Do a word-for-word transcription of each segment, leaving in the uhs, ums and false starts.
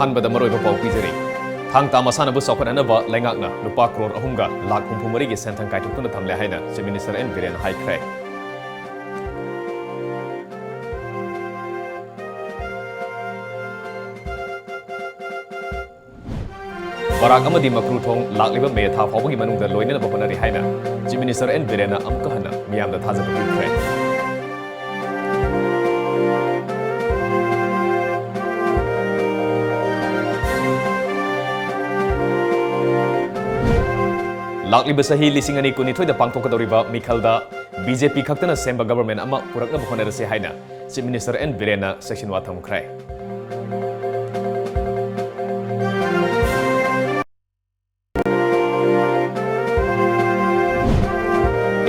ꯑꯍꯥꯟꯕꯗ ꯃꯔꯨꯑꯣꯏꯕ ꯄꯥꯎ ꯄꯤꯖꯔꯤ꯫ ꯊꯥꯡ ꯇꯥ ꯃꯁꯥꯟꯅꯕꯨ ꯆꯥꯎꯈꯠꯍꯟꯅꯕ ꯂꯩꯉꯥꯛꯅ ꯂꯨꯄꯥ ꯀ꯭ꯔꯣꯔ ꯑꯍꯨꯝꯒ ꯂꯥꯈ ꯍꯨꯝꯐꯨ ꯃꯔꯤꯒꯤ ꯁꯦꯟꯊꯪ ꯀꯥꯏꯊꯣꯛꯇꯨꯅ ꯊꯝꯂꯦ ꯍꯥꯏꯅ Chief Minister ꯑꯦꯟ ꯕꯤꯔꯦꯟꯅ ꯍꯥꯏꯈ꯭ꯔꯦ꯫ ꯕꯔꯥꯛ ꯑꯃꯗꯤ ꯃꯀ꯭ꯔꯨ ꯊꯣꯡ ꯂꯥꯛꯂꯤꯕ ꯃꯦ ꯊꯥ ꯐꯥꯎꯕꯒꯤ ꯃꯅꯨꯡꯗ ꯂꯣꯏꯅꯅꯕ ꯍꯣꯠꯅꯔꯤ ꯍꯥꯏꯅ Chief Minister ꯑꯦꯟ ꯕꯤꯔꯦꯟꯅ ꯑꯃꯨꯛꯀ ꯍꯟꯅ ꯃꯤꯌꯥꯝꯗ ꯊꯥꯖꯕ ꯄꯤꯈ꯭ꯔꯦ꯫ ꯂꯥꯛꯂꯤꯕ ꯆꯍꯤ ꯂꯤꯁꯤꯡ ꯑꯅꯤ ꯀꯨꯟꯅꯤꯊꯣꯏꯗ ꯄꯥꯡꯊꯣꯛꯀꯗꯧꯔꯤꯕ ꯃꯤꯈꯜꯗ ꯕꯤ ꯖꯦ ꯄꯤ ꯈꯛꯇꯅ ꯁꯦꯝꯕ government ꯑꯃ ꯄꯨꯔꯛꯅꯕ ꯍꯣꯠꯅꯔꯁꯤ ꯍꯥꯏꯅ Chief Minister ꯑꯦꯟ ꯕꯤꯔꯦꯟꯅ ꯆꯦꯛꯁꯤꯟꯋꯥ ꯊꯝꯈ꯭ꯔꯦ꯫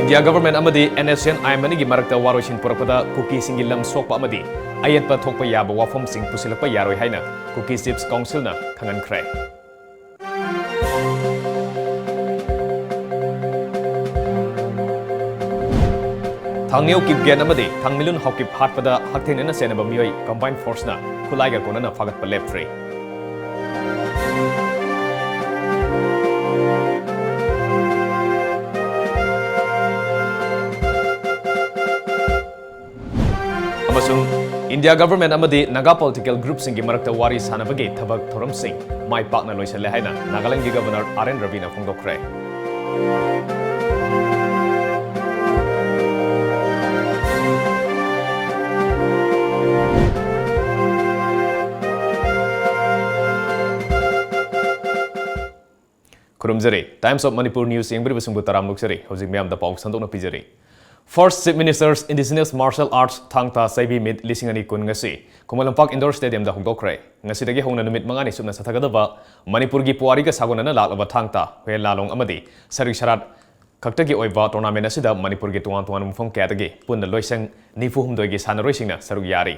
India government ꯑꯃꯗꯤ N S C N I M ꯑꯅꯤꯒꯤ ꯃꯔꯛꯇ ꯋꯥꯔꯣꯏꯁꯤꯟ ꯄꯨꯔꯛꯄꯗ ꯀꯨꯀꯤꯁꯤꯡꯒꯤ ꯂꯝ ꯁꯣꯛꯄ ꯑꯃꯗꯤ ꯑꯌꯦꯠꯄ ꯊꯣꯛꯄ ꯌꯥꯕ ꯋꯥꯐꯝꯁꯤꯡ ꯄꯨꯁꯤꯜꯂꯛꯄ ꯌꯥꯔꯣꯏ ꯍꯥꯏꯅ Kuki Chiefs Councilꯅ ꯈꯪꯍꯟꯈ꯭ꯔꯦ꯫ ꯊꯥꯡꯅꯤꯌꯧ ꯀꯤꯞꯒꯦꯟ ꯑꯃꯗꯤ ꯊꯥꯡꯃꯤꯂꯨꯟ ꯍꯥꯎꯀꯤꯞ ꯍꯥꯠꯄꯗ ꯍꯛꯊꯦꯡꯅꯅ ꯆꯦꯟꯅꯕ ꯃꯤꯑꯣꯏ combined forceꯅ ꯈꯨꯠꯂꯥꯏꯒ ꯀꯣꯟꯅꯅ ꯐꯥꯒꯠꯄ ꯂꯦꯞꯇ꯭ꯔꯤ꯫ ꯑꯃꯁꯨꯡ India government ꯑꯃꯗꯤ ꯅꯥꯒꯥ political groupꯁꯤꯡꯒꯤ ꯃꯔꯛꯇ ꯋꯥꯔꯤ ꯁꯥꯟꯅꯕꯒꯤ ꯊꯕꯛ ꯊꯧꯔꯝꯁꯤꯡ ꯃꯥꯏ ꯄꯥꯛꯅ ꯂꯣꯏꯁꯤꯜꯂꯦ ꯍꯥꯏꯅ ꯅꯥꯒꯥꯂꯦꯟꯒꯤ Governor ꯑꯥꯔ ꯑꯦꯟ ꯔꯕꯤꯅ ꯐꯣꯡꯗꯣꯛꯈ꯭ꯔꯦ꯫ ꯈꯨꯔꯨꯝꯖꯔꯤ꯫ Times of Manipur News ꯌꯦꯡꯕꯤꯔꯤꯕꯁꯤꯡꯕꯨ ꯇꯔꯥꯝꯅ ꯑꯣꯛꯆꯔꯤ꯫ ꯍꯧꯖꯤꯛ ꯃꯤꯌꯥꯝꯗ ꯄꯥꯎ ꯁꯟꯗꯣꯛꯅ ꯄꯤꯖꯔꯤ꯫ First Chief Minister's Indigenous Martial Arts ꯊꯥꯡ ꯇꯥ ꯆꯩꯕꯤ meet ꯂꯤꯁꯤꯡ ꯑꯅꯤ ꯀꯨꯟ ꯉꯁꯤ ꯈꯨꯃꯟ ꯂꯝꯄꯥꯛ indoor stadiumꯗ ꯍꯧꯗꯣꯛꯈ꯭ꯔꯦ꯫ ꯉꯁꯤꯗꯒꯤ ꯍꯧꯅ ꯅꯨꯃꯤꯠ ꯃꯉꯥꯅꯤ ꯆꯨꯞꯅ ꯆꯠꯊꯒꯗꯕ ꯃꯅꯤꯄꯨꯔꯒꯤ ꯄꯨꯋꯥꯔꯤꯒ ꯁꯥꯒꯣꯟꯅꯅ ꯂꯥꯛꯂꯕ ꯊꯥꯡ ꯇꯥ, ꯍꯨꯌꯦꯟ ꯂꯥꯂꯣꯡ ꯑꯃꯗꯤ ꯁꯔꯤꯛ ꯁꯔꯥꯠ ꯈꯛꯇꯒꯤ ꯑꯣꯏꯕ tournament ꯑꯁꯤꯗ ꯃꯅꯤꯄꯨꯔꯒꯤ ꯇꯣꯉꯥꯟ ꯇꯣꯉꯥꯟꯕ ꯃꯐꯝ ꯀꯌꯥꯗꯒꯤ ꯄꯨꯟꯅ ꯂꯣꯏꯁꯪ ꯅꯤꯐꯨ ꯍꯨꯝꯗꯣꯏꯒꯤ ꯁꯥꯟꯅꯔꯣꯏꯁꯤꯡꯅ ꯁꯔꯨꯛ ꯌꯥꯔꯤ꯫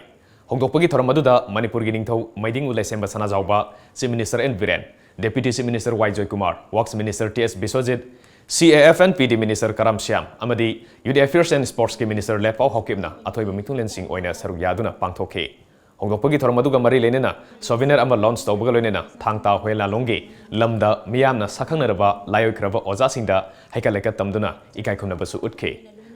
ꯍꯧꯗꯣꯛꯄꯒꯤ ꯊꯧꯔꯝ ꯑꯗꯨꯗ ꯃꯅꯤꯄꯨꯔꯒꯤ ꯅꯤꯡꯊꯧ ꯃꯩꯗꯤꯡꯉꯨ Leishemba Sanajaoba, Chief Minister N Biren, Deputy Chief Minister Y Joykumar, Works Minister T S Biswajit, C A F and P D Minister Karam Shyam ꯑꯃꯗꯤ Youth Affairs and Sportsꯀꯤ Minister ꯂꯦꯠꯄꯥꯎ ꯍꯥꯎꯀꯤꯞꯅ ꯑꯊꯣꯏꯕ ꯃꯤꯊꯨꯡꯂꯦꯟꯁꯤꯡ ꯑꯣꯏꯅ ꯁꯔꯨꯛ ꯌꯥꯗꯨꯅ ꯄꯥꯡꯊꯣꯛꯈꯤ꯫ ꯍꯧꯗꯣꯛꯄꯒꯤ ꯊꯧꯔꯝ ꯑꯗꯨꯒ ꯃꯔꯤ ꯂꯩꯅꯅ ꯁꯣꯚꯦꯅꯔ ꯑꯃ ꯂꯣꯟꯆ ꯇꯧꯕꯒ ꯂꯣꯏꯅꯅ ꯊꯥꯡ ꯇꯥ ꯍꯨꯌꯦꯟ ꯂꯥꯂꯣꯡꯒꯤ ꯂꯝꯗ ꯃꯤꯌꯥꯝꯅ ꯁꯛꯈꯪꯅꯔꯕ ꯂꯥꯏ ꯑꯣꯏꯈ꯭ꯔꯕ ꯑꯣꯖꯥꯁꯤꯡꯗ ꯍꯩꯀꯠ ꯂꯩꯀꯠ ꯇꯝꯗꯨꯅ ꯏꯀꯥꯏ ꯈꯨꯝꯅꯕꯁꯨ ꯎꯠꯈꯤ꯫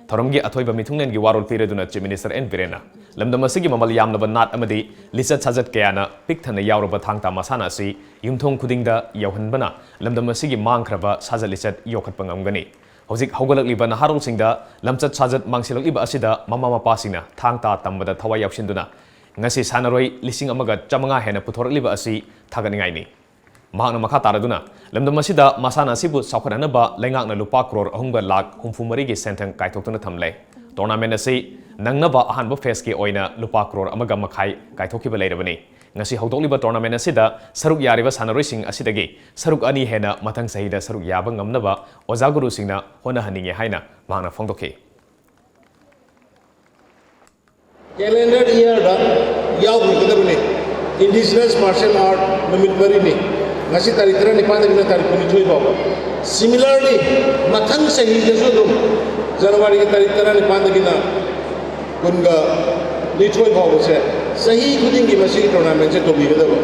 ꯊꯧꯔꯝꯒꯤ ꯑꯊꯣꯏꯕ ꯃꯤꯊꯨꯡꯂꯦꯟꯒꯤ ꯋꯥꯔꯣꯜ ꯄꯤꯔꯗꯨꯅ Chief Minister N ꯕꯤꯔꯦꯟꯅ ꯂꯝꯗꯝ ꯑꯁꯤꯒꯤ ꯃꯃꯜ ꯌꯥꯝꯂꯕ ꯅꯥꯠ ꯑꯃꯗꯤ ꯂꯤꯆꯠ ꯁꯥꯖꯠ ꯀꯌꯥꯅ ꯄꯤꯛ ꯊꯟꯅ ꯌꯥꯎꯔꯕ ꯊꯥꯡ ꯇꯥ ꯃꯁꯥꯟꯅ ꯑꯁꯤ ꯌꯨꯝꯊꯣꯡ ꯈꯨꯗꯤꯡꯗ ꯌꯧꯍꯟꯕꯅ ꯂꯝꯗꯝ ꯑꯁꯤꯒꯤ ꯃꯥꯡꯈ꯭ꯔꯕ ꯁꯥꯖꯠ ꯂꯤꯆꯠ ꯌꯣꯛꯈꯠꯄ ꯉꯝꯒꯅꯤ꯫ ꯍꯧꯖꯤꯛ ꯍꯧꯒꯠꯂꯛꯂꯤꯕ ꯅꯍꯥꯔꯣꯜꯁꯤꯡꯗ ꯂꯝꯆꯠ ꯁꯥꯖꯠ ꯃꯥꯡꯁꯤꯜꯂꯛꯂꯤꯕ ꯑꯁꯤꯗ ꯃꯃꯥ ꯃꯄꯥꯁꯤꯡꯅ ꯊꯥꯡ ꯇꯥ ꯇꯝꯕꯗ ꯊꯋꯥꯏ ꯌꯥꯎꯁꯤꯟꯗꯨꯅ ꯉꯁꯤ ꯁꯥꯟꯅꯔꯣꯏ ꯂꯤꯁꯤꯡ ꯑꯃꯒ ꯆꯥꯃꯉꯥ ꯍꯦꯟꯅ ꯄꯨꯊꯣꯔꯛꯂꯤꯕ ꯑꯁꯤ ꯊꯥꯒꯠꯅꯤꯡꯉꯥꯏꯅꯤ꯫ ꯃꯍꯥꯛꯅ ꯃꯈꯥ ꯇꯥꯔꯗꯨꯅ ꯂꯝꯗꯝ ꯑꯁꯤꯗ ꯃꯁꯥꯟꯅ ꯑꯁꯤꯕꯨ ꯆꯥꯎꯈꯠꯍꯟꯅꯕ ꯂꯩꯉꯥꯛꯅ ꯂꯨꯄꯥ ꯀ꯭ꯔꯣꯔ ꯑꯍꯨꯝꯒ ꯂꯥꯈ ꯍꯨꯝꯐꯨ ꯃꯔꯤꯒꯤ ꯁꯦꯟꯊꯪ ꯀꯥꯏꯊꯣꯛꯇꯨꯅ ꯊꯝꯂꯦ꯫ ꯇꯣꯔꯅꯥꯃꯦꯟ ꯑꯁꯤ ꯅꯪꯅꯕ ꯑꯍꯥꯟꯕ ꯐꯦꯁꯀꯤ ꯑꯣꯏꯅ ꯂꯨꯄꯥ ꯀ꯭ꯔꯣꯔ ꯑꯃꯒ ꯃꯈꯥꯏ ꯀꯥꯏꯊꯣꯛꯈꯤꯕ ꯂꯩꯔꯕꯅꯤ꯫ ꯉꯁꯤ ꯍꯧꯗꯣꯛꯂꯤꯕ ꯇꯣꯔꯅꯥꯃꯦꯟ ꯑꯁꯤꯗ ꯁꯔꯨꯛ ꯌꯥꯔꯤꯕ ꯁꯥꯟꯅꯔꯣꯏꯁꯤꯡ ꯑꯁꯤꯗꯒꯤ ꯁꯔꯨꯛ ꯑꯅꯤ ꯍꯦꯟꯅ ꯃꯊꯪ ꯆꯍꯤꯗ ꯁꯔꯨꯛ ꯌꯥꯕ ꯉꯝꯅꯕ ꯑꯣꯖꯥ ꯒꯨꯔꯨꯁꯤꯡꯅ ꯍꯣꯠꯅꯍꯟꯅꯤꯡꯉꯤ ꯍꯥꯏꯅ ꯃꯍꯥꯛꯅ ꯐꯣꯡꯗꯣꯛꯈꯤ꯫ ꯀꯦꯂꯦꯟꯗꯔ ꯏꯌꯔꯗ ꯌꯥꯎꯕꯤꯒꯗꯕꯅꯤ꯫ ꯏꯟꯗꯤꯖꯤꯅꯁ ꯃꯥꯔꯁꯦꯜ ꯑꯥꯔꯠ ꯅꯨꯃꯤꯠ ꯃꯔꯤꯅꯤ꯫ ꯉꯁꯤ ꯇꯥꯔꯤꯛ ꯇꯔꯥꯅꯤꯄꯥꯟꯗꯒꯤꯅ ꯇꯥꯔꯤꯛ ꯀꯨꯟꯅꯤꯊꯣꯏ ꯐꯥꯎꯕ꯫ Similarly, ꯃꯊꯪ ꯆꯍꯤꯗꯁꯨ ꯑꯗꯨꯝ ꯖꯅꯋꯥꯔꯤꯒꯤ ꯇꯥꯔꯤꯛ ꯇꯔꯥꯅꯤꯄꯥꯟꯗꯒꯤꯅ ꯀꯨꯟꯒ ꯅꯤꯊꯣꯏ ꯐꯥꯎꯕꯁꯦ ꯆꯍꯤ ꯈꯨꯗꯤꯡꯒꯤ ꯃꯁꯤꯒꯤ ꯇꯣꯔꯅꯥꯃꯦꯟꯁꯦ ꯇꯧꯕꯤꯒꯗꯕ꯫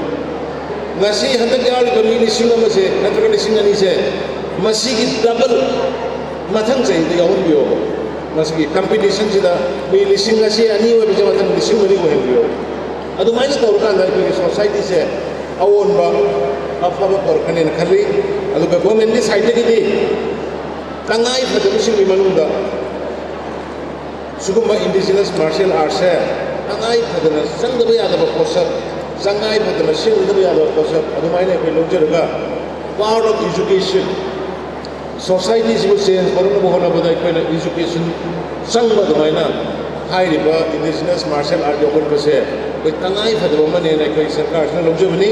ꯉꯁꯤ ꯍꯟꯗꯛ ꯌꯥꯎꯔꯤꯕ ꯃꯤ ꯂꯤꯁꯤꯡ ꯑꯃꯁꯦ ꯅꯠꯇ꯭ꯔꯒ ꯂꯤꯁꯤꯡ ꯑꯅꯤꯁꯦ ꯃꯁꯤꯒꯤ ꯗꯕꯜ ꯃꯊꯪ ꯆꯍꯤꯗ ꯌꯥꯎꯍꯟꯕꯤꯌꯣꯕ꯫ ꯃꯁꯤꯒꯤ ꯀꯝꯄꯤꯇꯤꯁꯟꯁꯤꯗ ꯃꯤ ꯂꯤꯁꯤꯡ ꯑꯁꯤ ꯑꯅꯤ ꯑꯣꯏꯕꯁꯦ ꯃꯊꯪ ꯂꯤꯁꯤꯡ ꯃꯔꯤ ꯑꯣꯏꯍꯟꯕꯤꯌꯣ꯫ ꯑꯗꯨꯃꯥꯏꯅ ꯇꯧꯔꯀꯥꯟꯗ ꯑꯩꯈꯣꯏꯒꯤ ꯁꯣꯁꯥꯏꯇꯤꯁꯦ ꯑꯑꯣꯟꯕ ꯑꯐꯕ ꯄꯨꯔꯛꯀꯅꯦꯅ ꯈꯜꯂꯤ꯫ ꯑꯗꯨꯒ ꯒꯣꯔꯃꯦꯟꯒꯤ ꯁꯥꯏꯠꯇꯒꯤꯗꯤ ꯇꯉꯥꯏ ꯐꯗꯕꯁꯤꯡꯒꯤ ꯃꯅꯨꯡꯗ ꯁꯤꯒꯨꯝꯕ ꯏꯟꯗꯤꯖꯤꯅꯁ ꯃꯥꯔꯁꯤꯌꯦꯜ ꯑꯥꯔꯠꯁꯦ ꯇꯉꯥꯏ ꯐꯗꯅ ꯆꯪꯗꯕ ꯌꯥꯗꯕ ꯄꯣꯠꯁꯛ, ꯇꯉꯥꯏ ꯐꯗꯅ ꯁꯤꯖꯤꯟꯅꯗꯕ ꯌꯥꯗꯕ ꯄꯣꯠꯁꯛ ꯑꯗꯨꯃꯥꯏꯅ ꯑꯩꯈꯣꯏ ꯂꯧꯖꯔꯒ part of education, ꯁꯣꯁꯥꯏꯇꯤꯁꯤꯕꯨ ꯆꯦꯟꯖ ꯄꯨꯔꯛꯅꯕ ꯍꯣꯠꯅꯕꯗ ꯑꯩꯈꯣꯏꯅ ꯏꯖꯨꯀꯦꯁꯟ ꯆꯪꯕ ꯑꯗꯨꯃꯥꯏꯅ ꯍꯥꯏꯔꯤꯕ ꯏꯟꯗꯤꯖꯤꯅꯁ ꯃꯥꯔꯁꯤꯌꯦꯜ ꯑꯥꯔꯠ ꯌꯣꯛꯈꯠꯄꯁꯦ ꯑꯩꯈꯣꯏ ꯇꯉꯥꯏ ꯐꯗꯕ ꯑꯃꯅꯦꯅ ꯑꯩꯈꯣꯏ ꯁꯔꯀꯥꯔꯁꯤꯅ ꯂꯧꯖꯕꯅꯤ꯫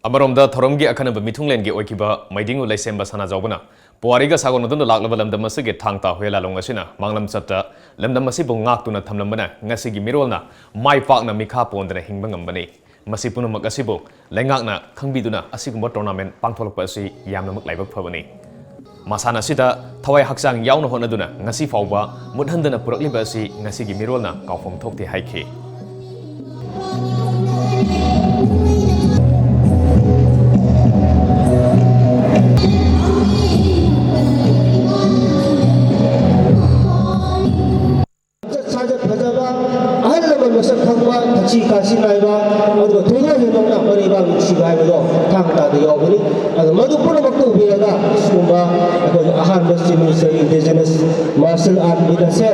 ꯑꯃꯔꯣꯝꯗ ꯊꯧꯔꯝꯒꯤ ꯑꯈꯟꯅꯕ ꯃꯤꯊꯨꯡꯂꯦꯟꯒꯤ ꯑꯣꯏꯈꯤꯕ ꯃꯩꯗꯤꯡꯉꯨ ꯂꯩꯁꯦꯝꯕ ꯁꯅꯥꯖꯥꯎꯕꯅ ꯄꯨꯋꯥꯔꯤꯒ ꯁꯥꯒꯣꯟꯅꯗꯨꯅ ꯂꯥꯛꯂꯕ ꯂꯝꯗꯝ ꯑꯁꯤꯒꯤ ꯊꯥꯡ ꯇꯥ ꯍꯨꯌꯦꯟ ꯂꯥꯂꯣꯡ ꯑꯁꯤꯅ ꯃꯥꯡꯂꯝ ꯆꯠꯇ ꯂꯝꯗꯝ ꯑꯁꯤꯕꯨ ꯉꯥꯛꯇꯨꯅ ꯊꯝꯂꯝꯕꯅ ꯉꯁꯤꯒꯤ ꯃꯤꯔꯣꯜꯅ ꯃꯥꯏ ꯄꯥꯛꯅ ꯃꯤꯈꯥ ꯄꯣꯟꯗꯅ ꯍꯤꯡꯕ ꯉꯝꯕꯅꯤ꯫ ꯃꯁꯤ ꯄꯨꯝꯅꯃꯛ ꯑꯁꯤꯕꯨ ꯂꯩꯉꯥꯛꯅ ꯈꯪꯕꯤꯗꯨꯅ ꯑꯁꯤꯒꯨꯝꯕ ꯇꯣꯔꯅꯥꯃꯦꯟ ꯄꯥꯡꯊꯣꯛꯂꯛꯄ ꯑꯁꯤ ꯌꯥꯝꯅꯃꯛ ꯂꯥꯏꯕꯛ ꯐꯕꯅꯤ꯫ ꯃꯁꯥꯟꯅ ꯑꯁꯤꯗ ꯊꯋꯥꯏ ꯍꯛꯆꯥꯡ ꯌꯥꯎꯅ ꯍꯣꯠꯅꯗꯨꯅ ꯉꯁꯤ ꯐꯥꯎꯕ ꯃꯨꯠꯍꯟꯗꯅ ꯄꯨꯔꯛꯂꯤꯕ ꯑꯁꯤ ꯉꯁꯤꯒꯤ ꯃꯤꯔꯣꯜꯅ ꯀꯥꯎꯐꯝ ꯊꯣꯛꯇꯦ ꯍꯥꯏꯈꯤ꯫ ꯁꯤ ꯀꯥꯁꯤ ꯅꯥꯏꯕ, ꯑꯗꯨꯒ ꯊꯣꯏꯗꯣꯛ ꯍꯦꯟꯗꯣꯛꯅ ꯃꯔꯩꯕꯥꯛ ꯅꯨꯡꯁꯤꯕ ꯍꯥꯏꯕꯗꯣ ꯊꯥꯡ ꯇꯥꯗ ꯌꯥꯎꯕꯅꯤ꯫ ꯑꯗꯨ ꯃꯗꯨ ꯄꯨꯝꯅꯃꯛꯇ ꯎꯕꯤꯔꯒ ꯑꯁꯤꯒꯨꯝꯕ ꯑꯩꯈꯣꯏꯒꯤ ꯑꯍꯥꯟꯕ Chief Minister ꯒꯤ Indigenous Martial Art Meet ꯑꯁꯦ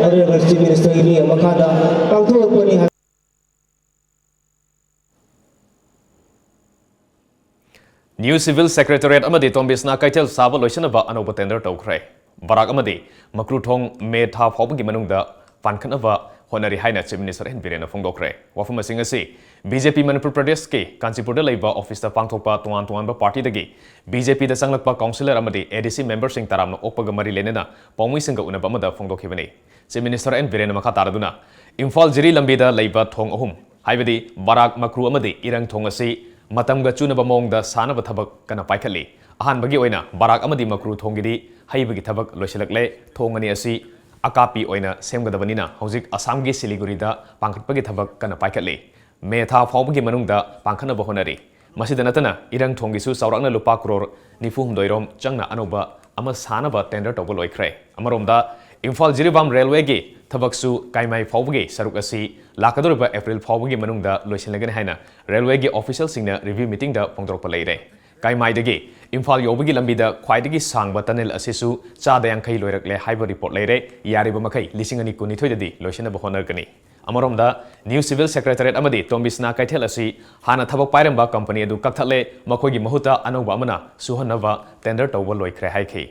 Honourable Chief Minister ꯒꯤ ꯃꯤꯠꯌꯦꯡ ꯃꯈꯥꯗ ꯄꯥꯡꯊꯣꯛꯂꯛꯄꯅꯤ ꯍꯥꯏꯕ New Civil Secretariat ꯑꯃꯗꯤ ꯇꯣꯝꯕꯤꯁꯅꯥ ꯀꯩꯊꯦꯜ ꯁꯥꯕ ꯂꯣꯏꯁꯤꯟꯅꯕ ꯑꯅꯧꯕ tender ꯇꯧꯈ꯭ꯔꯦ꯫ ꯕꯔꯥꯛ ꯑꯃꯗꯤ ꯃꯀ꯭ꯔꯨ ꯊꯣꯡ ꯃꯦ ꯊꯥ ꯐꯥꯎꯕꯒꯤ ꯃꯅꯨꯡꯗ ꯄꯥꯟꯈꯠꯅꯕ ꯍꯣꯠꯅꯔꯤ ꯍꯥꯏꯅ Chief Minister N ꯕꯤꯔꯦꯟꯅ ꯐꯣꯡꯗꯣꯛꯈ꯭ꯔꯦ꯫ ꯋꯥꯐꯝꯁꯤꯡ ꯑꯁꯤ BJP ꯃꯅꯤꯄꯨꯔ ꯄ꯭ꯔꯗꯦꯁꯀꯤ ꯀꯥꯟꯆꯤꯄꯨꯔꯗ ꯂꯩꯕ office ꯇ ꯄꯥꯡꯊꯣꯛꯄ ꯇꯣꯉꯥꯟ ꯇꯣꯉꯥꯟꯕ party ꯗꯒꯤ BJP ꯗ ꯆꯪꯂꯛꯄ councillor ꯑꯃꯗꯤ ADC member ꯁꯤꯡ ꯇꯔꯥꯝꯅ ꯑꯣꯛꯄꯒ ꯃꯔꯤ ꯂꯩꯅꯅ ꯄꯥꯎꯃꯤꯁꯤꯡꯒ ꯎꯅꯕ ꯑꯃꯗ ꯐꯣꯡꯗꯣꯛꯈꯤꯕꯅꯤ꯫ Chief Minister N ꯕꯤꯔꯦꯟꯅ ꯃꯈꯥ ꯇꯥꯔꯗꯨꯅ ꯏꯝꯐꯥꯜ ꯖꯤꯔꯤ ꯂꯝꯕꯤꯗ ꯂꯩꯕ ꯊꯣꯡ ꯑꯍꯨꯝ, ꯍꯥꯏꯕꯗꯤ ꯕꯔꯥꯛ, ꯃꯀ꯭ꯔꯨ ꯑꯃꯗꯤ ꯏꯔꯪ ꯊꯣꯡ ꯑꯁꯤ ꯃꯇꯝꯒ ꯆꯨꯅꯕ ꯃꯑꯣꯡꯗ ꯁꯥꯅꯕ ꯊꯕꯛ ꯀꯟꯅ ꯄꯥꯏꯈꯠꯂꯤ꯫ ꯑꯍꯥꯟꯕꯒꯤ ꯑꯣꯏꯅ ꯕꯔꯥꯛ ꯑꯃꯗꯤ ꯃꯀ꯭ꯔꯨ ꯊꯣꯡꯒꯤꯗꯤ ꯍꯩꯕꯒꯤ ꯊꯕꯛ ꯂꯣꯏꯁꯤꯜꯂꯛꯂꯦ꯫ ꯊꯣꯡ ꯑꯅꯤ ꯑꯁꯤ ꯑꯀꯥꯞꯄꯤ ꯑꯣꯏꯅ ꯁꯦꯝꯒꯗꯕꯅꯤꯅ ꯍꯧꯖꯤꯛ ꯑꯁꯥꯝꯒꯤ ꯁꯤꯂꯤꯒꯨꯔꯤꯗ ꯄꯥꯡꯈꯠꯄꯒꯤ ꯊꯕꯛ ꯀꯟꯅ ꯄꯥꯏꯈꯠꯂꯤ꯫ ꯃꯦ ꯊꯥ ꯐꯥꯎꯕꯒꯤ ꯃꯅꯨꯡꯗ ꯄꯥꯡꯈꯠꯅꯕ ꯍꯣꯠꯅꯔꯤ꯫ ꯃꯁꯤꯗ ꯅꯠꯇꯅ ꯏꯔꯪ ꯊꯣꯡꯒꯤꯁꯨ ꯆꯥꯎꯔꯥꯛꯅ ꯂꯨꯄꯥ ꯀ꯭ꯔꯣꯔ ꯅꯤꯐꯨ ꯍꯨꯝꯗꯣꯏ ꯔꯣꯝ ꯆꯪꯅ ꯑꯅꯧꯕ ꯑꯃ ꯁꯥꯅꯕ tender ꯇꯧꯕ ꯂꯣꯏꯈ꯭ꯔꯦ꯫ ꯑꯃꯔꯣꯝꯗ ꯏꯝꯐꯥꯜ ꯖꯤꯔꯤꯕꯥꯝ railway ꯒꯤ ꯊꯕꯛꯁꯨ ꯀꯥꯏꯃꯥꯏ ꯐꯥꯎꯕꯒꯤ ꯁꯔꯨꯛ ꯑꯁꯤ ꯂꯥꯛꯀꯗꯧꯔꯤꯕ April ꯐꯥꯎꯕꯒꯤ ꯃꯅꯨꯡꯗ ꯂꯣꯏꯁꯤꯜꯂꯒꯅꯤ ꯍꯥꯏꯅ railway ꯒꯤ official ꯁꯤꯡꯅ review meeting ꯗ ꯐꯣꯡꯗꯣꯔꯛꯄ ꯂꯩꯔꯦ꯫ ꯀꯥꯏꯃꯥꯏꯗꯒꯤ ꯏꯝꯐꯥꯜ ꯌꯧꯕꯒꯤ ꯂꯝꯕꯤꯗ ꯈ꯭ꯋꯥꯏꯗꯒꯤ ꯁꯥꯡꯕ tunnel ꯑꯁꯤꯁꯨ ꯆꯥꯗ ꯌꯥꯡꯈꯩ ꯂꯣꯏꯔꯛꯂꯦ ꯍꯥꯏꯕ report ꯂꯩꯔꯦ꯫ ꯌꯥꯔꯤꯕ ꯃꯈꯩ ꯂꯤꯁꯤꯡ ꯑꯅꯤ ꯀꯨꯟꯅꯤꯊꯣꯏꯗꯗꯤ ꯂꯣꯏꯁꯤꯟꯅꯕ ꯍꯣꯠꯅꯒꯅꯤ꯫ ꯑꯃꯔꯣꯝꯗ New Civil Secretariat ꯑꯃꯗꯤ ꯇꯣꯝꯕꯤꯁꯅꯥ ꯀꯩꯊꯦꯜ ꯑꯁꯤ ꯍꯥꯟꯅ ꯊꯕꯛ ꯄꯥꯏꯔꯝꯕ company ꯑꯗꯨ ꯀꯛꯊꯠꯂꯦ, ꯃꯈꯣꯏꯒꯤ ꯃꯍꯨꯠꯇ ꯑꯅꯧꯕ ꯑꯃꯅ ꯁꯨꯍꯟꯅꯕ tender ꯇꯧꯕ ꯂꯣꯏꯈ꯭ꯔꯦ ꯍꯥꯏꯈꯤ꯫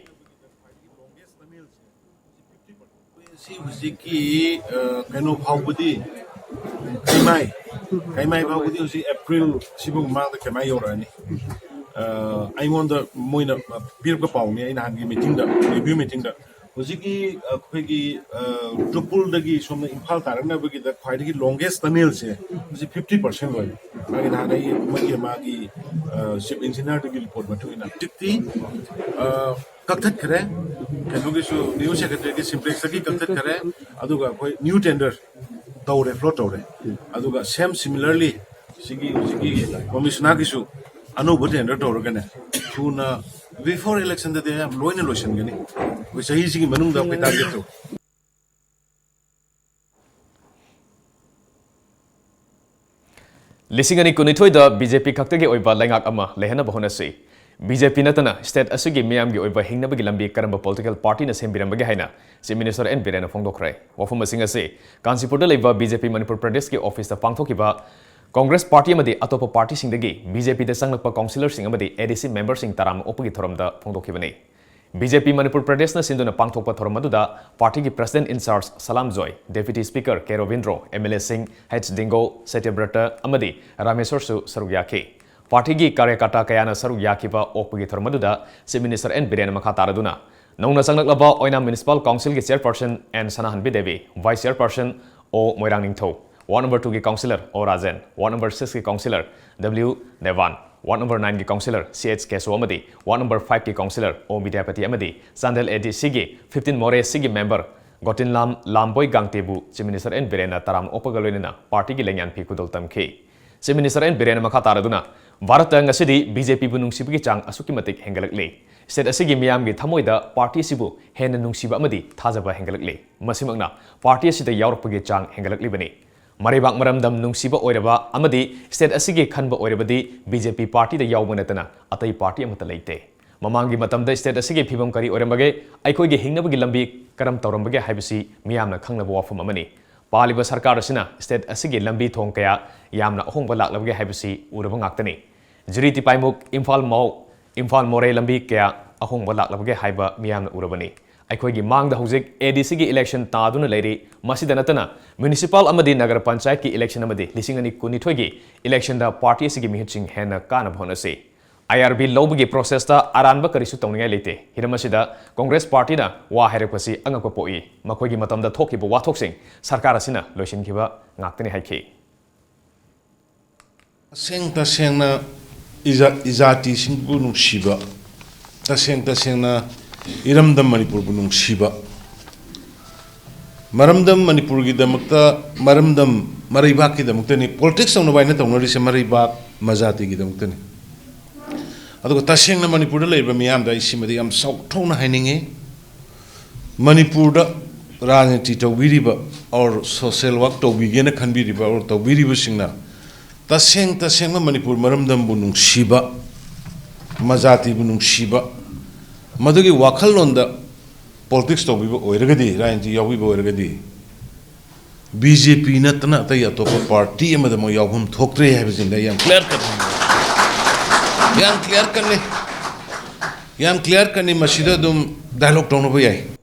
ꯁꯤ ꯍꯧꯖꯤꯛꯀꯤ ꯀꯩꯅꯣ ꯐꯥꯎꯕꯗꯤ, ꯀꯩꯃꯥꯏ ꯀꯩꯃꯥꯏ ꯐꯥꯎꯕꯗꯤ ꯍꯧꯖꯤꯛ April ꯁꯤꯕꯨ ꯃꯃꯥꯡꯗ ꯀꯩꯃꯥꯏ ꯌꯧꯔꯛꯑꯅꯤ꯫ ꯑꯩꯉꯣꯟꯗ ꯃꯣꯏꯅ ꯄꯤꯔꯛꯄ ꯄꯥꯎꯅꯤ꯫ ꯑꯩ ꯅꯍꯥꯟꯒꯤ meeting ꯗ, review meeting ꯗ ꯍꯧꯖꯤꯛꯀꯤ ꯑꯩꯈꯣꯏꯒꯤ ꯇꯨꯄꯨꯜꯗꯒꯤ ꯁꯣꯝꯅ ꯏꯝꯐꯥꯜ ꯇꯥꯔꯛꯅꯕꯒꯤꯗ ꯈ꯭ꯋꯥꯏꯗꯒꯤ longest tunnel ꯁꯦ ꯍꯧꯖꯤꯛ fifty percent ꯑꯣꯏꯔꯦ꯫ ꯃꯥꯒꯤ ꯅꯍꯥꯟ ꯑꯩ ꯃꯣꯏꯒꯤ ꯃꯥꯒꯤ chief engineer ꯗꯒꯤ report ꯃꯇꯨꯡ ꯏꯟꯅ ꯍꯧꯖꯤꯛꯇꯤ ꯀꯛꯊꯠꯈ꯭ꯔꯦ꯫ ꯀꯩꯅꯣꯒꯤꯁꯨ new secretary ꯒꯤ Simplex ꯇꯒꯤ ꯀꯛꯊꯠꯈ꯭ꯔꯦ꯫ ꯑꯗꯨꯒ ꯑꯩꯈꯣꯏ new tender ꯇꯧꯔꯦ, float ꯇꯧꯔꯦ꯫ ꯑꯗꯨꯒ same similarly ꯁꯤꯒꯤ ꯍꯧꯖꯤꯛꯀꯤ ꯇꯣꯝꯕꯤꯁꯅꯥꯒꯤꯁꯨ ꯑꯅꯧꯕ tender ꯇꯧꯔꯒꯅꯦ ꯊꯨꯅ before election ꯗꯗꯤ ꯑꯌꯥꯝꯕ ꯂꯣꯏꯅ ꯂꯣꯏꯁꯤꯟꯒꯅꯤ꯫ ꯑꯩꯈꯣꯏ ꯆꯍꯤꯁꯤꯒꯤ ꯃꯅꯨꯡꯗ ꯑꯩꯈꯣꯏ target ꯇꯧ꯫ ꯂꯤꯁꯤꯡ ꯑꯅꯤ ꯀꯨꯟꯅꯤꯊꯣꯏꯗ ꯕꯤ ꯖꯦ ꯄꯤ ꯈꯛꯇꯒꯤ ꯑꯣꯏꯕ ꯂꯩꯉꯥꯛ ꯑꯃ ꯂꯩꯍꯟꯅꯕ ꯍꯣꯠꯅꯁꯤ꯫ ꯕꯤ ꯖꯦ ꯄꯤ ꯅꯠꯇꯅ state ꯑꯁꯤꯒꯤ ꯃꯤꯌꯥꯝꯒꯤ ꯑꯣꯏꯕ ꯍꯤꯡꯅꯕꯒꯤ ꯂꯝꯕꯤ ꯀꯔꯝꯕ political partyꯅ ꯁꯦꯝꯕꯤꯔꯝꯕꯒꯦ ꯍꯥꯏꯅ Chief Minister N ꯕꯤꯔꯦꯟꯅ ꯐꯣꯡꯗꯣꯛꯈ꯭ꯔꯦ꯫ ꯋꯥꯐꯝꯁꯤꯡ ꯑꯁꯤ ꯀꯥꯟꯆꯤꯄꯨꯔꯗ ꯂꯩꯕ ꯕꯤ ꯖꯦ ꯄꯤ ꯃꯅꯤꯄꯨꯔ ꯄ꯭ꯔꯗꯦꯁꯀꯤ officeꯇ ꯄꯥꯡꯊꯣꯛꯈꯤꯕ Congress party ꯑꯃꯗꯤ ꯑꯇꯣꯞꯄ partyꯁꯤꯡꯗꯒꯤ ꯕꯤ ꯖꯦ ꯄꯤꯗ ꯆꯪꯂꯛꯄ councillorꯁꯤꯡ ꯑꯃꯗꯤ ꯑꯦ ꯗꯤ ꯁꯤ memberꯁꯤꯡ ꯇꯔꯥꯝꯅ ꯑꯣꯛꯄꯒꯤ ꯊꯧꯔꯝꯗ ꯐꯣꯡꯗꯣꯛꯈꯤꯕꯅꯤ꯫ ꯕꯤ ꯖꯦ ꯄꯤ ꯃꯅꯤꯄꯨꯔ ꯄ꯭ꯔꯗꯦꯁꯅ ꯁꯤꯟꯗꯨꯅ ꯄꯥꯡꯊꯣꯛꯄ ꯊꯧꯔꯝ ꯑꯗꯨꯗ partyꯒꯤ president in charge Salam Joy, deputy speaker K Robindro, M L ꯑꯦꯁꯤꯡ ꯍꯩꯆ ꯗꯤꯡꯒꯣ, ꯁꯇ꯭ꯌꯕ꯭ꯔꯇ ꯑꯃꯗꯤ ꯔꯥꯃꯦꯁꯣꯔꯁꯨ ꯁꯔꯨꯛ ꯌꯥꯈꯤ꯫ Partyꯒꯤ ꯀꯥꯔꯌꯀꯔꯇꯥ ꯀꯌꯥꯅ ꯁꯔꯨꯛ ꯌꯥꯈꯤꯕ ꯑꯣꯛꯄꯒꯤ ꯊꯧꯔꯝ ꯑꯗꯨꯗ Chief Minister N ꯕꯤꯔꯦꯟꯅ ꯃꯈꯥ ꯇꯥꯔꯗꯨꯅ ꯅꯧꯅ ꯆꯪꯂꯛꯂꯕ ꯑꯣꯏꯅꯥꯝ Municipal Councilꯒꯤ chairperson N Sanahanbi Devi, vice chairperson O Moirangningthou, ward number twoꯒꯤ councillor O Rajen, ward number sixꯀꯤ councillor W Dewan, ward number nineꯒꯤ councillor ꯁꯤ ꯑꯩꯆ ꯀꯦꯁꯣ ꯑꯃꯗꯤ ward number fiveꯀꯤ councillor ꯑꯣ ꯕꯤꯗ꯭ꯌꯥꯄꯇꯤ ꯑꯃꯗꯤ ꯆꯥꯟꯗꯦꯜ ꯑꯦ ꯗꯤ ꯁꯤꯒꯤ fifteen ꯃꯣꯔꯦ ꯁꯤꯒꯤ member ꯒꯣꯇꯤꯟꯂꯥꯝ ꯂꯥꯝꯕꯣꯏ ꯒꯥꯡꯇꯦꯕꯨ Chief Minister N ꯕꯤꯔꯦꯟꯅ ꯇꯔꯥꯝꯅ ꯑꯣꯛꯄꯒ ꯂꯣꯏꯅꯅ partyꯒꯤ ꯂꯩꯉꯥꯛ ꯐꯤ ꯈꯨꯗꯣꯜ ꯇꯝꯈꯤ꯫ Chief Minister N ꯕꯤꯔꯦꯟꯅ ꯃꯈꯥ ꯇꯥꯔꯗꯨꯅ, ꯚꯥꯔꯠꯇ ꯉꯁꯤꯗꯤ ꯕꯤ ꯖꯦ ꯄꯤꯕꯨ ꯅꯨꯡꯁꯤꯕꯒꯤ ꯆꯥꯡ ꯑꯁꯨꯛꯀꯤ ꯃꯇꯤꯛ ꯍꯦꯟꯒꯠꯂꯛꯂꯤ꯫ State ꯑꯁꯤꯒꯤ ꯃꯤꯌꯥꯝꯒꯤ ꯊꯃꯣꯏꯗ party ꯑꯁꯤꯕꯨ ꯍꯦꯟꯅ ꯅꯨꯡꯁꯤꯕ ꯑꯃꯗꯤ ꯊꯥꯖꯕ ꯍꯦꯟꯒꯠꯂꯛꯂꯤ꯫ ꯃꯁꯤꯃꯛꯅ party ꯑꯁꯤꯗ ꯌꯥꯎꯔꯛꯄꯒꯤ ꯆꯥꯡ ꯍꯦꯟꯒꯠꯂꯛꯂꯤꯕꯅꯤ꯫ ꯃꯔꯩꯕꯥꯛ ꯃꯔꯝꯗꯝ ꯅꯨꯡꯁꯤꯕ ꯑꯣꯏꯔꯕ ꯑꯃꯗꯤ state ꯑꯁꯤꯒꯤ ꯈꯟꯕ ꯑꯣꯏꯔꯕꯗꯤ ꯕꯤ ꯖꯦ ꯄꯤ partyꯗ ꯌꯥꯎꯕ ꯅꯠꯇꯅ ꯑꯇꯩ party ꯑꯃꯠꯇ ꯂꯩꯇꯦ꯫ ꯃꯃꯥꯡꯒꯤ ꯃꯇꯝꯗ state ꯑꯁꯤꯒꯤ ꯐꯤꯕꯝ ꯀꯔꯤ ꯑꯣꯏꯔꯝꯕꯒꯦ, ꯑꯩꯈꯣꯏꯒꯤ ꯍꯤꯡꯅꯕꯒꯤ ꯂꯝꯕꯤ ꯀꯔꯝ ꯇꯧꯔꯝꯕꯒꯦ ꯍꯥꯏꯕꯁꯤ ꯃꯤꯌꯥꯝꯅ ꯈꯪꯂꯕ ꯋꯥꯐꯝ ꯑꯃꯅꯤ꯫ ꯄꯥꯜꯂꯤꯕ ꯁꯔꯀꯥꯔ ꯑꯁꯤꯅ state ꯑꯁꯤꯒꯤ ꯂꯝꯕꯤ ꯊꯣꯡ ꯀꯌꯥ ꯌꯥꯝꯅ ꯑꯍꯣꯡꯕ ꯂꯥꯛꯂꯕꯒꯦ ꯍꯥꯏꯕꯁꯤ ꯎꯔꯕ ꯉꯥꯛꯇꯅꯤ꯫ ꯖꯤꯔꯤ ꯇꯤꯄꯥꯏꯃꯨꯛ, ꯏꯝꯐꯥꯜ ꯃꯥꯎ, ꯏꯝꯐꯥꯜ ꯃꯣꯔꯦ ꯂꯝꯕꯤ ꯀꯌꯥ ꯑꯍꯣꯡꯕ ꯂꯥꯛꯂꯕꯒꯦ ꯍꯥꯏꯕ ꯃꯤꯌꯥꯝꯅ ꯎꯔꯕꯅꯤ꯫ ꯑꯩꯈꯣꯏꯒꯤ ꯃꯥꯡꯗ ꯍꯧꯖꯤꯛ ꯑꯦ ꯗꯤ ꯁꯤꯒꯤ election ꯇꯥꯗꯨꯅ ꯂꯩꯔꯤ꯫ ꯃꯁꯤꯗ ꯅꯠꯇꯅ municipal ꯑꯃꯗꯤ ꯅꯒꯔ ꯄꯟꯆꯥꯌꯠꯀꯤ election ꯑꯃꯗꯤ ꯂꯤꯁꯤꯡ ꯑꯅꯤ ꯀꯨꯟꯅꯤꯊꯣꯏꯒꯤ election ꯗ party ꯑꯁꯤꯒꯤ ꯃꯤꯍꯨꯠꯁꯤꯡ ꯍꯦꯟꯅ ꯀꯥꯅꯕ ꯍꯣꯠꯅꯁꯤ꯫ ꯑꯥꯏ ꯑꯥꯔ ꯕꯤ ꯂꯧꯕꯒꯤ process ꯇ ꯑꯔꯥꯟꯕ ꯀꯔꯤꯁꯨ ꯇꯧꯅꯤꯡꯉꯥꯏ ꯂꯩꯇꯦ꯫ ꯍꯤꯔꯝ ꯑꯁꯤꯗ Congress party ꯅ ꯋꯥ ꯍꯥꯏꯔꯛꯄꯁꯤ ꯑꯉꯛꯄ ꯄꯣꯛꯏ꯫ ꯃꯈꯣꯏꯒꯤ ꯃꯇꯝꯗ ꯊꯣꯛꯈꯤꯕ ꯋꯥꯊꯣꯛꯁꯤꯡ ꯁꯔꯀꯥꯔ ꯑꯁꯤꯅ ꯂꯣꯏꯁꯤꯟꯈꯤꯕ ꯉꯥꯛꯇꯅꯤ ꯍꯥꯏꯈꯤ꯫ ꯑꯁꯦꯡ ꯇꯁꯦꯡꯅ ꯏꯖꯥ-, ꯏꯖꯥꯇꯤꯁꯤꯡꯕꯨ ꯅꯨꯡꯁꯤꯕ, ꯇꯁꯦꯡ ꯇꯁꯦꯡꯅ ꯏꯔꯝꯗꯝ ꯃꯅꯤꯄꯨꯔꯕꯨ ꯅꯨꯡꯁꯤꯕ, ꯃꯔꯝꯗꯝ ꯃꯅꯤꯄꯨꯔꯒꯤꯗꯃꯛꯇ, ꯃꯔꯝꯗꯝ ꯃꯔꯩꯕꯥꯛꯀꯤꯗꯃꯛꯇꯅꯤ꯫ Politics ꯇꯧꯅꯕ ꯍꯥꯏꯅ ꯇꯧꯅꯔꯤꯁꯦ ꯃꯔꯩꯕꯥꯛ ꯃꯖꯥꯇꯤꯒꯤꯗꯃꯛꯇꯅꯤ꯫ ꯑꯗꯨꯒ ꯇꯁꯦꯡꯅ ꯃꯅꯤꯄꯨꯔꯗ ꯂꯩꯔꯤꯕ ꯃꯤꯌꯥꯝꯗ ꯑꯩ ꯁꯤꯃꯗꯤ ꯌꯥꯝ ꯆꯥꯎꯊꯣꯛꯅ ꯍꯥꯏꯅꯤꯡꯉꯤ꯫ ꯃꯅꯤꯄꯨꯔꯗ ꯔꯥꯖꯅꯤꯇꯤ ꯇꯧꯕꯤꯔꯤꯕ or social work ꯇꯧꯕꯤꯒꯦꯅ ꯈꯟꯕꯤꯔꯤꯕ or ꯇꯧꯕꯤꯔꯤꯕꯁꯤꯡꯅ ꯇꯁꯦꯡ ꯇꯁꯦꯡꯕ ꯃꯅꯤꯄꯨꯔ ꯃꯔꯝꯗꯝꯕꯨ ꯅꯨꯡꯁꯤꯕ, ꯃꯖꯥꯇꯤꯕꯨ ꯅꯨꯡꯁꯤꯕ, ꯃꯗꯨꯒꯤ ꯋꯥꯈꯜꯂꯣꯟꯗ politics ꯇꯧꯕꯤꯕ ꯑꯣꯏꯔꯒꯗꯤ, ꯔꯥꯖꯅꯤꯇꯤ ꯌꯥꯎꯕꯤꯕ ꯑꯣꯏꯔꯒꯗꯤ, ꯕꯤ ꯖꯦ ꯄꯤ ꯅꯠꯇꯅ ꯑꯇꯩ ꯑꯇꯣꯞꯄ party ꯑꯃꯗ ꯃꯣꯏ ꯌꯥꯎꯐꯝ ꯊꯣꯛꯇ꯭ꯔꯦ ꯍꯥꯏꯕꯁꯤꯅ ꯌꯥꯝ clear cut, ꯌꯥꯝ clear cutꯅꯤ, ꯌꯥꯝ clear cutꯅꯤ꯫ ꯃꯁꯤꯗ ꯑꯗꯨꯝ dialogue ꯇꯧꯅꯕ ꯌꯥꯏ꯫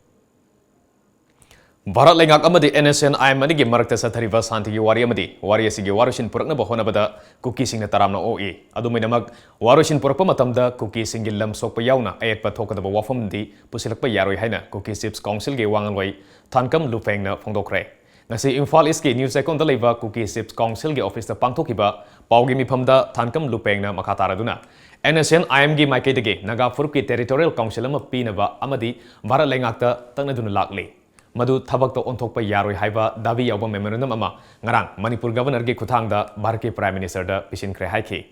ꯚꯥꯔꯠ ꯂꯩꯉꯥꯛ ꯑꯃꯗꯤ N S N I M ꯑꯅꯤꯒꯤ ꯃꯔꯛꯇ ꯆꯠꯊꯔꯤꯕ ꯁꯥꯟꯇꯤꯒꯤ ꯋꯥꯔꯤ ꯑꯃꯗꯤ ꯋꯥꯔꯤ ꯑꯁꯤꯒꯤ ꯋꯥꯔꯣꯏꯁꯤꯟ ꯄꯨꯔꯛꯅꯕ ꯍꯣꯠꯅꯕꯗ ꯀꯨꯀꯤꯁꯤꯡꯅ ꯇꯔꯥꯝꯅ ꯑꯣꯛꯏ꯫ ꯑꯗꯨꯃꯥꯏꯅꯃꯛ, ꯋꯥꯔꯣꯏꯁꯤꯟ ꯄꯨꯔꯛꯄ ꯃꯇꯝꯗ ꯀꯨꯀꯤꯁꯤꯡꯒꯤ ꯂꯝ ꯁꯣꯛꯄ ꯌꯥꯎꯅ ꯑꯌꯦꯠꯄ ꯊꯣꯛꯀꯗꯕ ꯋꯥꯐꯝꯗꯤ ꯄꯨꯁꯤꯜꯂꯛꯄ ꯌꯥꯔꯣꯏ ꯍꯥꯏꯅ ꯀꯨꯀꯤ Chiefs Councilꯒꯤ ꯋꯥ ꯉꯥꯡꯂꯣꯏ ꯊꯥꯟꯀꯝ ꯂꯨꯄꯦꯡꯅ ꯐꯣꯡꯗꯣꯛꯈ꯭ꯔꯦ꯫ ꯉꯁꯤ ꯏꯝꯐꯥꯜ ꯏꯁꯀꯤ ꯅ꯭ꯌꯨ ꯆꯦꯛꯀꯣꯟꯗ ꯂꯩꯕ ꯀꯨꯀꯤ Chiefs Councilꯒꯤ ꯑꯣꯐꯤꯁꯇ ꯄꯥꯡꯊꯣꯛꯈꯤꯕ ꯄꯥꯎꯒꯤ ꯃꯤꯐꯝꯗ ꯊꯥꯟꯀꯝ ꯂꯨꯄꯦꯡꯅ ꯃꯈꯥ ꯇꯥꯔꯗꯨꯅ, N S N I Mꯒꯤ ꯃꯥꯏꯀꯩꯗꯒꯤ ꯅꯥꯒꯥ ꯐꯨꯔꯨꯞꯀꯤ territorial council ꯑꯃ ꯄꯤꯅꯕ ꯑꯃꯗꯤ ꯚꯥꯔꯠ ꯂꯩꯉꯥꯛꯇ ꯇꯛꯅꯗꯨꯅ ꯂꯥꯛꯂꯤ꯫ ꯃꯗꯨ ꯊꯕꯛꯇ ꯑꯣꯟꯊꯣꯛꯄ ꯌꯥꯔꯣꯏ ꯍꯥꯏꯕ ꯗꯥꯕꯤ ꯌꯥꯎꯕ memorandum ꯑꯃ ꯉꯔꯥꯡ ꯃꯅꯤꯄꯨꯔ Governorꯒꯤ ꯈꯨꯠꯊꯥꯡꯗ ꯚꯥꯔꯠꯀꯤ Prime Ministerꯗ ꯄꯤꯁꯤꯟꯈ꯭ꯔꯦ ꯍꯥꯏꯈꯤ꯫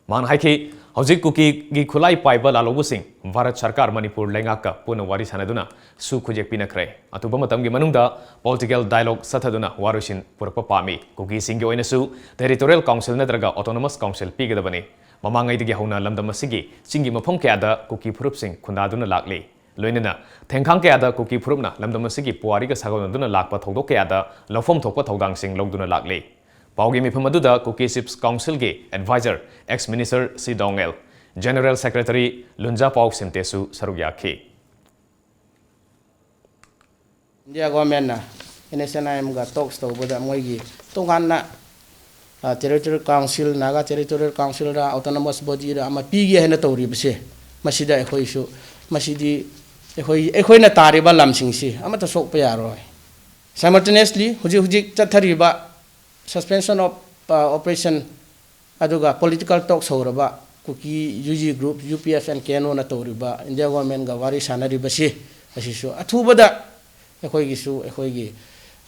ꯃꯍꯥꯛꯅ ꯍꯥꯏꯈꯤ, ꯍꯧꯖꯤꯛ ꯀꯨꯀꯤꯒꯤ ꯈꯨꯠꯂꯥꯏ ꯄꯥꯏꯕ ꯂꯥꯜꯍꯧꯕꯁꯤꯡ ꯚꯥꯔꯠ ꯁꯔꯀꯥꯔ ꯃꯅꯤꯄꯨꯔ ꯂꯩꯉꯥꯛꯀ ꯄꯨꯟꯅ ꯋꯥꯔꯤ ꯁꯥꯟꯅꯗꯨꯅ ꯁꯨ ꯈꯨꯖꯦꯛ ꯄꯤꯅꯈ꯭ꯔꯦ꯫ ꯑꯊꯨꯕ ꯃꯇꯝꯒꯤ ꯃꯅꯨꯡꯗ political dialogue ꯆꯠꯊꯗꯨꯅ ꯋꯥꯔꯣꯏꯁꯤꯟ ꯄꯨꯔꯛꯄ ꯄꯥꯝꯃꯤ꯫ ꯀꯨꯀꯤꯁꯤꯡꯒꯤ ꯑꯣꯏꯅꯁꯨ territorial council ꯅꯠꯇ꯭ꯔꯒ autonomous council ꯄꯤꯒꯗꯕꯅꯤ꯫ ꯃꯃꯥꯡꯉꯩꯗꯒꯤ ꯍꯧꯅ ꯂꯝꯗꯝ ꯑꯁꯤꯒꯤ ꯆꯤꯡꯒꯤ ꯃꯐꯝ ꯀꯌꯥꯗ ꯀꯨꯀꯤ ꯐꯨꯔꯨꯞꯁꯤꯡ ꯈꯨꯟꯗꯥꯗꯨꯅ ꯂꯥꯛꯂꯤ꯫ ꯂꯣꯏꯅꯅ ꯊꯦꯡꯈꯥꯡ ꯀꯌꯥꯗ ꯀꯨꯀꯤ ꯐꯨꯔꯨꯞꯅ ꯂꯝꯗꯝ ꯑꯁꯤꯒꯤ ꯄꯨꯋꯥꯔꯤꯒ ꯁꯥꯒꯣꯟꯅꯗꯨꯅ ꯂꯥꯛꯄ ꯊꯧꯗꯣꯛ ꯀꯌꯥꯗ ꯂꯧꯐꯝ ꯊꯣꯛꯄ ꯊꯧꯗꯥꯡꯁꯤꯡ ꯂꯧꯗꯨꯅ ꯂꯥꯛꯂꯤ꯫ ꯄꯥꯎꯒꯤ ꯃꯤꯐꯝ ꯑꯗꯨꯗ ꯀꯨꯀꯤ Chiefs Councilꯒꯤ advisor, ex minister C Dongel, General Secretary ꯂꯨꯟꯖꯥꯄꯥꯎ ꯁꯤꯝꯇꯦꯁꯨ ꯁꯔꯨꯛ ꯌꯥꯈꯤ꯫ India Governmentꯅ N S N I Mꯒ talks ꯇꯧꯕꯗ ꯃꯣꯏꯒꯤ ꯇꯣꯉꯥꯟꯅ, ꯑ, Territorial Council, Naga Territorial Councilꯔ, Autonomous Bodyꯔ ꯑꯃ ꯄꯤꯒꯦ ꯍꯥꯏꯅ ꯇꯧꯔꯤꯕꯁꯦ, ꯃꯁꯤꯗ ꯑꯩꯈꯣꯏꯁꯨ, ꯃꯁꯤꯗꯤ ꯑꯩꯈꯣꯏ, ꯑꯩꯈꯣꯏꯅ ꯇꯥꯔꯤꯕ ꯂꯝꯁꯤꯡꯁꯤ ꯑꯃꯠꯇ ꯁꯣꯛꯄ ꯌꯥꯔꯣꯏ꯫ Simultaneously, ꯍꯧꯖꯤꯛ ꯍꯧꯖꯤꯛ ꯆꯠꯊꯔꯤꯕ suspension of, ꯑ, operation ꯑꯗꯨꯒ political talks ꯍꯧꯔꯕ Kuki U G group, U P F and K N Oꯅ ꯇꯧꯔꯤꯕ India Governmentꯒ ꯋꯥꯔꯤ ꯁꯥꯟꯅꯔꯤꯕꯁꯤ, ꯑꯁꯤꯁꯨ ꯑꯊꯨꯕꯗ ꯑꯩꯈꯣꯏꯒꯤꯁꯨ, ꯑꯩꯈꯣꯏꯒꯤ,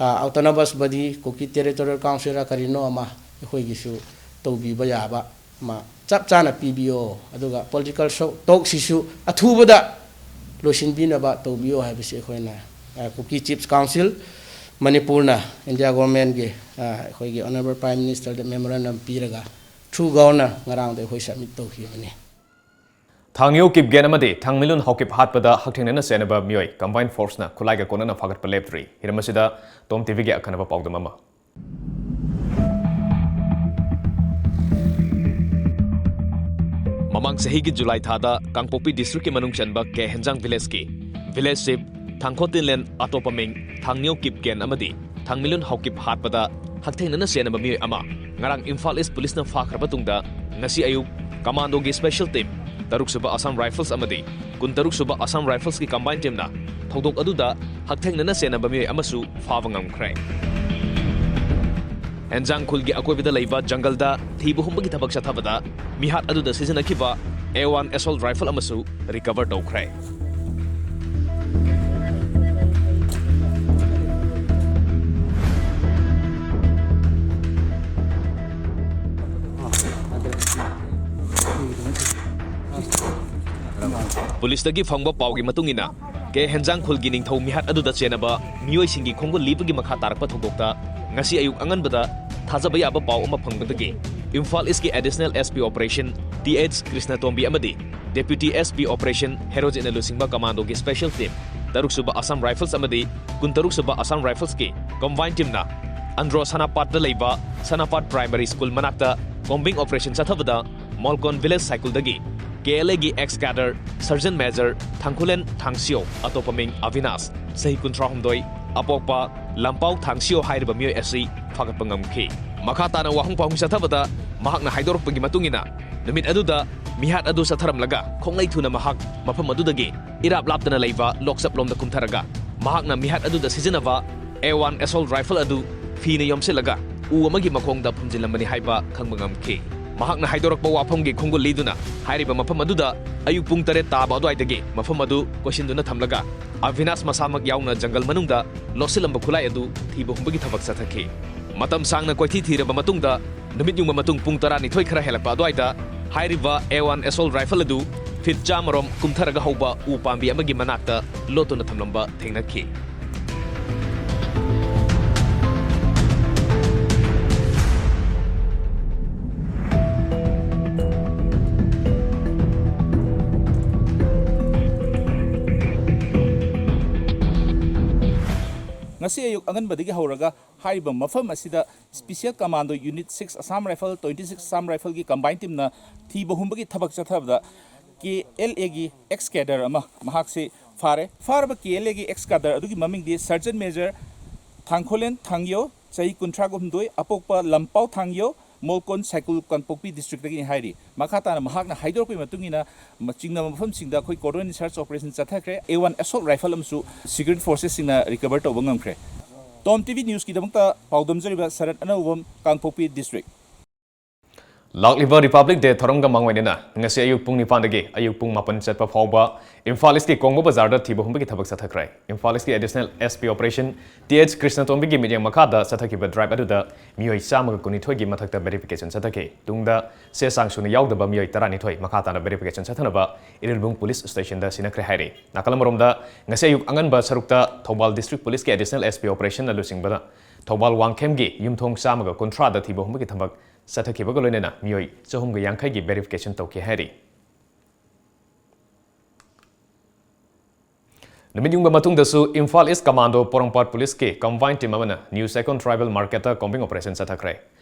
ꯑ, Autonomous Body, ꯀꯨꯀꯤ Territorial Councilꯔ ꯀꯔꯤꯅꯣ ꯑꯃ ꯑꯩꯈꯣꯏꯒꯤꯁꯨ ꯇꯧꯕꯤꯕ ꯌꯥꯕ ꯑꯃ ꯆꯞ ꯆꯥꯅ ꯄꯤꯕꯤꯌꯣ꯫ ꯑꯗꯨꯒ political ꯁꯣ-, talkꯁꯤꯁꯨ ꯑꯊꯨꯕꯗ ꯂꯣꯏꯁꯤꯟꯕꯤꯅꯕ ꯇꯧꯕꯤꯌꯣ ꯍꯥꯏꯕꯁꯤ ꯑꯩꯈꯣꯏꯅ, ꯑ, ꯀꯨꯀꯤ Chiefs Council ꯃꯅꯤꯄꯨꯔꯅ ꯏꯟꯗꯤꯌꯥ ꯒꯣꯔꯃꯦꯟꯒꯤ, ꯑ, ꯑꯩꯈꯣꯏꯒꯤ ꯑꯣꯅꯔꯦꯕꯜ ꯄ꯭ꯔꯥꯏꯝ ꯃꯤꯅꯤꯁꯇꯔꯗ ꯃꯦꯃꯣꯔꯦꯟꯗꯝ ꯄꯤꯔꯒ ꯊ꯭ꯔꯨ ꯒꯚꯔꯅꯔ ꯉꯔꯥꯡꯗ ꯑꯩꯈꯣꯏ ꯁꯕꯃꯤꯠ ꯇꯧꯈꯤꯕꯅꯤ꯫ ꯊꯥꯡꯅꯤꯌꯣ ꯀꯤꯞꯒꯦꯟ ꯑꯃꯗꯤ ꯊꯥꯡꯃꯤꯂꯨꯟ ꯍꯥꯎꯀꯤꯞ ꯍꯥꯠꯄꯗ ꯍꯛꯊꯦꯡꯅꯅ ꯆꯦꯟꯅꯕ ꯃꯤꯑꯣꯏ ꯀꯝꯕꯥꯏꯟ ꯐꯣꯔꯁꯅ ꯈꯨꯠꯂꯥꯏꯒ ꯀꯣꯟꯅꯅ ꯐꯥꯒꯠꯄ ꯂꯦꯞꯇ꯭ꯔꯤ꯫ ꯍꯤꯔꯝ ꯑꯁꯤꯗ ꯇꯣꯝ ꯇꯤꯚꯤꯒꯤ ꯑꯈꯟꯅꯕ ꯄꯥꯎꯗꯝ ꯑꯃ꯫ ꯃꯃꯥꯡ ꯆꯍꯤꯒꯤ ꯖꯨꯂꯥꯏ ꯊꯥꯗ ꯀꯥꯡꯄꯣꯛꯄꯤ ꯗꯤꯁꯇ꯭ꯔꯤꯛꯀꯤ ꯃꯅꯨꯡ ꯆꯟꯕ ꯀꯦ ꯍꯦꯟꯖꯥꯡ ꯚꯤꯂꯦꯖꯀꯤ ꯚꯤꯂꯦꯖ ꯆꯤꯐ ꯊꯥꯡꯈꯣꯇꯤꯟꯂꯦꯟ ꯑꯇꯣꯞꯄ ꯃꯤꯡ ꯊꯥꯡꯅꯤꯌꯣ ꯀꯤꯞꯒꯦꯟ ꯑꯃꯗꯤ ꯊꯥꯡꯃꯤꯂꯨꯟ ꯍꯥꯎꯀꯤꯞ ꯍꯥꯠꯄꯗ ꯍꯛꯊꯦꯡꯅꯅ ꯆꯦꯟꯅꯕ ꯃꯤꯑꯣꯏ ꯑꯃ ꯉꯔꯥꯡ ꯏꯝꯐꯥꯜ ꯏꯁ ꯄꯨꯂꯤꯁꯅ ꯐꯥꯈ꯭ꯔꯕ ꯇꯨꯡꯗ, ꯉꯁꯤ ꯑꯌꯨꯛ ꯀꯃꯥꯟꯗꯣꯒꯤ ꯁ꯭ꯄꯦꯁꯦꯜ ꯇꯤꯝ, ꯇꯔꯨꯛ ꯁꯨꯕ ꯑꯁꯥꯝ ꯔꯥꯏꯐꯜꯁ ꯑꯃꯗꯤ ꯀꯨꯟꯇꯔꯨꯛ ꯁꯨꯕ ꯑꯁꯥꯝ ꯔꯥꯏꯐꯜꯁꯀꯤ ꯀꯝꯕꯥꯏꯟ ꯇꯤꯝꯅ ꯊꯧꯗꯣꯛ ꯑꯗꯨꯗ ꯍꯛꯊꯦꯡꯅꯅ ꯆꯦꯟꯅꯕ ꯃꯤꯑꯣꯏ ꯑꯃꯁꯨ ꯐꯥꯕ ꯉꯝꯈ꯭ꯔꯦ꯫ ꯍꯦꯟꯖꯥꯡ ꯈꯨꯜꯒꯤ ꯑꯀꯣꯏꯕꯗ ꯂꯩꯕ ꯖꯪꯒꯜꯗ ꯊꯤꯕ ꯍꯨꯝꯕꯒꯤ ꯊꯕꯛ ꯆꯠꯊꯕꯗ ꯃꯤꯍꯥꯠ ꯑꯗꯨꯗ ꯁꯤꯖꯤꯟꯅꯈꯤꯕ ꯑꯦ ꯋꯥꯟ ꯑꯦꯁꯣꯜꯠ ꯔꯥꯏꯐꯜ ꯑꯃꯁꯨ ꯔꯤꯀꯚꯔ ꯇꯧꯈ꯭ꯔꯦ꯫ ꯄꯨꯂꯤꯁꯇꯒꯤ ꯐꯪꯕ ꯄꯥꯎꯒꯤ ꯃꯇꯨꯡ ꯏꯟꯅ, ꯀꯦ ꯍꯦꯟꯖꯥꯡ ꯈꯨꯜꯒꯤ ꯅꯤꯡꯊꯧ ꯃꯤꯍꯥꯠ ꯑꯗꯨꯗ ꯆꯦꯟꯅꯕ ꯃꯤꯑꯣꯏꯁꯤꯡꯒꯤ ꯈꯣꯡꯒꯨꯜ ꯂꯤꯕꯒꯤ ꯃꯈꯥ ꯇꯥꯔꯛꯄ ꯊꯧꯗꯣꯛꯇ ꯉꯁꯤ ꯑꯌꯨꯛ ꯑꯉꯟꯕꯗ ꯊꯥꯖꯕ ꯌꯥꯕ ꯄꯥꯎ ꯑꯃ ꯐꯪꯕꯗꯒꯤ ꯏꯝꯐꯥꯜ ꯏꯁꯀꯤ additional S P operation T H Krishnatombi ꯑꯃꯗꯤ ꯗꯦꯄ꯭ꯌꯨꯇꯤ ꯑꯦꯁ ꯄꯤ ꯑꯣꯄꯔꯦꯁꯟ ꯍꯦꯔꯣꯖꯤꯠꯅ ꯂꯨꯆꯤꯡꯕ ꯀꯃꯥꯟꯗꯣꯒꯤ ꯁ꯭ꯄꯦꯁꯦꯜ ꯇꯤꯝ, ꯇꯔꯨꯛ ꯁꯨꯕ ꯑꯁꯥꯝ ꯔꯥꯏꯐꯜꯁ ꯑꯃꯗꯤ ꯀꯨꯟꯇꯔꯨꯛ ꯁꯨꯕ ꯑꯁꯥꯝ ꯔꯥꯏꯐꯜꯁꯀꯤ ꯀꯝꯕꯥꯏꯟ ꯇꯤꯝꯅ ꯑꯟꯗ꯭ꯔꯣ ꯁꯅꯥꯄꯥꯠꯇ ꯂꯩꯕ ꯁꯅꯥꯄꯥꯠ ꯄ꯭ꯔꯥꯏꯃꯔꯤ ꯁ꯭ꯀꯨꯜ ꯃꯅꯥꯛꯇ ꯀꯣꯝꯕꯤꯡ ꯑꯣꯄꯔꯦꯁꯟ ꯆꯠꯊꯕꯗ ꯃꯣꯜꯀꯣꯟ ꯚꯤꯂꯦꯖ ꯁꯥꯏꯀꯨꯜꯗꯒꯤ ꯀꯦ ꯑꯦꯜ ꯑꯦꯒꯤ ꯑꯦꯛꯁ ꯀꯦꯗꯔ ꯁꯔꯖꯟ ꯃꯦꯖꯔ ꯊꯥꯡꯈꯨꯂꯦꯟ ꯊꯥꯡꯁꯤꯌꯣ, ꯑꯇꯣꯞꯄ ꯃꯤꯡ ꯑꯕꯤꯅꯥꯁ, ꯆꯍꯤ ꯀꯨꯟꯊ꯭ꯔꯥꯍꯨꯝꯗꯣꯏ, ꯑꯄꯣꯛꯄ ꯂꯝꯄꯥꯎ ꯊꯥꯡꯁꯤꯌꯣ ꯍꯥꯏꯔꯤꯕ ꯃꯤꯑꯣꯏ ꯑꯁꯤ ꯐꯥꯒꯠꯄ ꯉꯝꯈꯤ꯫ ꯃꯈꯥ ꯇꯥꯅ ꯋꯥꯍꯪ ꯄꯥꯎꯍꯪ ꯆꯠꯊꯕꯗ ꯃꯍꯥꯛꯅ ꯍꯥꯏꯗꯣꯔꯛꯄꯒꯤ ꯃꯇꯨꯡ ꯏꯟꯅ, ꯅꯨꯃꯤꯠ ꯑꯗꯨꯗ ꯃꯤꯍꯥꯠ ꯑꯗꯨ ꯆꯠꯊꯔꯝꯂꯒ ꯈꯣꯡꯂꯩ ꯊꯨꯅ ꯃꯍꯥꯛ ꯃꯐꯝ ꯑꯗꯨꯗꯒꯤ ꯏꯔꯥꯞ ꯂꯥꯞꯇꯅ ꯂꯩꯕ ꯂꯣꯛꯆꯞꯂꯣꯝꯗ ꯀꯨꯝꯊꯔꯒ ꯃꯍꯥꯛꯅ ꯃꯤꯍꯥꯠ ꯑꯗꯨꯗ ꯁꯤꯖꯤꯟꯅꯕ ꯑꯦ ꯋꯥꯟ ꯑꯦꯁꯣꯜꯠ ꯔꯥꯏꯐꯜ ꯑꯗꯨ ꯐꯤꯅ ꯌꯣꯝꯁꯤꯜꯂꯒ ꯎ ꯑꯃꯒꯤ ꯃꯈꯣꯡꯗ ꯐꯨꯝꯖꯤꯜꯂꯝꯕꯅꯤ ꯍꯥꯏꯕ ꯈꯪꯕ ꯉꯝꯈꯤ꯫ ꯃꯍꯥꯛꯅ ꯍꯥꯏꯗꯣꯔꯛꯄ ꯋꯥꯐꯝꯒꯤ ꯈꯣꯡꯒꯨꯜ ꯂꯤꯗꯨꯅ ꯍꯥꯏꯔꯤꯕ ꯃꯐꯝ ꯑꯗꯨꯗ ꯑꯌꯨꯛ ꯄꯨꯡ ꯇꯔꯦꯠ ꯇꯥꯕ ꯑꯗꯨꯋꯥꯏꯗꯒꯤ ꯃꯐꯝ ꯑꯗꯨ ꯀꯣꯏꯁꯤꯟꯗꯨꯅ ꯊꯝꯂꯒ ꯑꯚꯤꯅꯥꯁ ꯃꯁꯥꯃꯛ ꯌꯥꯎꯅ ꯖꯪꯒꯜ ꯃꯅꯨꯡꯗ ꯂꯣꯠꯁꯤꯜꯂꯝꯕ ꯈꯨꯠꯂꯥꯏ ꯑꯗꯨ ꯊꯤꯕ ꯍꯨꯝꯕꯒꯤ ꯊꯕꯛ ꯆꯠꯊꯈꯤ꯫ ꯃꯇꯝ ꯁꯥꯡꯅ ꯀꯣꯏꯊꯤ ꯊꯤꯔꯕ ꯃꯇꯨꯡꯗ ꯅꯨꯃꯤꯠ ꯌꯨꯡꯕ ꯃꯇꯨꯡ ꯄꯨꯡ ꯇꯔꯥꯅꯤꯊꯣꯏ ꯈꯔ ꯍꯦꯜꯂꯛꯄ ꯑꯗꯨꯋꯥꯏꯗ ꯍꯥꯏꯔꯤꯕ ꯑꯦ ꯋꯥꯟ ꯑꯦꯁꯣꯜꯠ ꯔꯥꯏꯐꯜ ꯑꯗꯨ ꯐꯤꯠ ꯆꯥꯝꯃꯔꯣꯝ ꯀꯨꯝꯊꯔꯒ ꯍꯧꯕ ꯎ ꯄꯥꯝꯕꯤ ꯑꯃꯒꯤ ꯃꯅꯥꯛꯇ ꯂꯣꯠꯇꯨꯅ ꯊꯝꯂꯝꯕ ꯊꯦꯡꯅꯈꯤ꯫ ꯉꯁꯤ ꯑꯌꯨꯛ ꯑꯉꯟꯕꯗꯒꯤ ꯍꯧꯔꯒ ꯍꯥꯏꯔꯤꯕ ꯃꯐꯝ ꯑꯁꯤꯗ Special Commando Unit six Assam Rifle, twenty six Assam Rifleꯒꯤ combine teamꯅ ꯊꯤꯕ ꯍꯨꯝꯕꯒꯤ ꯊꯕꯛ ꯆꯠꯊꯕꯗ ꯀꯦ ꯑꯦꯜ ꯑꯦꯒꯤ ex cadre ꯑꯃ ꯃꯍꯥꯛꯁꯤ ꯐꯥꯔꯦ꯫ ꯐꯥꯔꯕ ꯀꯦ ꯑꯦꯜ ꯑꯦꯒꯤ ex cadre ꯑꯗꯨꯒꯤ ꯃꯃꯤꯡꯗꯤ Sergeant Major ꯊꯥꯡꯈꯣꯂꯦꯟ ꯊꯥꯡꯌꯣ, ꯆꯍꯤ ꯀꯨꯟꯊ꯭ꯔꯥꯒ ꯍꯨꯝꯗꯣꯏ, ꯑꯄꯣꯛꯄ ꯂꯝꯄꯥꯎ ꯊꯥꯡꯌꯣ, ꯃꯣꯜꯀꯣꯟ ꯁꯥꯏꯀꯨꯜ ꯀꯥꯡꯄꯣꯛꯄꯤ districtꯇꯒꯤꯅꯤ ꯍꯥꯏꯔꯤ꯫ ꯃꯈꯥ ꯇꯥꯅ ꯃꯍꯥꯛꯅ ꯍꯥꯏꯗꯣꯔꯛꯄꯒꯤ ꯃꯇꯨꯡ ꯏꯟꯅ ꯃ-, ꯆꯤꯡꯅꯕ ꯃꯐꯝꯁꯤꯡꯗ ꯑꯩꯈꯣꯏ cordon search operation ꯆꯠꯊꯈ꯭ꯔꯦ꯫ ꯑꯦ ꯋꯥꯟ assault rifle ꯑꯃꯁꯨ security forcesꯁꯤꯡꯅ recover ꯇꯧꯕ ꯉꯝꯈ꯭ꯔꯦ꯫ ꯇꯣꯝ ꯇꯤ ꯚꯤ Newsꯀꯤꯗꯃꯛꯇ ꯄꯥꯎꯗꯝꯖꯔꯤꯕ ꯁꯔꯠ ꯑꯅꯧꯕꯝ, ꯀꯥꯡꯄꯣꯛꯄꯤ district꯫ ꯂꯥꯛꯂꯤꯕ Republic Day ꯊꯧꯔꯝꯒ ꯃꯥꯡꯑꯣꯏꯅꯅ ꯉꯁꯤ ꯑꯌꯨꯛ ꯄꯨꯡ ꯅꯤꯄꯥꯟꯗꯒꯤ ꯑꯌꯨꯛ ꯄꯨꯡ ꯃꯥꯄꯟ ꯆꯠꯄ ꯐꯥꯎꯕ ꯏꯝꯐꯥꯜ Eastꯀꯤ ꯀꯣꯡꯕ ꯕꯖꯥꯔꯗ ꯊꯤꯕ ꯍꯨꯝꯕꯒꯤ ꯊꯕꯛ ꯆꯠꯊꯈ꯭ꯔꯦ꯫ ꯏꯝꯐꯥꯜ Eastꯀꯤ Additional S P Operation T H ꯀ꯭ꯔꯤꯁꯅꯇꯣꯝꯕꯤꯒꯤ ꯃꯤꯠꯌꯦꯡ ꯃꯈꯥꯗ ꯆꯠꯊꯈꯤꯕ drive ꯑꯗꯨꯗ ꯃꯤꯑꯣꯏ ꯆꯥꯝꯃꯒ ꯀꯨꯟꯅꯤꯊꯣꯏꯒꯤ ꯃꯊꯛꯇ verification ꯆꯠꯊꯈꯤ꯫ ꯇꯨꯡꯗ ꯆꯦ ꯆꯥꯡ ꯁꯨꯅ ꯌꯥꯎꯗꯕ ꯃꯤꯑꯣꯏ ꯇꯔꯥꯅꯤꯊꯣꯏ ꯃꯈꯥ ꯇꯥꯅ verification ꯆꯠꯊꯅꯕ ꯏꯔꯤꯜꯕꯨꯡ Police Stationꯗ ꯁꯤꯟꯅꯈ꯭ꯔꯦ ꯍꯥꯏꯔꯤ꯫ ꯅꯥꯀꯜ ꯑꯃꯔꯣꯝꯗ, ꯉꯁꯤ ꯑꯌꯨꯛ ꯑꯉꯟꯕ ꯁꯔꯨꯛꯇ Thoubal District Policeꯀꯤ Additional S P Operationꯅ ꯂꯨꯆꯤꯡꯕꯅ Thoubal ꯋꯥꯡꯈꯦꯝꯒꯤ ꯌꯨꯝꯊꯣꯡ ꯆꯥꯝꯃꯒ ꯀꯨꯟꯊ꯭ꯔꯥꯗ ꯊꯤꯕ ꯍꯨꯝꯕꯒꯤ ꯊꯕꯛ ꯆꯠꯊꯈꯤꯕꯒ ꯂꯣꯏꯅꯅ ꯃꯤꯑꯣꯏ ꯆꯍꯨꯝꯒ ꯌꯥꯡꯈꯩꯒꯤ verification ꯇꯧꯈꯤ ꯍꯥꯏꯔꯤ꯫ ꯅꯨꯃꯤꯠ ꯌꯨꯡꯕ ꯃꯇꯨꯡꯗꯁꯨ ꯏꯝꯐꯥꯜ East Commando ꯄꯣꯔꯣꯝꯄꯥꯠ Policeꯀꯤ combine team ꯑꯃꯅ New Second Tribal Marketꯇ combing operation ꯆꯠꯊꯈ꯭ꯔꯦ꯫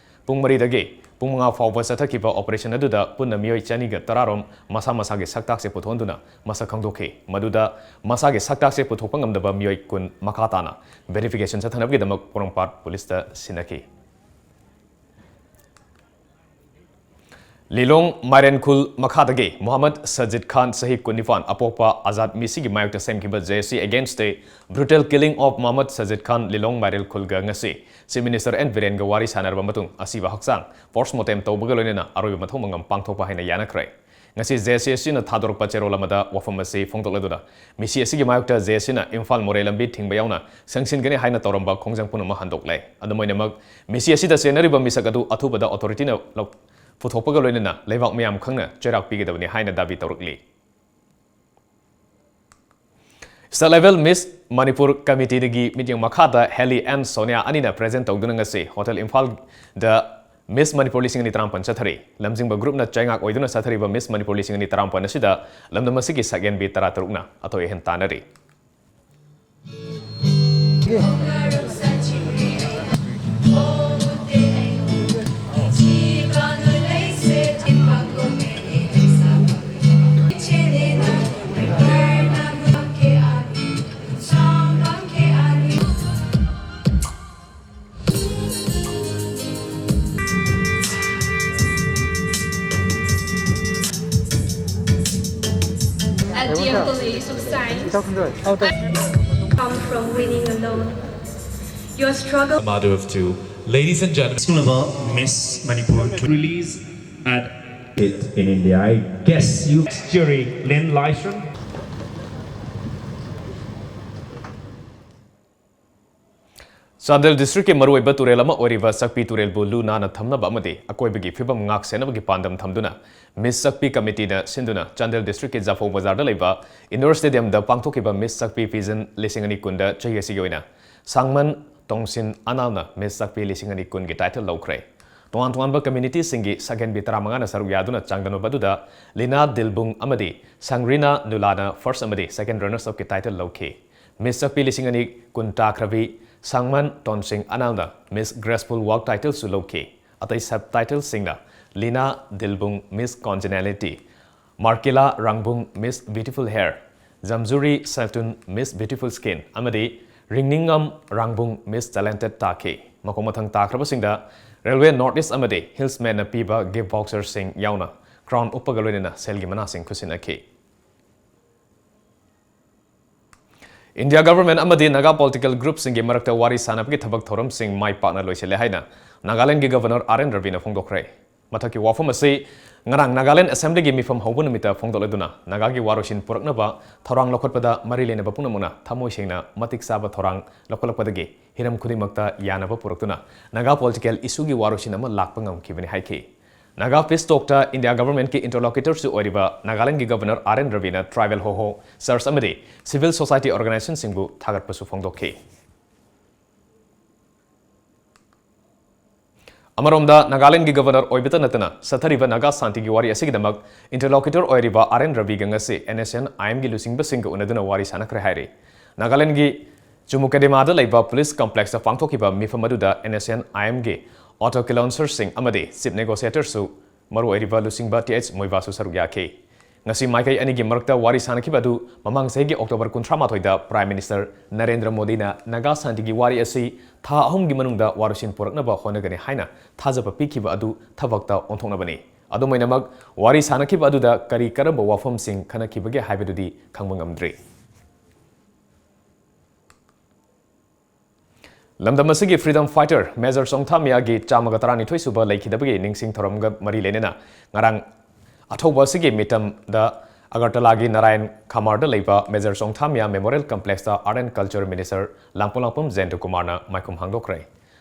ꯄꯨꯡ ꯃꯔꯤꯗꯒꯤ ꯄꯨꯡ ꯃꯉꯥ ꯐꯥꯎꯕ ꯆꯠꯊꯈꯤꯕ operation ꯑꯗꯨꯗ ꯄꯨꯟꯅ ꯃꯤꯑꯣꯏ ꯆꯅꯤꯒ ꯇꯔꯥꯔꯣꯝ ꯃꯁꯥ ꯃꯁꯥꯒꯤ ꯁꯛꯇꯥꯛꯁꯦ ꯄꯨꯊꯣꯛꯍꯟꯗꯨꯅ ꯃꯁꯛ ꯈꯪꯗꯣꯛꯈꯤ꯫ ꯃꯗꯨꯗ ꯃꯁꯥꯒꯤ ꯁꯛꯇꯥꯛꯁꯦ ꯄꯨꯊꯣꯛꯄ ꯉꯝꯗꯕ ꯃꯤꯑꯣꯏ ꯀꯨꯟ ꯃꯈꯥ ꯇꯥꯅ verification ꯆꯠꯊꯅꯕꯒꯤꯗꯃꯛ ꯄꯣꯔꯣꯝꯄꯥꯠ Policeꯇ ꯁꯤꯟꯅꯈꯤ꯫ ꯂꯤꯂꯣꯡ ꯃꯥꯏꯔꯦꯟꯈꯨꯜ ꯃꯈꯥꯗꯒꯤ ꯃꯣꯍꯝꯃꯗ ꯁꯖꯤꯗ ꯈꯥꯟ ꯆꯍꯤ ꯀꯨꯟꯅꯤꯄꯥꯟ ꯑꯄꯣꯛꯄ ꯑꯖꯥꯗ ꯃꯤꯁꯤꯒꯤ ꯃꯥꯌꯣꯛꯇ ꯁꯦꯝꯈꯤꯕ J S C Against the Brutal Killing of Mohammad Sajid Khan ꯂꯤꯂꯣꯡ ꯃꯥꯏꯔꯦꯟꯈꯨꯜꯒ ꯉꯁꯤ Chief Minister N ꯕꯤꯔꯦꯟꯒ ꯋꯥꯔꯤ ꯁꯥꯟꯅꯔꯕ ꯃꯇꯨꯡ ꯑꯁꯤꯕ ꯍꯛꯆꯥꯡ post mortem ꯇꯧꯕꯒ ꯂꯣꯏꯅꯅ ꯑꯔꯣꯏꯕ ꯃꯊꯧ ꯃꯉꯝ ꯄꯥꯡꯊꯣꯛꯄ ꯍꯥꯏꯅ ꯌꯥꯅꯈ꯭ꯔꯦ꯫ ꯉꯁꯤ J S C ꯅ ꯊꯥꯗꯣꯔꯛꯄ ꯆꯦꯔꯣꯜ ꯑꯃꯗ ꯋꯥꯐꯝ ꯑꯁꯤ ꯐꯣꯡꯗꯣꯛꯂꯗꯨꯅ, ꯃꯤꯁꯤ ꯑꯁꯤꯒꯤ ꯃꯥꯌꯣꯛꯇ J S C ꯅ ꯏꯝꯐꯥꯜ ꯃꯣꯔꯦ ꯂꯝꯕꯤ ꯊꯤꯡꯕ ꯌꯥꯎꯅ ꯁꯪꯁꯤꯟꯒꯅꯤ ꯍꯥꯏꯅ ꯇꯧꯔꯝꯕ ꯈꯣꯡꯖꯪ ꯄꯨꯝꯅꯃꯛ ꯍꯟꯗꯣꯛꯂꯦ꯫ ꯑꯗꯨꯝ ꯑꯣꯏꯅꯃꯛ, ꯃꯤꯁꯤ ꯑꯁꯤꯗ ꯆꯦꯟꯅꯔꯤꯕ ꯃꯤꯁꯛ ꯑꯗꯨ ꯑꯊꯨꯕꯗ authority ꯅ ꯂꯧ-, ꯄꯨꯊꯣꯛꯄꯒ ꯂꯣꯏꯅꯅ ꯂꯩꯕꯥꯛ ꯃꯤꯌꯥꯝ ꯈꯪꯅ ꯆꯩꯔꯥꯛ ꯄꯤꯒꯗꯕꯅꯤ ꯍꯥꯏꯅ Dhabi ꯇꯧꯔꯛꯂꯤ꯫ State Level Miss Manipur Committee ꯗꯒꯤ ꯃꯤꯠꯌꯦꯡ ꯃꯈꯥꯗ Helly and Sonia ꯑꯅꯤꯅ present ꯇꯧꯗꯨꯅ ꯉꯁꯤ Hotel ꯏꯝꯐꯥꯜꯗ Miss Manipur ꯂꯤꯁꯤꯡ ꯑꯅꯤ ꯇꯔꯥꯃꯥꯄꯟ ꯆꯠꯊꯔꯤ꯫ ꯂꯝꯖꯤꯡꯕ group ꯅ ꯆꯩꯉꯥꯛ ꯑꯣꯏꯗꯨꯅ ꯆꯠꯊꯔꯤꯕ Miss Manipur ꯂꯤꯁꯤꯡ ꯑꯅꯤ ꯇꯔꯥꯃꯥꯄꯟ ꯑꯁꯤꯗ ꯂꯝꯗꯝ ꯑꯁꯤꯒꯤ ꯁꯛꯍꯦꯟꯕꯤ ꯇꯔꯥꯇꯔꯨꯛꯅ ꯑꯊꯣꯏ ꯑꯍꯦꯟ ꯇꯥꯟꯅꯔꯤ꯫ At the Uncle Yusuf Sign, come from winning alone. Your struggle. A mother of two. Ladies and gentlemen. Miss Manipur to release at it in India. I guess you. Jury, Lynn Lystrom. Chandel ꯗꯤꯁꯇ꯭ꯔꯤꯛꯀꯤ ꯃꯔꯨꯑꯣꯏꯕ ꯇꯨꯔꯦꯜ ꯑꯃ ꯑꯣꯏꯔꯤꯕ ꯆꯥꯛꯄꯤ ꯇꯨꯔꯦꯜꯕꯨ ꯂꯨ ꯅꯥꯟꯅ ꯊꯝꯅꯕ ꯑꯃꯗꯤ ꯑꯀꯣꯏꯕꯒꯤ ꯐꯤꯕꯝ ꯉꯥꯛ ꯁꯦꯟꯅꯕꯒꯤ ꯄꯥꯟꯗꯝ ꯊꯝꯗꯨꯅ ꯃꯤꯁ ꯆꯥꯛꯄꯤ ꯀꯃꯤꯇꯤꯅ ꯁꯤꯟꯗꯨꯅ ꯆꯥꯟꯗꯦꯜ ꯗꯤꯁꯇ꯭ꯔꯤꯛꯀꯤ ꯖꯥꯐꯧ ꯕꯖꯥꯔꯗ ꯂꯩꯕ ꯏꯟꯗꯣꯔ ꯁ꯭ꯇꯦꯗꯤꯌꯝꯗ ꯄꯥꯡꯊꯣꯛꯈꯤꯕ ꯃꯤꯁ ꯆꯥꯛꯄꯤ ꯄꯤꯖꯟ ꯂꯤꯁꯤꯡ ꯑꯅꯤ ꯀꯨꯟꯗ ꯆꯍꯤ ꯑꯁꯤꯒꯤ ꯑꯣꯏꯅ ꯁꯥꯡꯃꯟ ꯇꯣꯡꯁꯤꯟ ꯑꯅꯥꯜꯅ ꯃꯤꯁ ꯆꯥꯛꯄꯤ ꯂꯤꯁꯤꯡ ꯑꯅꯤ ꯀꯨꯟꯒꯤ ꯇꯥꯏꯇꯜ ꯂꯧꯈ꯭ꯔꯦ꯫ ꯇꯣꯉꯥꯟ ꯇꯣꯉꯥꯟꯕ ꯀꯝꯃ꯭ꯌꯨꯅꯤꯇꯤꯁꯤꯡꯒꯤ ꯁꯛꯍꯦꯟꯕꯤ ꯇꯔꯥꯃꯉꯥꯅ ꯁꯔꯨꯛ ꯌꯥꯗꯨꯅ ꯆꯥꯡꯗꯝꯅꯕ ꯑꯗꯨꯗ ꯂꯤꯅꯥ ꯗꯤꯜꯕꯨꯡ ꯑꯃꯗꯤ ꯁꯪꯔꯤꯅꯥ ꯅꯨꯂꯥꯅ ꯐꯥꯔꯁ ꯑꯃꯗꯤ ꯁꯦꯀꯦꯟ ꯔꯅꯔꯁ ꯑꯞꯀꯤ ꯇꯥꯏꯇꯜ ꯂꯧꯈꯤ꯫ ꯃꯤꯁ ꯆꯥꯛꯄꯤ ꯂꯤꯁꯤꯡ ꯑꯅꯤ ꯀꯨꯟ ꯇꯥꯈ꯭ꯔꯕꯤ ꯁꯥꯡꯃꯟ ꯇꯣꯟꯁꯤꯡ ꯑꯅꯥꯜꯅ ꯃꯤꯁ ꯒ꯭ꯔꯦꯁꯐꯨꯜ ꯋꯥꯛ ꯇꯥꯏꯇꯜꯁꯨ ꯂꯧꯈꯤ꯫ ꯑꯇꯩ ꯁꯕ ꯇꯥꯏꯇꯜꯁꯤꯡꯅ ꯂꯤꯅꯥ ꯗꯤꯜꯕꯨꯡ ꯃꯤꯁ ꯀꯣꯟꯖꯦꯅꯦꯂꯤꯇꯤ, ꯃꯥꯔꯀꯤꯂꯥ ꯔꯥꯡꯕꯨꯡ ꯃꯤꯁ ꯕ꯭ꯌꯨꯇꯤꯐꯨꯜ ꯍꯦꯌꯔ, ꯖꯝꯖꯨꯔꯤ ꯁꯦꯜꯇꯨꯟ ꯃꯤꯁ ꯕ꯭ꯌꯨꯇꯤꯐꯨꯜ ꯁ꯭ꯀꯤꯟ ꯑꯃꯗꯤ ꯔꯤꯡꯅꯤꯡꯉꯝ ꯔꯥꯡꯕꯨꯡ ꯃꯤꯁ ꯇꯦꯂꯦꯟꯇꯦꯠ ꯇꯥꯈꯤ꯫ ꯃꯈꯣꯡ ꯃꯊꯪ ꯇꯥꯈ꯭ꯔꯕꯁꯤꯡꯗ ꯔꯦꯜꯋꯦ ꯅꯣꯔꯠ ꯏꯁ ꯑꯃꯗꯤ ꯍꯤꯜꯁꯃꯦꯟꯅ ꯄꯤꯕ ꯒꯤꯐ ꯚꯥꯎꯆꯔꯁꯤꯡ ꯌꯥꯎꯅ ꯀ꯭ꯔꯥꯎꯟ ꯎꯞꯄꯒ ꯂꯣꯏꯅꯅ ꯁꯦꯜꯒꯤ ꯃꯅꯥꯁꯤꯡ ꯈꯨꯠꯁꯤꯟꯅꯈꯤ꯫ ꯏꯟꯗꯤꯌꯥ ꯒꯚꯔꯟꯃꯦꯟꯠ ꯑꯃꯗꯤ ꯅꯥꯒꯥ ꯄꯣꯂꯤꯇꯤꯀꯦꯜ ꯒ꯭ꯔꯨꯞꯁꯤꯡꯒꯤ ꯃꯔꯛꯇ ꯋꯥꯔꯤ ꯁꯥꯅꯕꯒꯤ ꯊꯕꯛ ꯊꯧꯔꯝꯁꯤꯡ ꯃꯥꯏ ꯄꯥꯛꯅ ꯂꯣꯏꯁꯤꯜꯂꯦ ꯍꯥꯏꯅ ꯅꯥꯒꯥꯂꯦꯟꯗꯒꯤ ꯒꯚꯔꯅꯔ ꯑꯥꯔ ꯑꯦꯟ ꯔꯕꯤꯅ ꯐꯣꯡꯗꯣꯛꯈ꯭ꯔꯦ꯫ ꯃꯊꯛꯀꯤ ꯋꯥꯐꯝ ꯑꯁꯤ ꯉꯔꯥꯡ ꯅꯥꯒꯥꯂꯦꯟꯗ ꯑꯦꯁꯦꯝꯕ꯭ꯂꯤꯒꯤ ꯃꯤꯐꯝ ꯍꯧꯕ ꯅꯨꯃꯤꯠꯇ ꯐꯣꯡꯗꯣꯛꯂꯗꯨꯅ ꯅꯥꯒꯥꯒꯤ ꯋꯥꯔꯣꯏꯁꯤꯟ ꯄꯨꯔꯛꯅꯕ ꯊꯧꯔꯥꯡ ꯂꯧꯈꯠꯄꯗ ꯃꯔꯤ ꯂꯩꯅꯕ ꯄꯨꯝꯅꯃꯛꯅ ꯊꯃꯣꯏ ꯁꯦꯡꯅ ꯃꯇꯤꯛ ꯆꯥꯕ ꯊꯧꯔꯥꯡ ꯂꯧꯈꯠꯂꯛꯄꯗꯒꯤ ꯍꯤꯔꯝ ꯈꯨꯗꯤꯡꯃꯛꯇ ꯌꯥꯅꯕ ꯄꯨꯔꯛꯇꯨꯅ ꯅꯥꯒꯥ ꯄꯣꯂꯤꯇꯤꯀꯦꯜ ꯏꯁꯨꯒꯤ ꯋꯥꯔꯣꯏꯁꯤꯟ ꯑꯃ ꯂꯥꯛꯄ ꯉꯝꯈꯤꯕꯅꯤ ꯍꯥꯏꯈꯤ꯫ ꯅꯥꯒꯥ ꯄꯤꯁ ꯇꯣꯛꯇ ꯏꯟꯗꯤꯌꯥ ꯒꯚꯔꯟꯃꯦꯟꯠꯀꯤ ꯏꯟꯇꯔꯂꯣꯀ꯭ꯌꯨꯇꯔꯁꯨ ꯑꯣꯏꯔꯤꯕ ꯅꯥꯒꯥꯂꯦꯟꯗꯒꯤ ꯒꯚꯔꯅꯔ ꯑꯥꯔ ꯑꯦꯟ ꯔꯕꯤꯅ ꯇ꯭ꯔꯥꯏꯕꯦꯜ ꯍꯣꯍꯣ, ꯆꯔꯆ ꯑꯃꯗꯤ ꯁꯤꯚꯤꯜ ꯁꯣꯁꯥꯏꯇꯤ ꯑꯣꯔꯒꯅꯥꯏꯖꯦꯁꯟꯁꯤꯡꯕꯨ ꯊꯥꯒꯠꯄꯁꯨ ꯐꯣꯡꯗꯣꯛꯈꯤ꯫ ꯑꯃꯔꯣꯝꯗ ꯅꯥꯒꯥꯂꯦꯟꯗꯒꯤ ꯒꯚꯔꯅꯔ ꯑꯣꯏꯕꯇ ꯅꯠꯇꯅ ꯆꯠꯊꯔꯤꯕ ꯅꯥꯒꯥ ꯁꯥꯟꯇꯤꯒꯤ ꯋꯥꯔꯤ ꯑꯁꯤꯒꯤꯗꯃꯛ ꯏꯟꯇꯔꯂꯣꯀ꯭ꯌꯨꯇꯔ ꯑꯣꯏꯔꯤꯕ ꯑꯥꯔ ꯑꯦꯟ ꯔꯕꯤꯒ ꯉꯁꯤ ꯑꯦꯟ ꯑꯦꯁ ꯑꯦꯟ ꯑꯥꯏ ꯑꯦꯝꯒꯤ ꯂꯨꯆꯤꯡꯕꯁꯤꯡꯒ ꯎꯅꯗꯨꯅ ꯋꯥꯔꯤ ꯁꯥꯟꯅꯈ꯭ꯔꯦ ꯍꯥꯏꯔꯤ꯫ ꯅꯥꯒꯥꯂꯦꯟꯗꯒꯤ ꯆꯨꯃꯨꯀꯦꯗꯦꯃꯥꯗ ꯂꯩꯕ ꯄꯨꯂꯤꯁ ꯀꯝꯄ꯭ꯂꯦꯛꯁꯇ ꯄꯥꯡꯊꯣꯛꯈꯤꯕ ꯃꯤꯐꯝ ꯑꯗꯨꯗ NSCN-IM-ꯒꯤ ꯑꯣꯇꯣ ꯀꯤꯂꯣꯟꯁꯔꯁꯤꯡ ꯑꯃꯗꯤ ꯆꯤꯐ ꯅꯦꯒꯣꯁꯤꯌꯦꯇꯔꯁꯨ ꯃꯔꯨ ꯑꯣꯏꯔꯤꯕ ꯂꯨꯆꯤꯡꯕ ꯇꯤ ꯑꯩꯆ ꯃꯣꯏꯕꯥꯁꯨ ꯁꯔꯨꯛ ꯌꯥꯈꯤ꯫ ꯉꯁꯤ ꯃꯥꯏꯀꯩ ꯑꯅꯤꯒꯤ ꯃꯔꯛꯇ ꯋꯥꯔꯤ ꯁꯥꯅꯈꯤꯕ ꯑꯗꯨ ꯃꯃꯥꯡ ꯆꯍꯤꯒꯤ ꯑꯣꯛꯇꯣꯕꯔ ꯀꯨꯟꯊ꯭ꯔꯥ ꯃꯥꯊꯣꯏꯗ ꯄ꯭ꯔꯥꯏꯝ ꯃꯤꯅꯤꯁꯇꯔ ꯅꯔꯦꯟꯗ꯭ꯔ ꯃꯣꯗꯤꯅ ꯅꯥꯒꯥ ꯁꯥꯟꯇꯤꯒꯤ ꯋꯥꯔꯤ ꯑꯁꯤ ꯊꯥ ꯑꯍꯨꯝꯒꯤ ꯃꯅꯨꯡꯗ ꯋꯥꯔꯣꯏꯁꯤꯟ ꯄꯨꯔꯛꯅꯕ ꯍꯣꯠꯅꯒꯅꯤ ꯍꯥꯏꯅ ꯊꯥꯖꯕ ꯄꯤꯈꯤꯕ ꯑꯗꯨ ꯊꯕꯛꯇ ꯑꯣꯟꯊꯣꯛꯅꯕꯅꯤ꯫ ꯑꯗꯨꯝ ꯑꯣꯏꯅꯃꯛ, ꯋꯥꯔꯤ ꯁꯥꯅꯈꯤꯕ ꯑꯗꯨꯗ ꯀꯔꯤ ꯀꯔꯝꯕ ꯋꯥꯐꯝꯁꯤꯡ ꯈꯟꯅꯈꯤꯕꯒꯦ ꯍꯥꯏꯕꯗꯨꯗꯤ ꯈꯪꯕ ꯉꯝꯗ꯭ꯔꯤ꯫ ꯂꯝꯗꯝ ꯑꯁꯤꯒꯤ ꯐ꯭ꯔꯤꯗꯝ ꯐꯥꯏꯇꯔ ꯃꯦꯖꯔ ꯆꯣꯡꯊꯥ ꯃꯤꯌꯥꯒꯤ ꯆꯥꯝꯃꯒ ꯇꯔꯥꯅꯤꯊꯣꯏ ꯁꯨꯕ ꯂꯩꯈꯤꯗꯕꯒꯤ ꯅꯤꯡꯁꯤꯡ ꯊꯧꯔꯝꯒ ꯃꯔꯤ ꯂꯩꯅꯅ ꯉꯔꯥꯡ ꯑꯊꯧꯕ ꯑꯁꯤꯒꯤ ꯃꯤꯇꯝꯗ ꯑꯒꯔꯇꯂꯥꯒꯤ ꯅꯥꯔꯥꯌꯟ ꯈꯥꯃꯥꯔꯗ ꯂꯩꯕ ꯃꯦꯖꯔ ꯆꯣꯡꯊꯥ ꯃꯤꯌꯥ ꯃꯦꯃꯣꯔꯤꯌꯦꯜ ꯀꯝꯄ꯭ꯂꯦꯛꯁꯇ Art and Culture Minister ꯂꯥꯡꯄꯣꯛꯂꯥꯛꯄꯝ ꯖꯌꯟꯇ ꯀꯨꯃꯥꯔꯅ ꯃꯥꯏꯈꯨꯝ ꯍꯥꯡꯗꯣꯛꯈ꯭ꯔꯦ꯫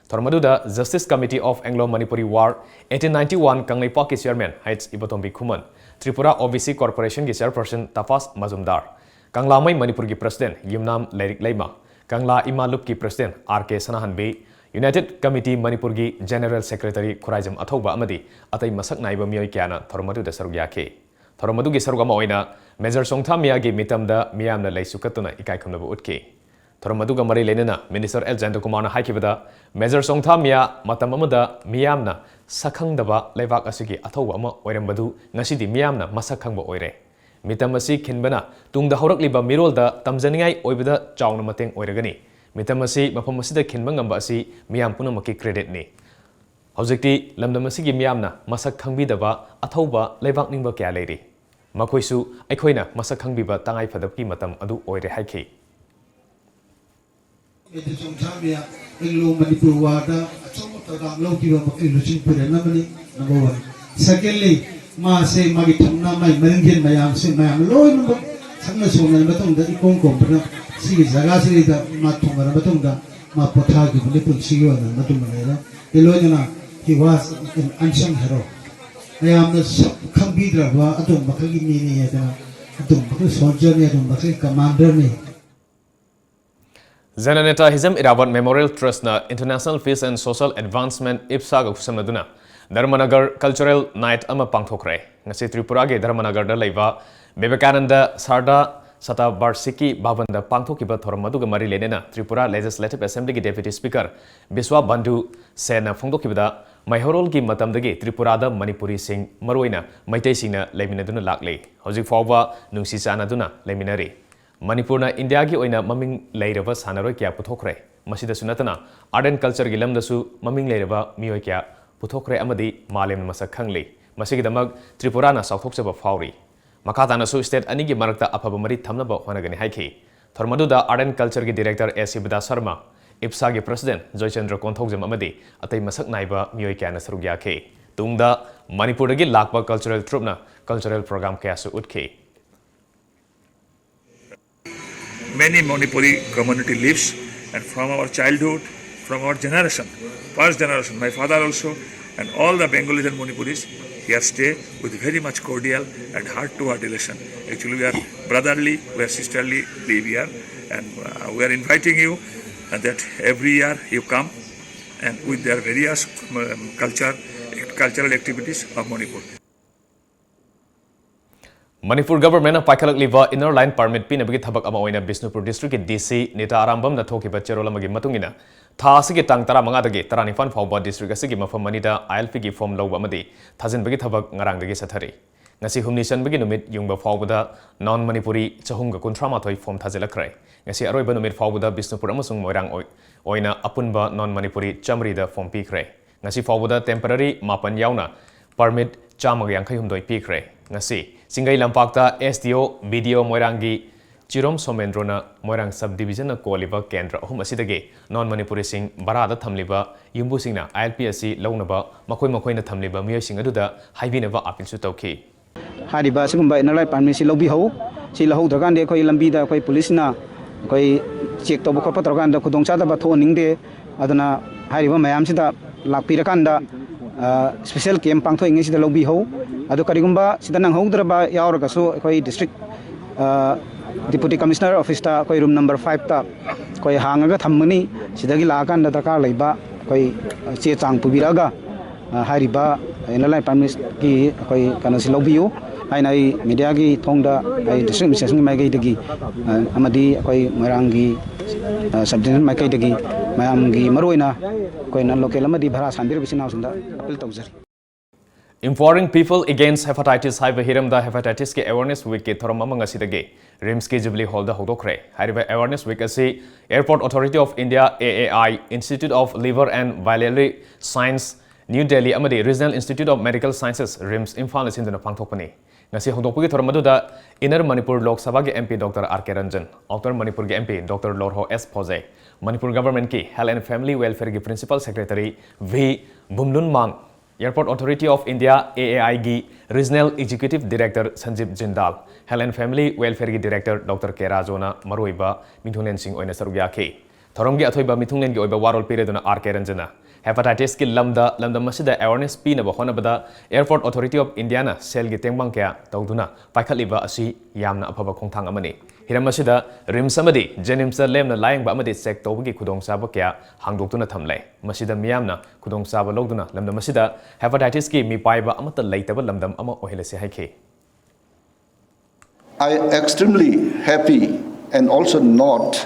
ꯊꯧꯔꯝ ꯑꯗꯨꯗ Justice Committee of Anglo-Manipuri War eighteen ninety-one ꯀꯪꯂꯩꯄꯥꯛꯀꯤ chairman H Ibotombi Khuman, Tripura O B ꯁꯤ ꯀꯣꯔꯄꯣꯔꯦꯁꯟꯒꯤ ꯆꯤꯌꯔꯄꯔꯁꯟ ꯇꯐꯥꯁ ꯃꯖꯨꯝꯗꯥꯔ, ꯀꯪꯂꯥꯃꯩ ꯃꯅꯤꯄꯨꯔꯒꯤ ꯄ꯭ꯔꯁꯤꯗꯦꯟꯠ ꯌꯨꯝꯅꯥꯝ ꯂꯥꯏꯔꯤꯛ ꯂꯩꯃ, ꯀꯪꯂꯥ ꯏꯃꯥ ꯂꯨꯞꯀꯤ ꯄ꯭ꯔꯁꯤꯗꯦꯟꯠ ꯑꯥꯔ ꯀꯦ ꯁꯅꯥꯍꯟꯕꯤ, ꯌꯨꯅꯥꯏꯇꯦꯗ ꯀꯃꯤꯇꯤ ꯃꯅꯤꯄꯨꯔꯒꯤ ꯖꯦꯅꯦꯔꯦꯜ ꯁꯦꯀ꯭ꯔꯦꯇꯔꯤ ꯈꯨꯔꯥꯏꯖꯝ ꯑꯊꯧꯕ ꯑꯃꯗꯤ ꯑꯇꯩ ꯃꯁꯛ ꯅꯥꯏꯕ ꯃꯤꯑꯣꯏ ꯀꯌꯥꯅ ꯊꯧꯔꯝ ꯑꯗꯨꯗ ꯁꯔꯨꯛ ꯌꯥꯈꯤ꯫ ꯊꯧꯔꯝ ꯑꯗꯨꯒꯤ ꯁꯔꯨꯛ ꯑꯃ ꯑꯣꯏꯅ ꯃꯦꯖꯔ ꯆꯣꯡꯊꯥ ꯃꯤꯌꯥꯒꯤ ꯃꯤꯇꯝꯗ ꯃꯤꯌꯥꯝꯅ ꯂꯩꯁꯨ ꯀꯠꯇꯨꯅ ꯏꯀꯥꯏ ꯈꯨꯝꯅꯕ ꯎꯠꯈꯤ꯫ ꯊꯧꯔꯝ ꯑꯗꯨꯒ ꯃꯔꯤ ꯂꯩꯅꯅ ꯃꯤꯅꯤꯁꯇꯔ ꯑꯦꯜ ꯖꯌꯟꯇꯀꯨꯃꯥꯔꯅ ꯍꯥꯏꯈꯤꯕꯗ, ꯃꯦꯖꯔ ꯆꯣꯡꯊꯥ ꯃꯤꯌꯥ ꯃꯇꯝ ꯑꯃꯗ ꯃꯤꯌꯥꯝꯅ ꯁꯛꯈꯪꯗꯕ ꯂꯩꯕꯥꯛ ꯑꯁꯤꯒꯤ ꯑꯊꯧꯕ ꯑꯃ ꯑꯣꯏꯔꯝꯕꯗꯨ ꯉꯁꯤꯗꯤ ꯃꯤꯌꯥꯝꯅ ꯃꯁꯛ ꯈꯪꯕ ꯑꯣꯏꯔꯦ꯫ ꯃꯤꯇꯝ ꯑꯁꯤ ꯈꯤꯟꯕꯅ ꯇꯨꯡꯗ ꯍꯧꯔꯛꯂꯤꯕ ꯃꯤꯔꯣꯜꯗ ꯇꯝꯖꯅꯤꯡꯉꯥꯏ ꯑꯣꯏꯕꯗ ꯆꯥꯎꯅ ꯃꯇꯦꯡ ꯑꯣꯏꯔꯒꯅꯤ꯫ ꯃꯤꯇꯝ ꯑꯁꯤ ꯃꯐꯝ ꯑꯁꯤꯗ ꯈꯤꯟꯕ ꯉꯝꯕ ꯑꯁꯤ ꯃꯤꯌꯥꯝ ꯄꯨꯝꯅꯃꯛꯀꯤ ꯀ꯭ꯔꯦꯗꯤꯠꯅꯤ꯫ ꯍꯧꯖꯤꯛꯇꯤ ꯂꯝꯗꯝ ꯑꯁꯤꯒꯤ ꯃꯤꯌꯥꯝꯅ ꯃꯁꯛ ꯈꯪꯕꯤꯗꯕ ꯑꯊꯧꯕ ꯂꯩꯕꯥꯛ ꯅꯤꯡꯕ ꯀꯌꯥ ꯂꯩꯔꯤ꯫ ꯃꯈꯣꯏꯁꯨ ꯑꯩꯈꯣꯏꯅ ꯃꯁꯛ ꯈꯪꯕꯤꯕ ꯇꯉꯥꯏ ꯐꯗꯕꯒꯤ ꯃꯇꯝ ꯑꯗꯨ ꯑꯣꯏꯔꯦ ꯍꯥꯏꯈꯤ꯫ ꯃꯦꯖꯔ ꯆꯣꯡꯊꯥ ꯃꯤꯌꯥ ꯑꯦꯡꯂꯣ ꯃꯅꯤꯄꯨꯔ ꯋꯥꯔꯗ ꯑꯆꯧꯕ ꯊꯧꯗꯥꯡ ꯂꯧꯈꯤꯕ ꯃꯈꯣꯏ ꯂꯨꯆꯤꯡ ꯄꯨꯔꯦꯟ ꯑꯃꯅꯤ, number one꯫ Secondly, ꯃꯥꯁꯦ ꯃꯥꯒꯤ ꯊꯧꯅꯥ, ꯃꯥꯒꯤ ꯃꯔꯤꯡꯖꯦꯜ ꯃꯌꯥꯝꯁꯦ ꯃꯌꯥꯝ ꯂꯣꯏꯅꯃꯛ ꯁꯛꯅ ꯁꯣꯟꯅꯔ ꯃꯇꯨꯡꯗ ꯏꯀꯣꯝ ꯀꯣꯝꯕꯅ ꯁꯤꯒꯤ ꯖꯒꯥꯁꯤꯗꯩꯗ ꯃꯥ ꯊꯨꯡꯉꯔ ꯃꯇꯨꯡꯗ ꯃꯥ ꯄꯣꯊꯥꯈꯤꯕꯅꯤ, ꯄꯨꯟꯁꯤꯒꯤ ꯑꯣꯏꯅ ꯃꯗꯨꯃ ꯂꯩꯔꯦ꯫ ꯑꯗꯨ ꯂꯣꯏꯅꯅ he was an unsung hero꯫ ꯃꯌꯥꯝꯅ ꯁꯛ ꯈꯪꯕꯤꯗ꯭ꯔꯕ ꯑꯗꯨꯒꯨꯝꯕ ꯃꯈꯜꯒꯤ ꯃꯤꯅꯤ ꯍꯥꯏꯗꯅ, ꯑꯗꯨꯒꯨꯝꯕ ꯃꯈꯜ ꯁꯣꯜꯖꯔꯅꯤ, ꯑꯗꯨꯒꯨꯝꯕ ꯃꯈꯜ ꯀꯃꯥꯟꯗꯔꯅꯤ꯫ ꯖꯅꯅꯦꯇꯥ ꯍꯤꯖꯝ ꯏꯔꯥꯕꯣꯠ ꯃꯦꯃꯣꯔꯤꯌꯦꯜ ꯇ꯭ꯔꯁꯠꯅ International Peace and Social Advancement, IPSA-ꯒ ꯈꯨꯠꯁꯝꯅꯗꯨꯅ ꯙꯔꯃꯅꯒꯔ ꯀꯜꯆꯔꯦꯜ ꯅꯥꯏꯠ ꯑꯃ ꯄꯥꯡꯊꯣꯛꯈ꯭ꯔꯦ꯫ ꯉꯁꯤ ꯇ꯭ꯔꯤꯄꯨꯔꯥꯒꯤ ꯙꯔꯃꯅꯒꯔꯗ ꯂꯩꯕ ꯕꯤꯕꯦꯀꯥꯅꯟꯗ ꯁꯥꯔꯗꯥ ꯁꯇꯥꯕꯥꯔꯁꯤꯛꯀꯤ ꯚꯕꯟꯗ ꯄꯥꯡꯊꯣꯛꯈꯤꯕ ꯊꯧꯔꯝ ꯑꯗꯨꯒ ꯃꯔꯤ ꯂꯩꯅꯅ ꯇ꯭ꯔꯤꯄꯨꯔꯥ Legislative Assemblyꯒꯤ Deputy Speaker ꯕꯤꯁ꯭ꯋꯥ ꯕꯟꯙꯨ ꯁꯦꯟꯅ ꯐꯣꯡꯗꯣꯛꯈꯤꯕꯗ, ꯃꯩꯍꯧꯔꯣꯜꯒꯤ ꯃꯇꯝꯗꯒꯤ ꯇ꯭ꯔꯤꯄꯨꯔꯥꯗ ꯃꯅꯤꯄꯨꯔꯤꯁꯤꯡ, ꯃꯔꯨꯑꯣꯏꯅ ꯃꯩꯇꯩꯁꯤꯡꯅ ꯂꯩꯃꯤꯟꯅꯗꯨꯅ ꯂꯥꯛꯂꯤ꯫ ꯍꯧꯖꯤꯛ ꯐꯥꯎꯕ ꯅꯨꯡꯁꯤ ꯆꯥꯟꯅꯗꯨꯅ ꯂꯩꯃꯤꯟꯅꯔꯤ꯫ ꯃꯅꯤꯄꯨꯔꯅ ꯏꯟꯗꯤꯌꯥꯒꯤ ꯑꯣꯏꯅ ꯃꯃꯤꯡ ꯂꯩꯔꯕ ꯁꯥꯟꯅꯔꯣꯏ ꯀꯌꯥ ꯄꯨꯊꯣꯛꯈ꯭ꯔꯦ꯫ ꯃꯁꯤꯗꯁꯨ ꯅꯠꯇꯅ, Art and Cultureꯒꯤ ꯂꯝꯗꯁꯨ ꯃꯃꯤꯡ ꯂꯩꯔꯕ ꯃꯤꯑꯣꯏ ꯀꯌꯥ ꯄꯨꯊꯣꯛꯈ꯭ꯔꯦ ꯑꯃꯗꯤ ꯃꯥꯂꯦꯝꯅ ꯃꯁꯛ ꯈꯪꯂꯤ꯫ ꯃꯁꯤꯒꯤꯗꯃꯛ ꯇ꯭ꯔꯤꯄꯨꯔꯥꯅ ꯆꯥꯎꯊꯣꯛꯆꯕ ꯐꯥꯎꯔꯤ꯫ ꯃꯈꯥ ꯇꯥꯅꯁꯨ state ꯑꯅꯤꯒꯤ ꯃꯔꯛꯇ ꯑꯐꯕ ꯃꯔꯤ ꯊꯝꯅꯕ ꯍꯣꯠꯅꯒꯅꯤ ꯍꯥꯏꯈꯤ꯫ ꯊꯧꯔꯝ ꯑꯗꯨꯗ Art and Cultureꯒꯤ Director A ꯁꯤꯕꯗꯥꯁ Sharma, ꯏꯞꯁꯥꯒꯤ President Joychandra Konthoujam ꯑꯃꯗꯤ ꯑꯇꯩ ꯃꯁꯛ ꯅꯥꯏꯕ ꯃꯤꯑꯣꯏ ꯀꯌꯥꯅ ꯁꯔꯨꯛ ꯌꯥꯈꯤ꯫ ꯇꯨꯡꯗ ꯃꯅꯤꯄꯨꯔꯗꯒꯤ ꯂꯥꯛꯄ cultural troupeꯅ cultural program ꯀꯌꯥꯁꯨ ꯎꯠꯈꯤ꯫ Many Manipuri community lives, and from our childhood, from our generation, first generation, my father also, and all the Bengalis and Manipuris here stay with very much cordial and heart-to-heart relation. Actually, we are brotherly, we are sisterly live here, and uh, we are inviting you, and that every year you come, and with their various um, culture, cultural activities of Manipur. Manipur ꯒꯚꯔꯟꯃꯦꯟꯠꯅ ꯄꯥꯏꯈꯠꯂꯛꯂꯤꯕ Inner Line Permit ꯄꯤꯅꯕꯒꯤ ꯊꯕꯛ ꯑꯃ ꯑꯣꯏꯅ ꯕꯤꯁꯅꯨꯄꯨꯔ ꯗꯤꯁꯇ꯭ꯔꯤꯛꯀꯤ ꯗꯤ ꯁꯤ ꯅꯤꯇꯥ ꯑꯔꯥꯝꯕꯝꯅ ꯊꯣꯛꯈꯤꯕ ꯆꯦꯔꯣꯜ ꯑꯃꯒꯤ ꯃꯇꯨꯡ ꯏꯟꯅ, ꯊꯥ ꯑꯁꯤꯒꯤ ꯇꯥꯡ ꯇꯔꯥꯃꯉꯥꯗꯒꯤ ꯇꯔꯥꯅꯤꯄꯥꯟ ꯐꯥꯎꯕ ꯗꯤꯁꯇ꯭ꯔꯤꯛ ꯑꯁꯤꯒꯤ ꯃꯐꯝ ꯑꯅꯤꯗ ꯑꯥꯏ ꯑꯦꯜ ꯄꯤꯒꯤ ꯐꯣꯔꯝ ꯂꯧꯕ ꯑꯃꯗꯤ ꯊꯥꯖꯤꯟꯕꯒꯤ ꯊꯕꯛ ꯉꯔꯥꯡꯗꯒꯤ ꯆꯠꯊꯔꯤ꯫ ꯉꯁꯤ ꯍꯨꯝꯅꯤ ꯆꯟꯕꯒꯤ ꯅꯨꯃꯤꯠ ꯌꯨꯡꯕ ꯐꯥꯎꯕꯗ non Manipuri ꯆꯍꯨꯝꯒ ꯀꯨꯟꯊ꯭ꯔꯥ ꯃꯥꯊꯣꯏ ꯐꯣꯔꯝ ꯊꯥꯖꯤꯜꯂꯛꯈ꯭ꯔꯦ꯫ ꯉꯁꯤ ꯑꯔꯣꯏꯕ ꯅꯨꯃꯤꯠ ꯐꯥꯎꯕꯗ ꯕꯤꯁꯅꯨꯄꯨꯔ ꯑꯃꯁꯨꯡ ꯃꯣꯏꯔꯥꯡ ꯑꯣꯏ-, ꯑꯣꯏꯅ ꯑꯄꯨꯟꯕ non Manipuri ꯆꯥꯃꯔꯤꯗ ꯐꯣꯔꯝ ꯄꯤꯈ꯭ꯔꯦ꯫ ꯉꯁꯤ ꯐꯥꯎꯕꯗ temporary ꯃꯥꯄꯟ ꯌꯥꯎꯅ permit ꯆꯥꯝꯃꯒ ꯌꯥꯡꯈꯩ ꯍꯨꯝꯗꯣꯏ ꯄꯤꯈ꯭ꯔꯦ꯫ ꯉꯁꯤ ꯆꯤꯡꯒꯩ ꯂꯝꯄꯥꯛꯇ ꯑꯦꯁ ꯗꯤ ꯑꯣ, ꯕꯤ ꯗꯤ ꯑꯣ ꯃꯣꯏꯔꯥꯡꯒꯤ ꯆꯤꯔꯣꯝ ꯁꯣꯃꯦꯟꯗ꯭ꯔꯣꯅ ꯃꯣꯏꯔꯥꯡ sub divisionꯅ ꯀꯣꯜꯂꯤꯕ ꯀꯦꯟꯗ꯭ꯔ ꯑꯍꯨꯝ ꯑꯁꯤꯗꯒꯤ non Manipuriꯁꯤꯡ ꯚꯔꯥꯗ ꯊꯝꯂꯤꯕ ꯌꯨꯝꯕꯨꯁꯤꯡꯅ ꯑꯥꯏ ꯑꯦꯜ ꯄꯤ ꯑꯁꯤ ꯂꯧꯅꯕ ꯃꯈꯣꯏ ꯃꯈꯣꯏꯅ ꯊꯝꯂꯤꯕ ꯃꯤꯑꯣꯏꯁꯤꯡ ꯑꯗꯨꯗ ꯍꯥꯏꯕꯤꯅꯕ ꯑꯥꯄꯤꯜꯁꯨ ꯇꯧꯈꯤ꯫ ꯍꯥꯏꯔꯤꯕ ꯑꯁꯤꯒꯨꯝꯕ Inner Line Permitꯁꯤ ꯂꯧꯕꯤꯍꯧ꯫ ꯁꯤ ꯂꯧꯍꯧꯗ꯭ꯔꯀꯥꯟꯗ ꯑꯩꯈꯣꯏ ꯂꯝꯕꯤꯗ ꯑꯩꯈꯣꯏ ꯄꯨꯂꯤꯁꯅ ꯑꯩꯈꯣꯏ check ꯇꯧꯕ ꯈꯣꯠꯄ ꯇꯧꯔꯀꯥꯟꯗ ꯈꯨꯗꯣꯡꯆꯥꯗꯕ ꯊꯣꯛꯍꯟꯅꯤꯡꯗꯦ꯫ ꯑꯗꯨꯅ ꯍꯥꯏꯔꯤꯕ ꯃꯌꯥꯝꯁꯤꯗ ꯂꯥꯛꯄꯤꯔꯀꯥꯟꯗ special camp ꯄꯥꯡꯊꯣꯛꯏꯉꯩꯁꯤꯗ ꯂꯧꯕꯤꯍꯧ꯫ ꯑꯗꯨ ꯀꯔꯤꯒꯨꯝꯕ ꯁꯤꯗ ꯅꯪꯍꯧꯗ꯭ꯔꯕ ꯌꯥꯎꯔꯒꯁꯨ ꯑꯩꯈꯣꯏ district Deputy Commissioner officeꯇ ꯑꯩꯈꯣꯏ room number fiveꯇ ꯑꯩꯈꯣꯏ ꯍꯥꯡꯉꯒ ꯊꯝꯒꯅꯤ꯫ ꯁꯤꯗꯒꯤ ꯂꯥꯛꯑꯀꯥꯟꯗ ꯗꯔꯀꯥꯔ ꯂꯩꯕ ꯑꯩꯈꯣꯏ ꯆꯦ ꯆꯥꯡ ꯄꯨꯕꯤꯔꯛꯑꯒ ꯍꯥꯏꯔꯤꯕ Inner Line Permitꯀꯤ ꯑꯩꯈꯣꯏ ꯀꯩꯅꯣꯁꯤ ꯂꯧꯕꯤꯌꯨ꯫ ꯑꯩꯅ ꯑꯩ ꯃꯦꯗꯤꯌꯥꯒꯤ ꯊꯣꯡꯗ ꯑꯩ ꯗꯤꯁꯇ꯭ꯔꯤꯛ ꯑꯦꯗꯃꯤꯅꯤꯁꯇ꯭ꯔꯦꯁꯟꯒꯤ ꯃꯥꯏꯀꯩꯗꯒꯤ ꯑ, ꯑꯃꯗꯤ ꯑꯩꯈꯣꯏ ꯃꯣꯏꯔꯥꯡꯒꯤ ꯁꯕ ꯗꯤꯕꯤꯖꯟ ꯃꯥꯏꯀꯩꯗꯒꯤ ꯃꯌꯥꯝꯒꯤ ꯃꯔꯨꯑꯣꯏꯅ ꯑꯩꯈꯣꯏ ꯅꯟ ꯂꯣꯀꯦꯜ ꯑꯃꯗꯤ ꯚꯔꯥ ꯁꯥꯟꯕꯤꯔꯤꯕ ꯏꯆꯤꯟ ꯏꯅꯥꯎꯁꯤꯡꯗ ꯑꯄꯤꯜ ꯇꯧꯖꯔꯤ꯫ Empowering People Against Hepatitis ꯍꯥꯏꯕ ꯍꯤꯔꯝꯗ Hepatitis ꯀꯤ Awareness Week ꯀꯤ ꯊꯧꯔꯝ ꯑꯃ ꯉꯁꯤꯗꯒꯤ RIMS ꯀꯤ Jubilee Hall ꯗ ꯍꯧꯗꯣꯛꯈ꯭ꯔꯦ꯫ ꯍꯥꯏꯔꯤꯕ Awareness Week ꯑꯁꯤ Airport Authority of India, A A I, Institute of Liver and Biliary Science, New Delhi ꯑꯃꯗꯤ Regional Institute of Medical Sciences, RIMS, ꯏꯝꯐꯥꯜꯅ ꯁꯤꯟꯗꯨꯅ ꯄꯥꯡꯊꯣꯛꯄꯅꯤ꯫ ꯉꯁꯤ ꯍꯧꯗꯣꯛꯄꯒꯤ ꯊꯧꯔꯝ ꯑꯗꯨꯗ Inner ꯃꯅꯤꯄꯨꯔ ꯂꯣꯛ ꯁꯚꯥꯒꯤ MP Doctor R K Ranjan, Outer ꯃꯅꯤꯄꯨꯔꯒꯤ MP Doctor ꯂꯣꯔꯍꯣ S ꯐꯣꯖꯦ, Manipur Government ꯀꯤ Health and Family Welfare ꯒꯤ Principal Secretary V ꯚꯨꯝꯂꯨꯟꯃꯥꯡ, Airport Authority of India, A A I ꯒꯤ Regional Executive Director ꯁꯟꯖꯤꯕ Jindal, Health and Family Welfare ꯒꯤ Director Doctor ꯀꯦ ꯔꯥꯖꯨꯅ ꯃꯔꯨꯑꯣꯏꯕ ꯃꯤꯊꯨꯡꯂꯦꯟꯁꯤꯡ ꯑꯣꯏꯅ ꯁꯔꯨꯛ ꯌꯥꯈꯤ꯫ ꯊꯧꯔꯝꯒꯤ ꯑꯊꯣꯏꯕ ꯃꯤꯊꯨꯡꯂꯦꯟꯒꯤ ꯑꯣꯏꯕ ꯋꯥꯔꯣꯜ ꯄꯤꯔꯗꯨꯅ R K ꯔꯟꯖꯟꯅ Hepatitis ꯀꯤ ꯂꯝꯗ ꯂꯝꯗꯝ ꯑꯁꯤꯗ awareness ꯄꯤꯅꯕ ꯍꯣꯠꯅꯕꯗ Airport Authority of India ꯅ ꯁꯦꯜꯒꯤ ꯇꯦꯡꯕꯥꯡ ꯀꯌꯥ ꯇꯧꯗꯨꯅ ꯄꯥꯏꯈꯠꯂꯤꯕ ꯑꯁꯤ ꯌꯥꯝꯅ ꯑꯐꯕ ꯈꯣꯡꯊꯥꯡ ꯑꯃꯅꯤ꯫ ꯍꯤꯔꯝ ꯑꯁꯤꯗ RIMS ꯑꯃꯗꯤ JNIMS ꯇ ꯂꯦꯝꯅ ꯂꯥꯌꯦꯡꯕ ꯑꯃꯗꯤ check ꯇꯧꯕꯒꯤ ꯈꯨꯗꯣꯡꯆꯥꯕ ꯀꯌꯥ ꯍꯥꯡꯗꯣꯛꯇꯨꯅ ꯊꯝꯂꯦ꯫ ꯃꯁꯤꯗ ꯃꯤꯌꯥꯝꯅ ꯈꯨꯗꯣꯡꯆꯥꯕ ꯂꯧꯗꯨꯅ ꯂꯝꯗꯝ ꯑꯁꯤꯗ Hepatitis ꯀꯤ ꯃꯤꯄꯥꯏꯕ ꯑꯃꯠꯇ ꯂꯩꯇꯕ ꯂꯝꯗꯝ ꯑꯃ ꯑꯣꯏꯍꯜꯂꯁꯤ ꯍꯥꯏꯈꯤ꯫ I extremely happy and also note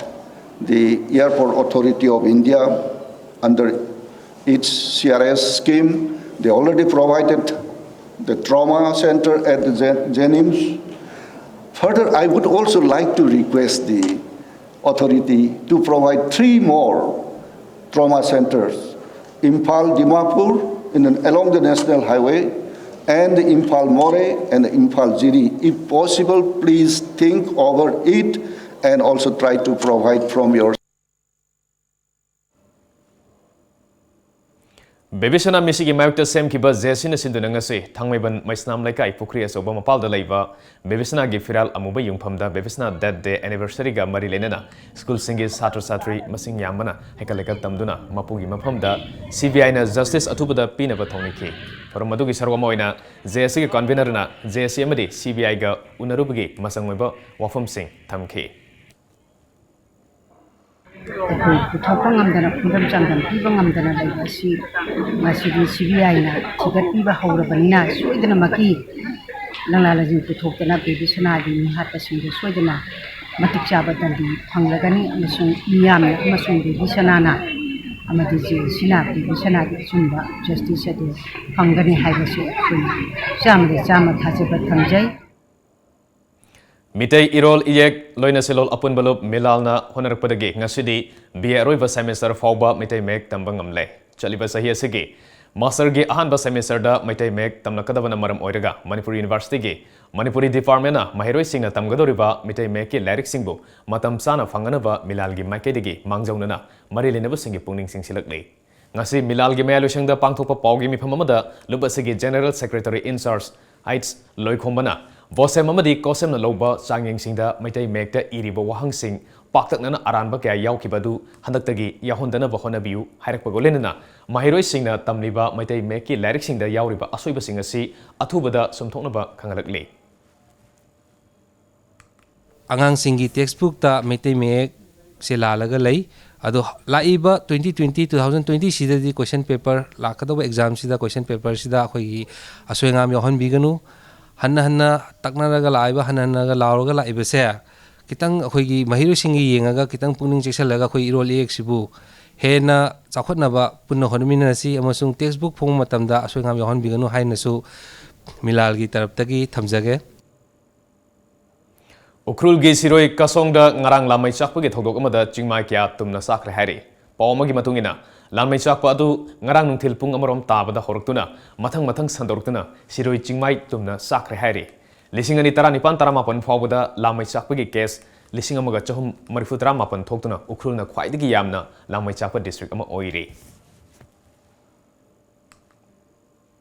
the Airport Authority of India under its C R S scheme. They already provided the trauma center at the Jen- JNIMS. Further, I would also like to request the authority to provide three more trauma centers, Imphal Dimapur in, along the National Highway, and Imphal Moreh and Imphal Jiri. If possible, please think over it and also try to provide from your ꯕꯦꯕꯤꯁꯅꯥ ꯃꯤꯁꯤꯒꯤ ꯃꯥꯌꯣꯛꯇ ꯁꯦꯝꯈꯤꯕ J ꯑꯦꯁ ꯁꯤꯅ ꯁꯤꯟꯗꯨꯅ ꯉꯁꯤ ꯊꯥꯡꯃꯩꯕꯟ ꯃꯩꯁꯅꯥꯝ ꯂꯩꯀꯥꯏ ꯄꯨꯈ꯭ꯔꯤ ꯑꯆꯧꯕ ꯃꯄꯥꯜꯗ ꯂꯩꯕ ꯕꯦꯕꯤꯁꯅꯥꯒꯤ ꯐꯤꯔꯥꯜ ꯑꯃꯨꯕ ꯌꯨꯝꯐꯝꯗ ꯕꯦꯕꯤꯁꯅꯥ Death Day Anniversary ꯒ ꯃꯔꯤ ꯂꯩꯅꯅ ꯁ꯭ꯀꯨꯜꯁꯤꯡꯒꯤ ꯁꯥꯇ꯭ꯔ ꯁꯥꯇ꯭ꯔꯤ ꯃꯁꯤꯡ ꯌꯥꯝꯕꯅ ꯍꯩꯀꯠ ꯂꯩꯀꯠ ꯇꯝꯗꯨꯅ ꯃꯄꯨꯒꯤ ꯃꯐꯝꯗ C B I ꯅ justice ꯑꯊꯨꯕꯗ ꯄꯤꯅꯕ ꯊꯧꯅꯤꯈꯤ꯫ ꯊꯧꯔꯝ ꯑꯗꯨꯒꯤ ꯁꯔꯨꯛ ꯑꯃ ꯑꯣꯏꯅ ꯖꯦ ꯑꯦꯁ ꯁꯤꯒꯤ convener ꯅ ꯖꯦ ꯑꯦꯁ ꯁꯤ ꯑꯃꯗꯤ C B I ꯒ ꯎꯅꯔꯨꯕꯒꯤ ꯃꯆꯪ ꯑꯣꯏꯕ ꯋꯥꯐꯝꯁꯤꯡ ꯊꯝꯈꯤ꯫ ꯑꯩꯈꯣꯏ ꯄꯨꯊꯣꯛꯄ ꯉꯝꯗꯅ, ꯈꯣꯡꯗꯝ ꯆꯥꯡꯗꯝ ꯄꯤꯕ ꯉꯝꯗꯅ ꯂꯩꯕ ꯑꯁꯤ ꯉꯁꯤꯗꯤ C B I ꯅ ꯊꯤꯒꯠꯄꯤꯕ ꯍꯧꯔꯕꯅꯤꯅ, ꯁꯣꯏꯗꯅꯃꯛꯀꯤ ꯂꯪꯂꯥ ꯂꯥꯏꯖꯤꯡ ꯄꯨꯊꯣꯛꯇꯅ ꯕꯦꯕꯤ ꯁꯅꯥꯒꯤ ꯃꯤꯍꯥꯠꯄꯁꯤꯡꯗꯨ ꯁꯣꯏꯗꯅ ꯃꯇꯤꯛ ꯆꯥꯕ ꯗꯟꯗꯤ ꯐꯪꯂꯒꯅꯤ ꯑꯃꯁꯨꯡ ꯃꯤꯌꯥꯝꯅ ꯑꯃꯁꯨꯡ ꯕꯦꯕꯤ ꯁꯅꯥꯅ ꯑꯃꯗꯤ ꯖꯦꯜꯁꯤꯅ ꯕꯦꯕꯤ ꯁꯅꯥꯒꯤ ꯑꯆꯨꯝꯕ ꯖꯁꯇꯤꯁ ꯑꯗꯨ ꯐꯪꯒꯅꯤ ꯍꯥꯏꯕꯁꯤ ꯑꯩꯈꯣꯏ ꯆꯥꯝꯃꯗ ꯆꯥꯝꯃ ꯊꯥꯖꯕ ꯊꯝꯖꯩ꯫ ꯃꯤꯇꯩ ꯏꯔꯣꯜ ꯏꯌꯦꯛ ꯂꯣꯏꯅꯁꯤꯂꯣꯜ ꯑꯄꯨꯟꯕ ꯂꯨꯞ ꯃꯤꯂꯥꯜꯅ ꯍꯣꯠꯅꯔꯛꯄꯗꯒꯤ ꯉꯁꯤꯗꯤ ꯕꯤ ꯑꯦ ꯑꯔꯣꯏꯕ ꯁꯦꯃꯤꯁꯇꯔ ꯐꯥꯎꯕ ꯃꯤꯇꯩ ꯃꯌꯦꯛ ꯇꯝꯕ ꯉꯝꯂꯦ꯫ ꯆꯠꯂꯤꯕ ꯆꯍꯤ ꯑꯁꯤꯒꯤ ꯃꯥꯁꯇꯔꯒꯤ ꯑꯍꯥꯟꯕ ꯁꯦꯃꯤꯁꯇꯔꯗ ꯃꯩꯇꯩ ꯃꯌꯦꯛ ꯇꯝꯂꯛꯀꯗꯕꯅ ꯃꯔꯝ ꯑꯣꯏꯔꯒ ꯃꯅꯤꯄꯨꯔ ꯌꯨꯅꯤꯚꯔꯁꯤꯇꯤꯒꯤ ꯃꯅꯤꯄꯨꯔꯤ ꯗꯤꯄꯥꯔꯠꯃꯦꯟꯅ ꯃꯍꯩꯔꯣꯏꯁꯤꯡꯅ ꯇꯝꯒꯗꯧꯔꯤꯕ ꯃꯤꯇꯩ ꯃꯌꯦꯛꯀꯤ ꯂꯥꯏꯔꯤꯛꯁꯤꯡꯕꯨ ꯃꯇꯝ ꯆꯥꯅ ꯐꯪꯅꯅꯕ ꯃꯤꯂꯥꯜꯒꯤ ꯃꯥꯏꯀꯩꯗꯒꯤ ꯃꯥꯡꯖꯧꯅꯅ ꯃꯔꯤ ꯂꯩꯅꯕꯁꯤꯡꯒꯤ ꯄꯨꯛꯅꯤꯡ ꯆꯤꯡꯁꯤꯜꯂꯛꯂꯤ꯫ ꯉꯁꯤ ꯃꯤꯂꯥꯜꯒꯤ ꯃꯌꯥꯏ ꯂꯣꯏꯁꯪꯗ ꯄꯥꯡꯊꯣꯛꯄ ꯄꯥꯎꯒꯤ ꯃꯤꯐꯝ ꯑꯃꯗ ꯂꯨꯞ ꯑꯁꯤꯒꯤ ꯖꯦꯅꯔꯦꯜ ꯁꯦꯀ꯭ꯔꯦꯇꯔꯤ ꯏꯟꯆꯥꯔꯖ ꯑꯩꯆ ꯂꯣꯏꯈꯣꯝꯕꯅ ꯚꯣꯁꯦꯝ ꯑꯃꯗꯤ ꯀꯣꯁꯦꯝꯅ ꯂꯧꯕ ꯆꯥꯡꯌꯦꯡꯁꯤꯡꯗ ꯃꯩꯇꯩ ꯃꯌꯦꯛꯇ ꯏꯔꯤꯕ ꯋꯥꯍꯪꯁꯤꯡ ꯄꯥꯛꯇꯛꯅꯅ ꯑꯔꯥꯟꯕ ꯀꯌꯥ ꯌꯥꯎꯈꯤꯕ ꯑꯗꯨ ꯍꯟꯗꯛꯇꯒꯤ ꯌꯥꯎꯍꯟꯗꯅꯕ ꯍꯣꯠꯅꯕꯤꯌꯨ ꯍꯥꯏꯔꯛꯄꯒ ꯂꯣꯏꯅꯅ ꯃꯍꯩꯔꯣꯏꯁꯤꯡꯅ ꯇꯝꯂꯤꯕ ꯃꯩꯇꯩ ꯃꯌꯦꯛꯀꯤ ꯂꯥꯏꯔꯤꯛꯁꯤꯡꯗ ꯌꯥꯎꯔꯤꯕ ꯑꯁꯣꯏꯕꯁꯤꯡ ꯑꯁꯤ ꯑꯊꯨꯕꯗ ꯆꯨꯝꯊꯣꯛꯅꯕ ꯈꯪꯍꯜꯂꯛꯂꯤ꯫ ꯑꯉꯥꯡꯁꯤꯡꯒꯤ ꯇꯦꯛꯁꯕꯨꯛꯇ ꯃꯩꯇꯩ ꯃꯌꯦꯛꯁꯦ ꯂꯥꯜꯂꯒ ꯂꯩ꯫ ꯑꯗꯣ ꯂꯥꯛꯏꯕ twenty twenty, two thousand twenty ꯁꯤꯗꯗꯤ question paper ꯂꯥꯛꯀꯗꯧꯕ ꯑꯦꯛꯖꯥꯝꯁꯤꯗ question paperꯁꯤꯗ ꯑꯩꯈꯣꯏꯒꯤ ꯑꯁꯣꯏ ꯑꯉꯥꯝ ꯌꯥꯎꯍꯟꯕꯤꯒꯅꯨ꯫ ꯍꯟꯅ ꯍꯟꯅ ꯇꯛꯅꯔꯒ ꯂꯥꯛꯏꯕ, ꯍꯟꯅ ꯍꯟꯅꯒ ꯂꯥꯎꯔꯒ ꯂꯥꯛꯏꯕꯁꯦ ꯈꯤꯇꯪ ꯑꯩꯈꯣꯏꯒꯤ ꯃꯍꯩꯔꯣꯏꯁꯤꯡꯒꯤ ꯌꯦꯡꯉꯒ ꯈꯤꯇꯪ ꯄꯨꯛꯅꯤꯡ ꯆꯦꯛꯁꯤꯜꯂꯒ ꯑꯩꯈꯣꯏ ꯏꯔꯣꯜ ꯏꯌꯦꯛꯁꯤꯕꯨ ꯍꯦꯟꯅ ꯆꯥꯎꯈꯠꯅꯕ ꯄꯨꯟꯅ ꯍꯣꯠꯅꯃꯤꯟꯅꯁꯤ ꯑꯃꯁꯨꯡ ꯇꯦꯛꯁꯕꯨꯛ ꯐꯣꯡꯕ ꯃꯇꯝꯗ ꯑꯁꯣꯏ ꯑꯉꯥꯝ ꯌꯥꯎꯍꯟꯕꯤꯒꯅꯨ ꯍꯥꯏꯅꯁꯨ ꯃꯤꯂꯥꯜꯒꯤ ꯇꯔꯞꯇꯒꯤ ꯊꯝꯖꯒꯦ꯫ ꯎꯈ꯭ꯔꯨꯜꯒꯤ ꯁꯤꯔꯣꯏ ꯀꯥꯁꯣꯡꯗ ꯉꯔꯥꯡ ꯂꯥꯟꯃꯩ ꯆꯥꯛꯄꯒꯤ ꯊꯧꯗꯣꯛ ꯑꯃꯗ ꯆꯤꯡꯃꯥꯏ ꯀꯌꯥ ꯇꯨꯝꯅ ꯆꯥꯛꯈ꯭ꯔꯦ ꯍꯥꯏꯔꯤ꯫ ꯄꯥꯎ ꯑꯃꯒꯤ ꯃꯇꯨꯡ ꯏꯟꯅ, ꯂꯥꯟꯃꯩ ꯆꯥꯛꯄ ꯑꯗꯨ ꯉꯔꯥꯡ ꯅꯨꯡꯊꯤꯜ ꯄꯨꯡ ꯑꯃꯔꯣꯝ ꯇꯥꯕꯗ ꯍꯧꯔꯛꯇꯨꯅ ꯃꯊꯪ ꯃꯊꯪ ꯁꯟꯗꯣꯔꯛꯇꯨꯅ ꯁꯤꯔꯣꯏ ꯆꯤꯡꯃꯥꯏ ꯇꯨꯝꯅ ꯆꯥꯛꯈ꯭ꯔꯦ ꯍꯥꯏꯔꯤ꯫ ꯂꯤꯁꯤꯡ ꯑꯅꯤ ꯇꯔꯥꯅꯤꯄꯥꯟ ꯇꯔꯥꯃꯥꯄꯟ ꯐꯥꯎꯕꯗ ꯂꯥꯟꯃꯩ ꯆꯥꯛꯄꯒꯤ ꯀꯦꯁ ꯂꯤꯁꯤꯡ ꯑꯃꯒ ꯆꯍꯨꯝ ꯃꯔꯤꯐꯨ ꯇꯔꯥꯃꯥꯄꯟ ꯊꯣꯛꯇꯨꯅ ꯎꯈ꯭ꯔꯨꯜꯅ ꯈ꯭ꯋꯥꯏꯗꯒꯤ ꯌꯥꯝꯅ ꯂꯥꯟꯃꯩ ꯆꯥꯛꯄ ꯗꯤꯁꯇ꯭ꯔꯤꯛ ꯑꯃ ꯑꯣꯏꯔꯤ꯫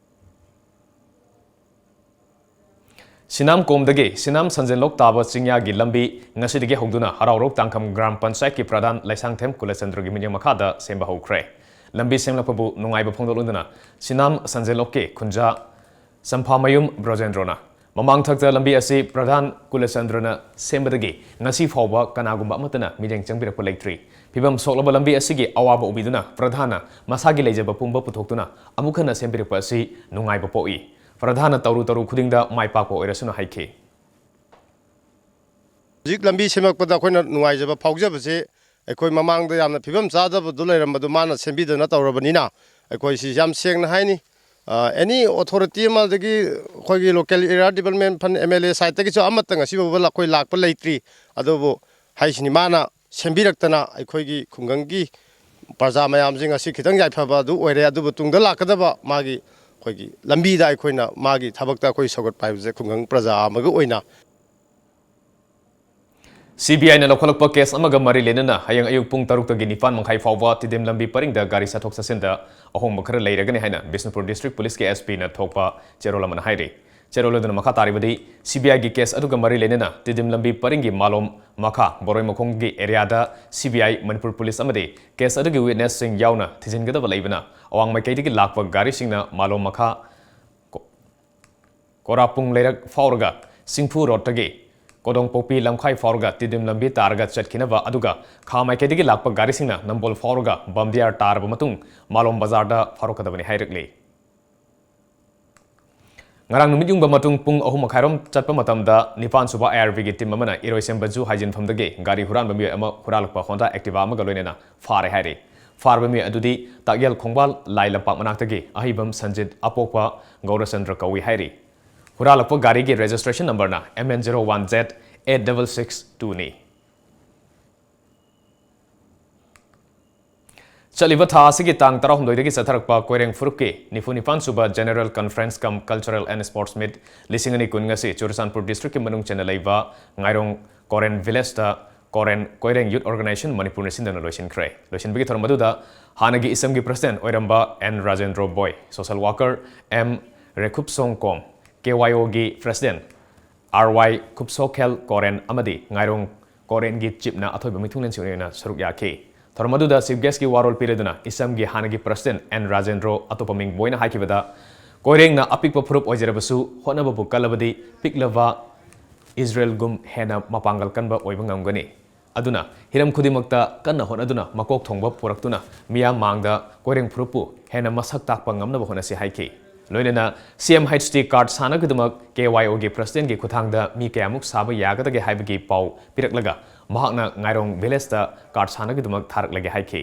ꯁꯤꯅꯥꯝꯀꯣꯝꯗꯒꯤ ꯁꯤꯅꯥꯝ ꯁꯟꯖꯦꯟꯂꯣꯛ ꯇꯥꯕ ꯆꯤꯡꯌꯥꯒꯤ ꯂꯝꯕꯤ ꯉꯁꯤꯗꯒꯤ ꯍꯧꯗꯨꯅ ꯍꯔꯥꯎꯔꯣꯛ ꯇꯥꯡꯈꯝ ꯒ꯭ꯔꯥꯝ ꯄꯟꯆꯥꯌꯠꯀꯤ ꯄ꯭ꯔꯙꯥꯟ ꯂꯩꯁꯥꯡꯊꯦꯝ ꯀꯨꯂꯆꯟꯗ꯭ꯔꯒꯤ ꯃꯤꯠꯌꯦꯡ ꯃꯈꯥꯗ ꯁꯦꯝꯕ ꯍꯧꯈ꯭ꯔꯦ꯫ ꯂꯝꯕꯤ ꯁꯦꯝꯂꯛꯄꯕꯨ ꯅꯨꯡꯉꯥꯏꯕ ꯐꯣꯡꯗꯣꯛꯂꯗꯨꯅ ꯁꯤꯅꯥꯝ ꯁꯟꯖꯦꯟꯂꯣꯛꯀꯤ ꯈꯨꯟꯖꯥ ꯁꯝꯐꯥꯃꯌꯨꯝ ꯕ꯭ꯔꯣꯖꯦꯟꯗ꯭ꯔꯣꯅ ꯃꯃꯥꯡꯊꯛꯇ ꯂꯝꯕꯤ ꯑꯁꯤ ꯄ꯭ꯔꯙꯥꯟ ꯀꯨꯂꯆꯟꯗ꯭ꯔꯅ ꯁꯦꯝꯕꯗꯒꯤ ꯉꯁꯤ ꯐꯥꯎꯕ ꯀꯅꯥꯒꯨꯝꯕ ꯑꯃꯠꯇꯅ ꯃꯤꯠꯌꯦꯡ ꯆꯪꯕꯤꯔꯛꯄ ꯂꯩꯇ꯭ꯔꯤ꯫ ꯐꯤꯕꯝ ꯁꯣꯛꯂꯕ ꯂꯝꯕꯤ ꯑꯁꯤꯒꯤ ꯑꯋꯥꯕ ꯎꯕꯤꯗꯨꯅ ꯄ꯭ꯔꯙꯥꯟꯅ ꯃꯁꯥꯒꯤ ꯂꯩꯖꯕ ꯄꯨꯝꯕ ꯄꯨꯊꯣꯛꯇꯨꯅ ꯑꯃꯨꯛ ꯍꯟꯅ ꯁꯦꯝꯕꯤꯔꯛꯄ ꯑꯁꯤ ꯅꯨꯡꯉꯥꯏꯕ ꯄꯣꯛꯏ꯫ ꯄ꯭ꯔꯙꯥꯟꯅ ꯇꯧꯔꯨ ꯇꯧꯔꯨ ꯈꯨꯗꯤꯡꯗ ꯃꯥꯏ ꯄꯥꯛꯄ ꯑꯣꯏꯔꯁꯅꯨ ꯍꯥꯏꯈꯤ꯫ ꯍꯧꯖꯤꯛ ꯂꯝꯕꯤ ꯁꯦꯝꯃꯛꯄꯗ ꯑꯩꯈꯣꯏꯅ ꯅꯨꯡꯉꯥꯏꯖꯕ ꯐꯥꯎꯖꯕꯁꯦ, ꯑꯩꯈꯣꯏ ꯃꯃꯥꯡꯗ ꯌꯥꯝꯅ ꯐꯤꯕꯝ ꯆꯥꯗꯕꯗꯨ ꯂꯩꯔꯝꯕꯗꯨ ꯃꯥꯅ ꯁꯦꯝꯕꯤꯗꯅ ꯇꯧꯔꯕꯅꯤꯅ, ꯑꯩꯈꯣꯏ ꯁꯤ ꯌꯥꯝ ꯁꯦꯡꯅ ꯍꯥꯏꯅꯤ꯫ ꯑꯦꯅꯤ ꯑꯣꯊꯣꯔꯤꯇꯤ ꯑꯃꯗꯒꯤ, ꯑꯩꯈꯣꯏꯒꯤ local area development fund, M L A ꯁꯥꯏꯠꯇꯒꯤꯁꯨ ꯑꯃꯠꯇ ꯉꯁꯤ ꯐꯥꯎꯕ ꯑꯩꯈꯣꯏ ꯂꯥꯛꯄ ꯂꯩꯇ꯭ꯔꯤ꯫ ꯑꯗꯨꯕꯨ ꯍꯥꯏꯁꯤꯅꯤ, ꯃꯥꯅ ꯁꯦꯝꯕꯤꯔꯛꯇꯅ ꯑꯩꯈꯣꯏꯒꯤ ꯈꯨꯡꯒꯪꯒꯤ ꯄ꯭ꯔꯖꯥ ꯃꯌꯥꯝꯁꯦ ꯉꯁꯤ ꯈꯤꯇꯪ ꯌꯥꯏꯐꯕ ꯑꯗꯨ ꯑꯣꯏꯔꯦ꯫ ꯑꯗꯨꯕꯨ ꯇꯨꯡꯗ ꯂꯥꯛꯀꯗꯕ ꯃꯥꯒꯤ, ꯑꯩꯈꯣꯏꯒꯤ ꯂꯝꯕꯤꯗ ꯑꯩꯈꯣꯏꯅ ꯃꯥꯒꯤ ꯊꯕꯛꯇ ꯑꯩꯈꯣꯏ ꯁꯧꯒꯠꯄ ꯍꯥꯏꯕꯁꯦ ꯈꯨꯡꯒꯪ ꯄ꯭ꯔꯖꯥ ꯑꯃꯒ ꯑꯣꯏꯅ ꯁꯤꯕꯤꯑꯥꯏꯅ ꯂꯧꯈꯠꯂꯛꯄ ꯀꯦꯁ ꯑꯃꯒ ꯃꯔꯤ ꯂꯩꯅꯅ ꯍꯌꯦꯡ ꯑꯌꯨꯛ ꯄꯨꯡ ꯇꯔꯨꯛꯇꯒꯤ ꯅꯤꯄꯥꯟ ꯃꯈꯥꯏ ꯐꯥꯎꯕ ꯇꯤꯗꯤꯝ ꯂꯝꯕꯤ ꯄꯔꯤꯡꯗ ꯒꯥꯔꯤ ꯆꯠꯊꯣꯛ ꯆꯠꯁꯤꯟꯗ ꯑꯍꯣꯡꯕ ꯈꯔ ꯂꯩꯔꯒꯅꯤ ꯍꯥꯏꯅ ꯕꯤꯁꯅꯨꯄꯨꯔ ꯗꯤꯁꯇ꯭ꯔꯤꯛ ꯄꯨꯂꯤꯁꯀꯤ ꯑꯦꯁ ꯄꯤꯅ ꯊꯣꯛꯄ ꯆꯦꯔꯣꯜ ꯑꯃꯅ ꯍꯥꯏꯔꯤ꯫ ꯆꯦꯔꯣꯜ ꯑꯗꯨꯅ ꯃꯈꯥ ꯇꯥꯔꯤꯕꯗꯤ, ꯁꯤꯕꯤꯑꯥꯏꯒꯤ ꯀꯦꯁ ꯑꯗꯨꯒ ꯃꯔꯤ ꯂꯩꯅꯅ ꯇꯤꯗꯤꯝ ꯂꯝꯕꯤ ꯄꯔꯤꯡꯒꯤ ꯃꯥꯂꯣꯝ ꯃꯈꯥ ꯕꯣꯔꯣꯏꯃꯈꯣꯡꯒꯤ ꯑꯦꯔꯤꯌꯥꯗ ꯁꯤꯕꯤꯑꯥꯏ, ꯃꯅꯤꯄꯨꯔ ꯄꯨꯂꯤꯁ ꯑꯃꯗꯤ ꯀꯦꯁ ꯑꯗꯨꯒꯤ ꯋꯤꯠꯅꯦꯁꯁꯤꯡ ꯌꯥꯎꯅ ꯊꯤꯖꯤꯟꯒꯗꯕ ꯂꯩꯕꯅ, ꯑꯋꯥꯡ ꯃꯥꯏꯀꯩꯗꯒꯤ ꯂꯥꯛꯄ ꯒꯥꯔꯤꯁꯤꯡꯅ ꯃꯥꯂꯣꯝ ꯃꯈꯥ ꯀꯣꯔꯥꯄꯨꯡ ꯂꯩꯔꯛ ꯐꯥꯎꯔꯒ ꯁꯤꯡꯐꯨ ꯔꯣꯗꯇꯒꯤ ꯀꯣꯗꯣꯡꯄꯣꯛꯄꯤ ꯂꯝꯈꯥꯏ ꯐꯥꯎꯔꯒ ꯇꯤꯗꯤꯝ ꯂꯝꯕꯤ ꯇꯥꯔꯒ ꯆꯠꯈꯤꯅꯕ, ꯑꯗꯨꯒ ꯈꯥ ꯃꯥꯏꯀꯩꯗꯒꯤ ꯂꯥꯛꯄ ꯒꯥꯔꯤꯁꯤꯡꯅ ꯅꯝꯕꯣꯜ ꯐꯥꯎꯔꯒ ꯕꯝꯗꯤꯌꯥꯔ ꯇꯥꯔꯕ ꯃꯇꯨꯡ ꯃꯥꯂꯣꯝ ꯕꯖꯥꯔꯗ ꯐꯥꯎꯔꯛꯀꯗꯕꯅꯤ ꯍꯥꯏꯔꯛꯂꯤ꯫ ꯉꯔꯥꯡ ꯅꯨꯃꯤꯠ ꯌꯨꯡꯕ ꯃꯇꯨꯡ ꯄꯨꯡ ꯑꯍꯨꯝ ꯃꯈꯥꯏꯔꯣꯝ ꯆꯠꯄ ꯃꯇꯝꯗ ꯅꯤꯄꯥꯟ ꯁꯨꯕ ꯑꯥꯏ ꯑꯥꯔ ꯕꯤꯒꯤ ꯇꯤꯝ ꯑꯃꯅ ꯏꯔꯣꯏꯁꯦꯝꯕ ꯖꯨ ꯍꯥꯏꯖꯤꯟꯐꯝꯗꯒꯤ ꯒꯥꯔꯤ ꯍꯨꯔꯥꯟꯕ ꯃꯤꯑꯣꯏ ꯑꯃ ꯍꯨꯔꯥꯜꯂꯛꯄ ꯍꯣꯟꯗꯥ ꯑꯦꯛꯇꯤꯚꯥ ꯑꯃꯒ ꯂꯣꯏꯅꯅ ꯐꯥꯔꯦ ꯍꯥꯏꯔꯤ꯫ ꯐꯥꯔꯕ ꯃꯤꯑꯣꯏ ꯑꯗꯨꯗꯤ ꯇꯥꯛꯌꯦꯜ ꯈꯣꯡꯕꯥꯜ ꯂꯥꯏ ꯂꯝꯄꯥꯛ ꯃꯅꯥꯛꯇꯒꯤ ꯑꯍꯩꯕꯝ ꯁꯟꯖꯤꯠ ꯑꯄꯣꯛꯄ ꯒꯧꯔꯆꯟꯗ꯭ꯔ ꯀꯧꯏ ꯍꯥꯏꯔꯤ꯫ ꯍꯨꯔꯥꯜꯂꯛꯄ ꯒꯥꯔꯤꯒꯤ ꯔꯦꯖꯤꯁꯇ꯭ꯔꯦꯁꯟ ꯅꯝꯕꯔꯅ M N zero one Z eight double six ꯇꯨꯅꯤ꯫ ꯆꯠꯂꯤꯕ ꯊꯥ ꯑꯁꯤꯒꯤ ꯇꯥꯡ ꯇꯔꯥꯍꯨꯝꯗꯣꯏꯗꯒꯤ ꯆꯠꯊꯔꯛꯄ ꯀꯣꯏꯔꯦꯡ ꯐꯨꯔꯨꯞꯀꯤ ꯅꯤꯐꯨ ꯅꯤꯄꯥꯟ ꯁꯨꯕ General Conference cum Cultural and Sports Meet ꯂꯤꯁꯤꯡ ꯑꯅꯤ ꯀꯨꯟ ꯑꯁꯤ ꯆꯨꯔꯆꯥꯟꯄꯨꯔ ꯗꯤꯁꯇ꯭ꯔꯤꯛꯀꯤ ꯃꯅꯨꯡ ꯆꯟꯅ ꯂꯩꯕ ꯉꯥꯏꯔꯣꯡ ꯀꯣꯔꯦꯟ ꯚꯤꯂꯦꯖꯇ ꯀꯣꯔꯦꯟ ꯀꯣꯏꯔꯦꯡ ꯌꯨꯠ ꯑꯣꯔꯒꯅꯥꯏꯖꯦꯁꯟ ꯃꯅꯤꯄꯨꯔꯅ ꯁꯤꯟꯗꯨꯅ ꯂꯣꯏꯁꯤꯟꯈ꯭ꯔꯦ꯫ ꯂꯣꯏꯁꯤꯟꯕꯒꯤ ꯊꯧꯔꯝ ꯑꯗꯨꯗ ꯍꯥꯟꯅꯒꯤ ꯏꯁꯝꯒꯤ ꯄ꯭ꯔꯁꯤꯗꯦꯟꯠ ꯑꯣꯏꯔꯝꯕ N Rajendro Boi, social worker M Rekhupsongkom, K Y O president R Y Khupsokhel Koren ꯑꯃꯗꯤ ꯉꯥꯏꯔꯣꯡ ꯀꯣꯔꯦꯟꯒꯤ ꯆꯤꯞꯅ ꯑꯊꯣꯏꯕ ꯃꯤꯊꯨꯡꯂꯦꯟꯁꯤꯡ ꯑꯣꯏꯅ ꯁꯔꯨꯛ ꯌꯥꯈꯤ꯫ ꯊꯧꯔꯝ ꯑꯗꯨꯗ ꯆꯤꯐ ꯒꯦꯁꯀꯤ ꯋꯥꯔꯣꯜ ꯄꯤꯔꯗꯨꯅ ꯏꯁꯝꯒꯤ ꯍꯥꯟꯅꯒꯤ ꯄ꯭ꯔꯁꯤꯗꯦꯟꯠ ꯑꯦꯟ ꯔꯥꯖꯦꯟꯗ꯭ꯔꯣ ꯑꯇꯣꯞꯄ ꯃꯤꯡ ꯕꯣꯏꯅ ꯍꯥꯏꯈꯤꯕꯗ, ꯀꯣꯏꯔꯦꯡꯅ ꯑꯄꯤꯛꯄ ꯐꯨꯔꯨꯞ ꯑꯣꯏꯖꯔꯕꯁꯨ ꯍꯣꯠꯅꯕꯕꯨ ꯀꯜꯂꯕꯗꯤ ꯄꯤꯛꯂꯕ ꯏꯖꯔꯦꯜꯒꯨꯝ ꯍꯦꯟꯅ ꯃꯄꯥꯡꯒꯜ ꯀꯟꯕ ꯑꯣꯏꯕ ꯉꯝꯒꯅꯤ꯫ ꯑꯗꯨꯅ ꯍꯤꯔꯝ ꯈꯨꯗꯤꯡꯃꯛꯇ ꯀꯟꯅ ꯍꯣꯠꯅꯗꯨꯅ ꯃꯀꯣꯛ ꯊꯣꯡꯕ ꯄꯨꯔꯛꯇꯨꯅ ꯃꯤꯌꯥꯝ ꯃꯥꯡꯗ ꯀꯣꯏꯔꯦꯡ ꯐꯨꯔꯨꯞꯄꯨ ꯍꯦꯟꯅ ꯃꯁꯛ ꯇꯥꯛꯄ ꯉꯝꯅꯕ ꯍꯣꯠꯅꯁꯤ ꯍꯥꯏꯈꯤ꯫ ꯂꯣꯏꯅꯅ C M H T card ꯁꯥꯅꯕꯒꯤꯗꯃꯛ ꯀꯦ ꯋꯥꯏ ꯑꯣꯒꯤ ꯄ꯭ꯔꯁꯤꯗꯦꯟꯒꯤ ꯈꯨꯠꯊꯥꯡꯗ ꯃꯤ ꯀꯌꯥꯃꯨꯛ ꯁꯥꯕ ꯌꯥꯒꯗꯒꯦ ꯍꯥꯏꯕꯒꯤ ꯄꯥꯎ ꯄꯤꯔꯛꯂꯒ ꯃꯍꯥꯛꯅ ꯉꯥꯏꯔꯣꯡ ꯚꯤꯂꯦꯖꯇ ꯀꯥꯔꯗ ꯁꯥꯅꯕꯒꯤꯗꯃꯛ ꯊꯥꯔꯛꯂꯒꯦ ꯍꯥꯏꯈꯤ꯫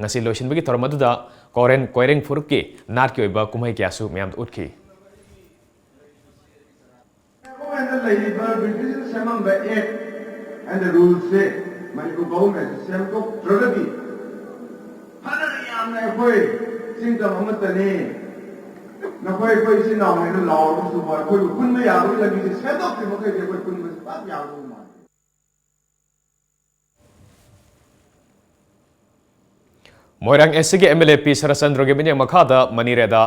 ꯉꯁꯤ ꯂꯣꯏꯁꯤꯟꯕꯒꯤ ꯊꯧꯔꯝ ꯑꯗꯨꯗ ꯀꯣꯔꯦꯟ ꯀꯣꯏꯔꯦꯡ ꯐꯨꯔꯨꯞꯀꯤ ꯅꯥꯠꯀꯤ ꯑꯣꯏꯕ ꯀꯨꯝꯍꯩ ꯀꯌꯥꯁꯨ ꯃꯤꯌꯥꯝꯗ ꯎꯠꯈꯤ꯫ ꯒꯣꯚꯔꯟꯃꯦꯟꯠꯇ ꯂꯩꯔꯤꯕ ꯕ꯭ꯔꯤꯇꯤꯁꯅ ꯁꯦꯝꯃꯝꯕ ꯑꯦꯛ ꯑꯦꯟ ꯔꯨꯜꯁꯁꯦ ꯃꯅꯤꯄꯨꯔ ꯒꯣꯚꯔꯟꯃꯦꯟꯠꯁꯦ ꯁꯦꯝꯗꯣꯛꯇ꯭ꯔꯒꯗꯤ ꯐꯅ ꯌꯥꯝꯅ ꯑꯩꯈꯣꯏ ꯆꯤꯡꯗꯝ ꯑꯃꯠꯇꯅꯤ, ꯅꯈꯣꯏ ꯑꯩꯈꯣꯏ ꯏꯆꯤꯟ ꯏꯅꯥꯎꯅꯦꯅ ꯂꯥꯎꯔꯒꯁꯨ ꯑꯩꯈꯣꯏꯕꯨ ꯄꯨꯟꯕ ꯌꯥꯕꯒꯤ ꯂꯝꯕꯤꯁꯦ ꯁꯦꯝꯗꯣꯛꯇ꯭ꯔꯤ ꯃꯈꯩꯗꯤ ꯑꯩꯈꯣꯏ ꯄꯨꯟꯕꯁꯦ ꯄꯥꯛ ꯌꯥꯒꯗꯧ ꯃꯥꯟꯗꯦ꯫ ꯃꯣꯏꯔꯥꯡ ꯑꯦꯁ ꯁꯤꯒꯤ ꯑꯦꯝ ꯑꯦꯜ ꯑꯦ ꯄꯤ ꯁꯔꯠꯆꯟꯗ꯭ꯔꯒꯤ ꯃꯤꯠꯌꯦꯡ ꯃꯈꯥꯗ ꯃꯅꯤꯔꯦꯗ,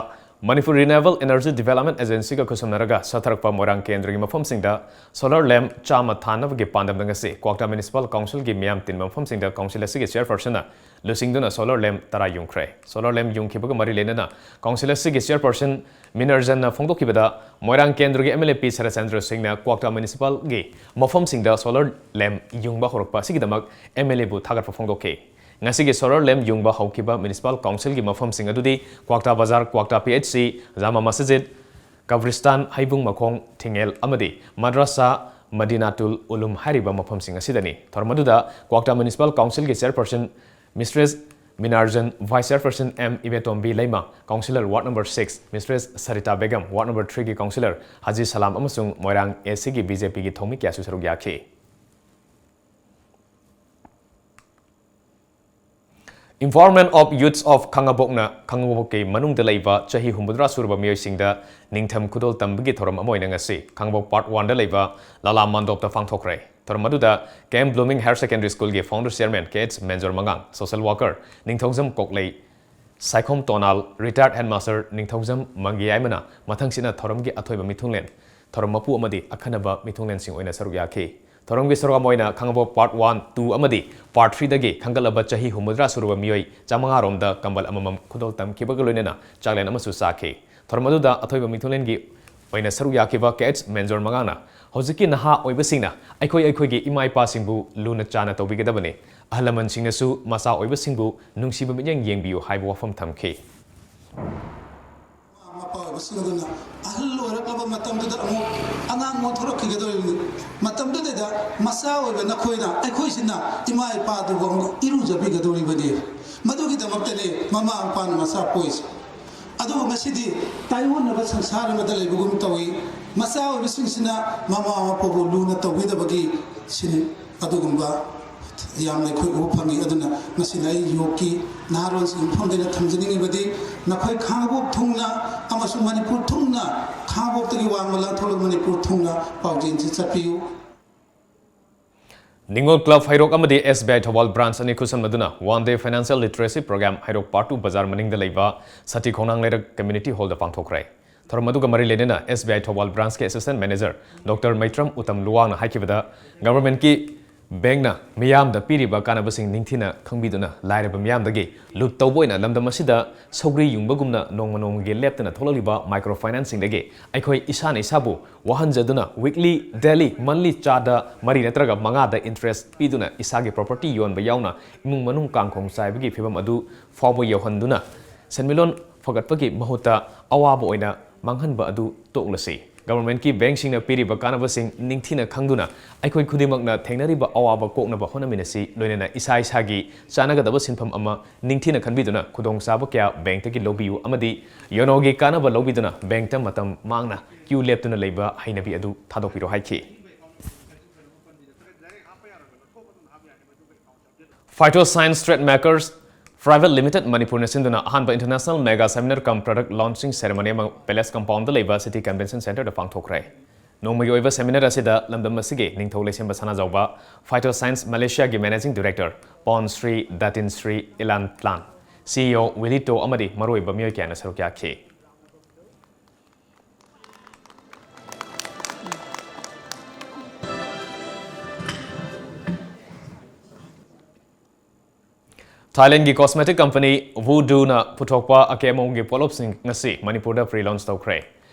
ꯃꯅꯤꯄꯨꯔ ꯔꯤꯅ꯭ꯌꯨꯑꯦꯕꯜ ꯑꯦꯅꯔꯖꯤ ꯗꯤꯕꯦꯂꯞꯃꯦꯟꯠ ꯑꯦꯖꯦꯟꯁꯤꯒ ꯈꯨꯠꯁꯝꯅꯔꯒ ꯆꯠꯊꯔꯛꯄ ꯃꯣꯏꯔꯥꯡ ꯀꯦꯟꯗ꯭ꯔꯒꯤ ꯃꯐꯝꯁꯤꯡꯗ ꯁꯣꯂꯔ ꯂꯦꯝꯞ ꯆꯥꯝꯃ ꯊꯥꯅꯕꯒꯤ ꯄꯥꯟꯗꯝꯗ ꯉꯁꯤ ꯀ꯭ꯋꯥꯛꯇꯥ ꯃ꯭ꯌꯨꯅꯤꯁꯤꯄꯥꯜ ꯀꯥꯎꯟꯁꯤꯜꯒꯤ ꯃꯤꯌꯥꯝ ꯇꯤꯟꯕ ꯃꯐꯝꯁꯤꯡꯗ ꯀꯥꯎꯟꯁꯤꯜ ꯑꯁꯤꯒꯤ ꯆꯤꯌꯔꯄꯔꯁꯟꯅ ꯂꯨꯆꯤꯡꯗꯨꯅ ꯁꯣꯂꯔ ꯂꯦꯝꯞ ꯇꯔꯥ ꯌꯨꯡꯈ꯭ꯔꯦ꯫ ꯁꯣꯂꯔ ꯂꯦꯝꯞ ꯌꯨꯡꯈꯤꯕꯒ ꯃꯔꯤ ꯂꯩꯅꯅ ꯀꯥꯎꯟꯁꯤꯜ ꯑꯁꯤꯒꯤ ꯆꯤꯌꯔꯄꯔꯁꯟ ꯃꯤꯅꯔꯖꯟꯅ ꯐꯣꯡꯗꯣꯛꯈꯤꯕꯗ, ꯃꯣꯏꯔꯥꯡ ꯀꯦꯟꯗ꯭ꯔꯒꯤ ꯑꯦꯝ ꯑꯦꯜ ꯑꯦ ꯄꯤ ꯁꯔꯠꯆꯟꯗ꯭ꯔ ꯁꯤꯡꯅ ꯀ꯭ꯋꯥꯛꯇꯥ ꯃ꯭ꯌꯨꯅꯤꯁꯤꯄꯥꯜꯒꯤ ꯃꯐꯝꯁꯤꯡꯗ ꯁꯣꯂꯔ ꯂꯦꯝꯞ ꯌꯨꯡꯕ ꯍꯧꯔꯛꯄ ꯑꯁꯤꯒꯤꯗꯃꯛ ꯑꯦꯝ ꯑꯦꯜ ꯑꯦꯕꯨ ꯊꯥꯒꯠꯄ ꯐꯣꯡꯗꯣꯛꯈꯤ꯫ ꯉꯁꯤꯒꯤ ꯁꯣꯂꯔ ꯂꯦꯝꯞ ꯌꯨꯡꯕ ꯍꯧꯈꯤꯕ ꯃ꯭ꯌꯨꯅꯤꯁꯤꯄꯥꯜ ꯀꯥꯎꯟꯁꯤꯜꯒꯤ ꯃꯐꯝꯁꯤꯡ ꯑꯗꯨꯗꯤ ꯀ꯭ꯋꯥꯛꯇꯥ ꯕꯖꯥꯔ, ꯀ꯭ꯋꯥꯛꯇꯥ ꯄꯤ ꯑꯩꯆ ꯁꯤ, ꯖꯥꯃꯥ ꯃꯁꯖꯤꯗ, ꯀꯕ꯭ꯔꯤꯁꯇꯥꯟ, ꯍꯩꯕꯨꯡ ꯃꯈꯣꯡ, ꯊꯤꯡꯉꯦꯜ ꯑꯃꯗꯤ ꯃꯗ꯭ꯔꯁꯥ ꯃꯗꯤꯅꯥꯇꯨꯜ ꯎꯂꯨꯝ ꯍꯥꯏꯔꯤꯕ ꯃꯐꯝꯁꯤꯡ ꯑꯁꯤꯗꯅꯤ꯫ ꯊꯧꯔꯝ ꯑꯗꯨꯗ ꯀ꯭ꯋꯥꯛꯇꯥ ꯃ꯭ꯌꯨꯅꯤꯁꯤꯄꯥꯜ ꯀꯥꯎꯟꯁꯤꯜꯒꯤ chairperson mistress Minarjan, vice chairperson M Ibetombi Leima, councillor ward number six mistress Sarita Begum, ward number ꯊ꯭ꯔꯤꯒꯤ ꯀꯥꯎꯟꯁꯤꯂꯔ ꯍꯥꯖꯤ ꯁꯂꯥꯝ ꯑꯃꯁꯨꯡ ꯃꯣꯏꯔꯥꯡ ꯑꯦꯁ ꯁꯤꯒꯤ ꯕꯤ ꯖꯦ ꯄꯤꯒꯤ ꯊꯧꯃꯤ ꯀꯌꯥꯁꯨ ꯁꯔꯨꯛ ꯌꯥꯈꯤ꯫ Empowerment of Youths of ꯈꯥꯉꯕꯣꯛꯅ ꯈꯥꯉꯕꯣꯛꯀꯤ ꯃꯅꯨꯡꯗ ꯂꯩꯕ ꯆꯍꯤ ꯍꯨꯝꯐꯨꯇꯔꯥ ꯁꯨꯔꯕ ꯃꯤꯑꯣꯏꯁꯤꯡꯗ ꯅꯤꯡꯊꯝ ꯈꯨꯗꯣꯜ ꯇꯝꯕꯒꯤ ꯊꯧꯔꯝ ꯑꯃ ꯑꯣꯏꯅ ꯉꯁꯤ ꯈꯥꯉꯕꯣꯛ ꯄꯥꯔꯠ ꯋꯥꯟꯗ ꯂꯩꯕ ꯂꯥꯂꯥ ꯃꯟꯗꯣꯞꯇ ꯄꯥꯡꯊꯣꯛꯈ꯭ꯔꯦ꯫ ꯊꯧꯔꯝ ꯑꯗꯨꯗ ꯀꯦ ꯑꯦꯝ ꯕ꯭ꯂꯨꯃꯤꯡ ꯍꯥꯌꯔ ꯁꯦꯀꯦꯟꯗꯔꯤ ꯁ꯭ꯀꯨꯜꯒꯤ ꯐꯥꯎꯟꯗꯔ ꯆꯤꯌꯔꯃꯦꯟ ꯀꯦ ꯑꯩꯆ ꯃꯦꯟꯖꯣꯔ ꯃꯉꯥꯡ, ꯁꯣꯁꯦꯜ ꯋꯥꯔꯀꯔ ꯅꯤꯡꯊꯧꯖꯝ ꯀꯣꯛꯂꯩ, ꯁꯥꯏꯈꯣꯝ ꯇꯣꯅꯥꯜ, ꯔꯤꯇꯥꯌꯔꯗ ꯍꯦꯗꯃꯥꯁꯇꯔ ꯅꯤꯡꯊꯧꯖꯝ ꯃꯪꯒꯤꯌꯥꯏꯃꯅ ꯃꯊꯪꯁꯤꯠꯅ ꯊꯧꯔꯝꯒꯤ ꯑꯊꯣꯏꯕ ꯃꯤꯊꯨꯡꯂꯦꯟ, ꯊꯧꯔꯝ ꯃꯄꯨ ꯑꯃꯗꯤ ꯑꯈꯟꯅꯕ ꯃꯤꯊꯨꯡꯂꯦꯟꯁꯤꯡ ꯑꯣꯏꯅ ꯁꯔꯨꯛ ꯌꯥꯈꯤ꯫ ꯊꯧꯔꯝꯒꯤ ꯁꯔꯨꯛ ꯑꯃ ꯑꯣꯏꯅ ꯈꯥꯉꯕꯣꯛ ꯄꯥꯔꯠ ꯋꯥꯟ, ꯇꯨ ꯑꯃꯗꯤ ꯄꯥꯔꯠ ꯊ꯭ꯔꯤꯗꯒꯤ ꯈꯟꯒꯠꯂꯕ ꯆꯍꯤ ꯍꯨꯝꯐꯨꯇꯔꯥ ꯁꯨꯔꯕ ꯃꯤꯑꯣꯏ ꯆꯥꯃꯉꯥ ꯔꯣꯝꯗ ꯀꯝꯕꯜ ꯑꯃꯃꯝ ꯈꯨꯗꯣꯜ ꯇꯝꯈꯤꯕꯒ ꯂꯣꯏꯅꯅ ꯆꯥꯛꯂꯦꯟ ꯑꯃꯁꯨ ꯆꯥꯈꯤ꯫ ꯊꯧꯔꯝ ꯑꯗꯨꯗ ꯑꯊꯣꯏꯕ ꯃꯤꯊꯨꯡꯂꯦꯟꯒꯤ ꯑꯣꯏꯅ ꯁꯔꯨꯛ ꯌꯥꯈꯤꯕ ꯀꯦ ꯑꯩꯆ ꯃꯦꯟꯖꯣꯔ ꯃꯉꯥꯡꯅ ꯍꯧꯖꯤꯛꯀꯤ ꯅꯍꯥ ꯑꯣꯏꯕꯁꯤꯡꯅ ꯑꯩꯈꯣꯏ ꯑꯩꯈꯣꯏꯒꯤ ꯏꯃꯥ ꯏꯄꯥꯁꯤꯡꯕꯨ ꯂꯨꯅ ꯆꯥꯟꯅ ꯇꯧꯕꯤꯒꯗꯕꯅꯤ, ꯑꯍꯜ ꯂꯃꯟꯁꯤꯡꯅꯁꯨ ꯃꯆꯥ ꯑꯣꯏꯕꯁꯤꯡꯕꯨ ꯅꯨꯡꯁꯤꯕ ꯃꯤꯠꯌꯦꯡ ꯌꯦꯡꯕꯤꯌꯨ ꯍꯥꯏꯕ ꯋꯥꯐꯝ ꯊꯝꯈꯤ꯫ ꯃꯄꯥ ꯁꯤꯡ ꯑꯗꯨꯅ ꯑꯍꯜ ꯑꯣꯏꯔꯛꯂꯕ ꯃꯇꯝꯗꯨꯗ ꯑꯃꯨꯛ ꯑꯉꯥꯡ ꯑꯣꯟꯊꯣꯔꯛꯈꯤꯒꯗꯧꯔꯤꯕꯅꯤ꯫ ꯃꯇꯝꯗꯨꯗꯩꯗ ꯃꯆꯥ ꯑꯣꯏꯕ ꯅꯈꯣꯏꯅ, ꯑꯩꯈꯣꯏꯁꯤꯅ ꯏꯃꯥ ꯏꯄꯥꯗꯨꯕꯨ ꯑꯃꯨꯛ ꯏꯔꯨꯖꯕꯤꯒꯗꯧꯔꯤꯕꯅꯤ꯫ ꯃꯗꯨꯒꯤꯗꯃꯛꯇꯅꯤ ꯃꯃꯥ ꯃꯄꯥꯅ ꯃꯆꯥ ꯄꯣꯛꯏꯁꯦ꯫ ꯑꯗꯨꯕꯨ ꯉꯁꯤꯗꯤ ꯇꯥꯏꯑꯣꯟꯅꯕ ꯁꯪꯁꯥꯔ ꯑꯃꯗ ꯂꯩꯕꯒꯨꯝ ꯇꯧꯏ꯫ ꯃꯆꯥ ꯑꯣꯏꯕꯁꯤꯡꯁꯤꯅ ꯃꯃꯥ ꯃꯄꯥꯕꯨ ꯂꯨꯅ ꯇꯧꯕꯤꯗꯕꯒꯤ ꯁꯤꯅꯤ꯫ ꯑꯗꯨꯒꯨꯝꯕ ꯌꯥꯝꯅ ꯑꯩꯈꯣꯏ ꯎꯕ ꯐꯪꯉꯤ꯫ ꯑꯗꯨꯅ ꯃꯁꯤꯅ ꯑꯩ ꯌꯣꯒꯀꯤ ꯅꯍꯥꯔꯣꯜꯁꯤꯡ ꯃꯐꯝꯗ ꯑꯩꯅ ꯊꯝꯖꯅꯤꯡꯉꯤꯕꯗꯤ, ꯅꯈꯣꯏ ꯈꯥꯉꯕꯣꯛ ꯊꯨꯡꯅ ꯑꯃꯁꯨꯡ ꯃꯅꯤꯄꯨꯔ ꯊꯨꯡꯅ, ꯈꯥꯉꯕꯣꯛꯇꯒꯤ ꯋꯥꯡꯃ ꯂꯥꯟꯊꯣꯛꯂꯒ ꯃꯅꯤꯄꯨꯔ ꯊꯨꯡꯅ ꯄꯥꯎꯖꯦꯜꯁꯤ ꯆꯠꯄꯤꯌꯨ꯫ ꯅꯤꯉꯣꯜ ꯀ꯭ꯂꯕ ꯍꯩꯔꯣꯛ ꯑꯃꯗꯤ S B I Thoubal branch ꯑꯅꯤ ꯈꯨꯠꯁꯝꯅꯗꯨꯅ One Day Financial Literacy Program ꯍꯩꯔꯣꯛ Part Two ꯕꯖꯥꯔ ꯃꯅꯤꯡꯗ ꯂꯩꯕ ꯁꯇꯤ ꯈꯣꯡꯅꯥꯡ ꯂꯩꯔꯛ Community Hallꯗ ꯄꯥꯡꯊꯣꯛꯈ꯭ꯔꯦ꯫ ꯊꯧꯔꯝ ꯑꯗꯨꯒ ꯃꯔꯤ ꯂꯩꯅꯅ S B I Thoubal ꯕ꯭ꯔꯥꯟꯆꯀꯤ Assistant Manager Doctor ꯃꯩꯇ꯭ꯔꯝ Uttam ꯂꯨꯋꯥꯡꯅ ꯍꯥꯏꯈꯤꯕꯗ, ꯒꯚꯔꯟꯃꯦꯟꯠꯀꯤ ꯕꯦꯡꯛꯅ ꯃꯤꯌꯥꯝꯗ ꯄꯤꯔꯤꯕ ꯀꯥꯟꯅꯕꯁꯤꯡ ꯅꯤꯡꯊꯤꯅ ꯈꯪꯕꯤꯗꯨꯅ ꯂꯥꯏꯔꯕ ꯃꯤꯌꯥꯝꯗꯒꯤ ꯂꯨꯠ ꯇꯧꯕ ꯑꯣꯏꯅ ꯂꯝꯗꯝ ꯑꯁꯤꯗ ꯁꯧꯒ꯭ꯔꯤ ꯌꯨꯡꯕꯒꯨꯝꯅ ꯅꯣꯡꯃ ꯅꯣꯡꯃꯒꯤ ꯂꯦꯞꯇꯅ ꯊꯣꯛꯂꯛꯂꯤꯕ micro financeꯁꯤꯡꯗꯒꯤ ꯑꯩꯈꯣꯏ ꯏꯁꯥꯅ ꯏꯁꯥꯕꯨ ꯋꯥꯍꯟꯖꯗꯨꯅ weekly, daily, monthly ꯆꯥꯗ ꯃꯔꯤ ꯅꯠꯇ꯭ꯔꯒ ꯃꯉꯥꯗ interest ꯄꯤꯗꯨꯅ ꯏꯁꯥꯒꯤ property ꯌꯣꯟꯕ ꯌꯥꯎꯅ ꯏꯃꯨꯡ ꯃꯅꯨꯡ ꯀꯥꯡꯈꯣꯡ ꯆꯥꯏꯕꯒꯤ ꯐꯤꯚꯝ ꯑꯗꯨ ꯐꯥꯎꯕ ꯌꯧꯍꯟꯗꯨꯅ ꯁꯦꯟꯃꯤꯠꯂꯣꯟ ꯐꯒꯠꯄꯒꯤ ꯃꯍꯨꯠꯇ ꯑꯋꯥꯕ ꯑꯣꯏꯅ ꯃꯥꯡꯍꯟꯕ ꯑꯗꯨ ꯇꯣꯛꯂꯁꯤ꯫ ꯒꯚꯔꯟꯃꯦꯟꯠꯀꯤ ꯕꯦꯡꯛꯁꯤꯡꯅ ꯄꯤꯔꯤꯕ ꯀꯥꯟꯅꯕꯁꯤꯡ ꯅꯤꯡꯊꯤꯅ ꯈꯪꯗꯨꯅ ꯑꯩꯈꯣꯏ ꯈꯨꯗꯤꯡꯃꯛꯅ ꯊꯦꯡꯅꯔꯤꯕ ꯑꯋꯥꯕ ꯀꯣꯛꯅꯕ ꯍꯣꯠꯅꯃꯤꯟꯅꯁꯤ꯫ ꯂꯣꯏꯅꯅ ꯏꯁꯥ ꯏꯁꯥꯒꯤ ꯆꯥꯅꯒꯗꯕ ꯁꯤꯟꯐꯝ ꯑꯃ ꯅꯤꯡꯊꯤꯅ ꯈꯟꯕꯤꯗꯨꯅ ꯈꯨꯗꯣꯡꯆꯥꯕ ꯀꯌꯥ ꯕꯦꯡꯛꯇꯒꯤ ꯂꯧꯕꯤꯌꯨ ꯑꯃꯗꯤ ꯌꯣꯅꯣꯒꯤ ꯀꯥꯟꯅꯕ ꯂꯧꯕꯤꯗꯨꯅ ꯕꯦꯡꯛꯇ ꯃꯇꯝ ꯃꯥꯡꯅ queue ꯂꯦꯞꯇꯨꯅ ꯂꯩꯕ ꯍꯩꯅꯕꯤ ꯑꯗꯨ ꯊꯥꯗꯣꯛꯄꯤꯔꯣ ꯍꯥꯏꯈꯤ꯫ Phytoscience Trade Makers Private Limited ꯃꯅꯤꯄꯨꯔꯅ ꯁꯤꯟꯗꯨꯅ ꯑꯍꯥꯟꯕ International Mega Seminar cum Product Launching Ceremony ꯑꯃ Palace Compoundꯗ ꯂꯩꯕ City Convention Centreꯗ ꯄꯥꯡꯊꯣꯛꯈ꯭ꯔꯦ꯫ ꯅꯣꯡꯃꯒꯤ ꯑꯣꯏꯕ seminar ꯑꯁꯤꯗ ꯂꯝꯗꯝ ꯑꯁꯤꯒꯤ ꯅꯤꯡꯊꯧ ꯂꯩꯁꯦꯝꯕ ꯁꯅꯥꯖꯥꯎꯕ Phytoscience Malaysiaꯒꯤ Managing Director Pon Sri Datin Sri Ilan Tlan, CEO Willy To ꯑꯃꯗꯤ ꯃꯔꯨꯑꯣꯏꯕ ꯃꯤꯑꯣꯏ ꯀꯌꯥꯅ ꯁꯔꯨꯛ ꯌꯥꯈꯤ꯫ Thailandꯒꯤ cosmetic company Voodooꯅ ꯄꯨꯊꯣꯛꯄ ꯑꯀꯦ ꯑꯃꯧꯒꯤ ꯄꯣꯠꯂꯝꯁꯤꯡ ꯉꯁꯤ ꯃꯅꯤꯄꯨꯔꯗ pre-launch ꯇꯧꯈ꯭ꯔꯦ꯫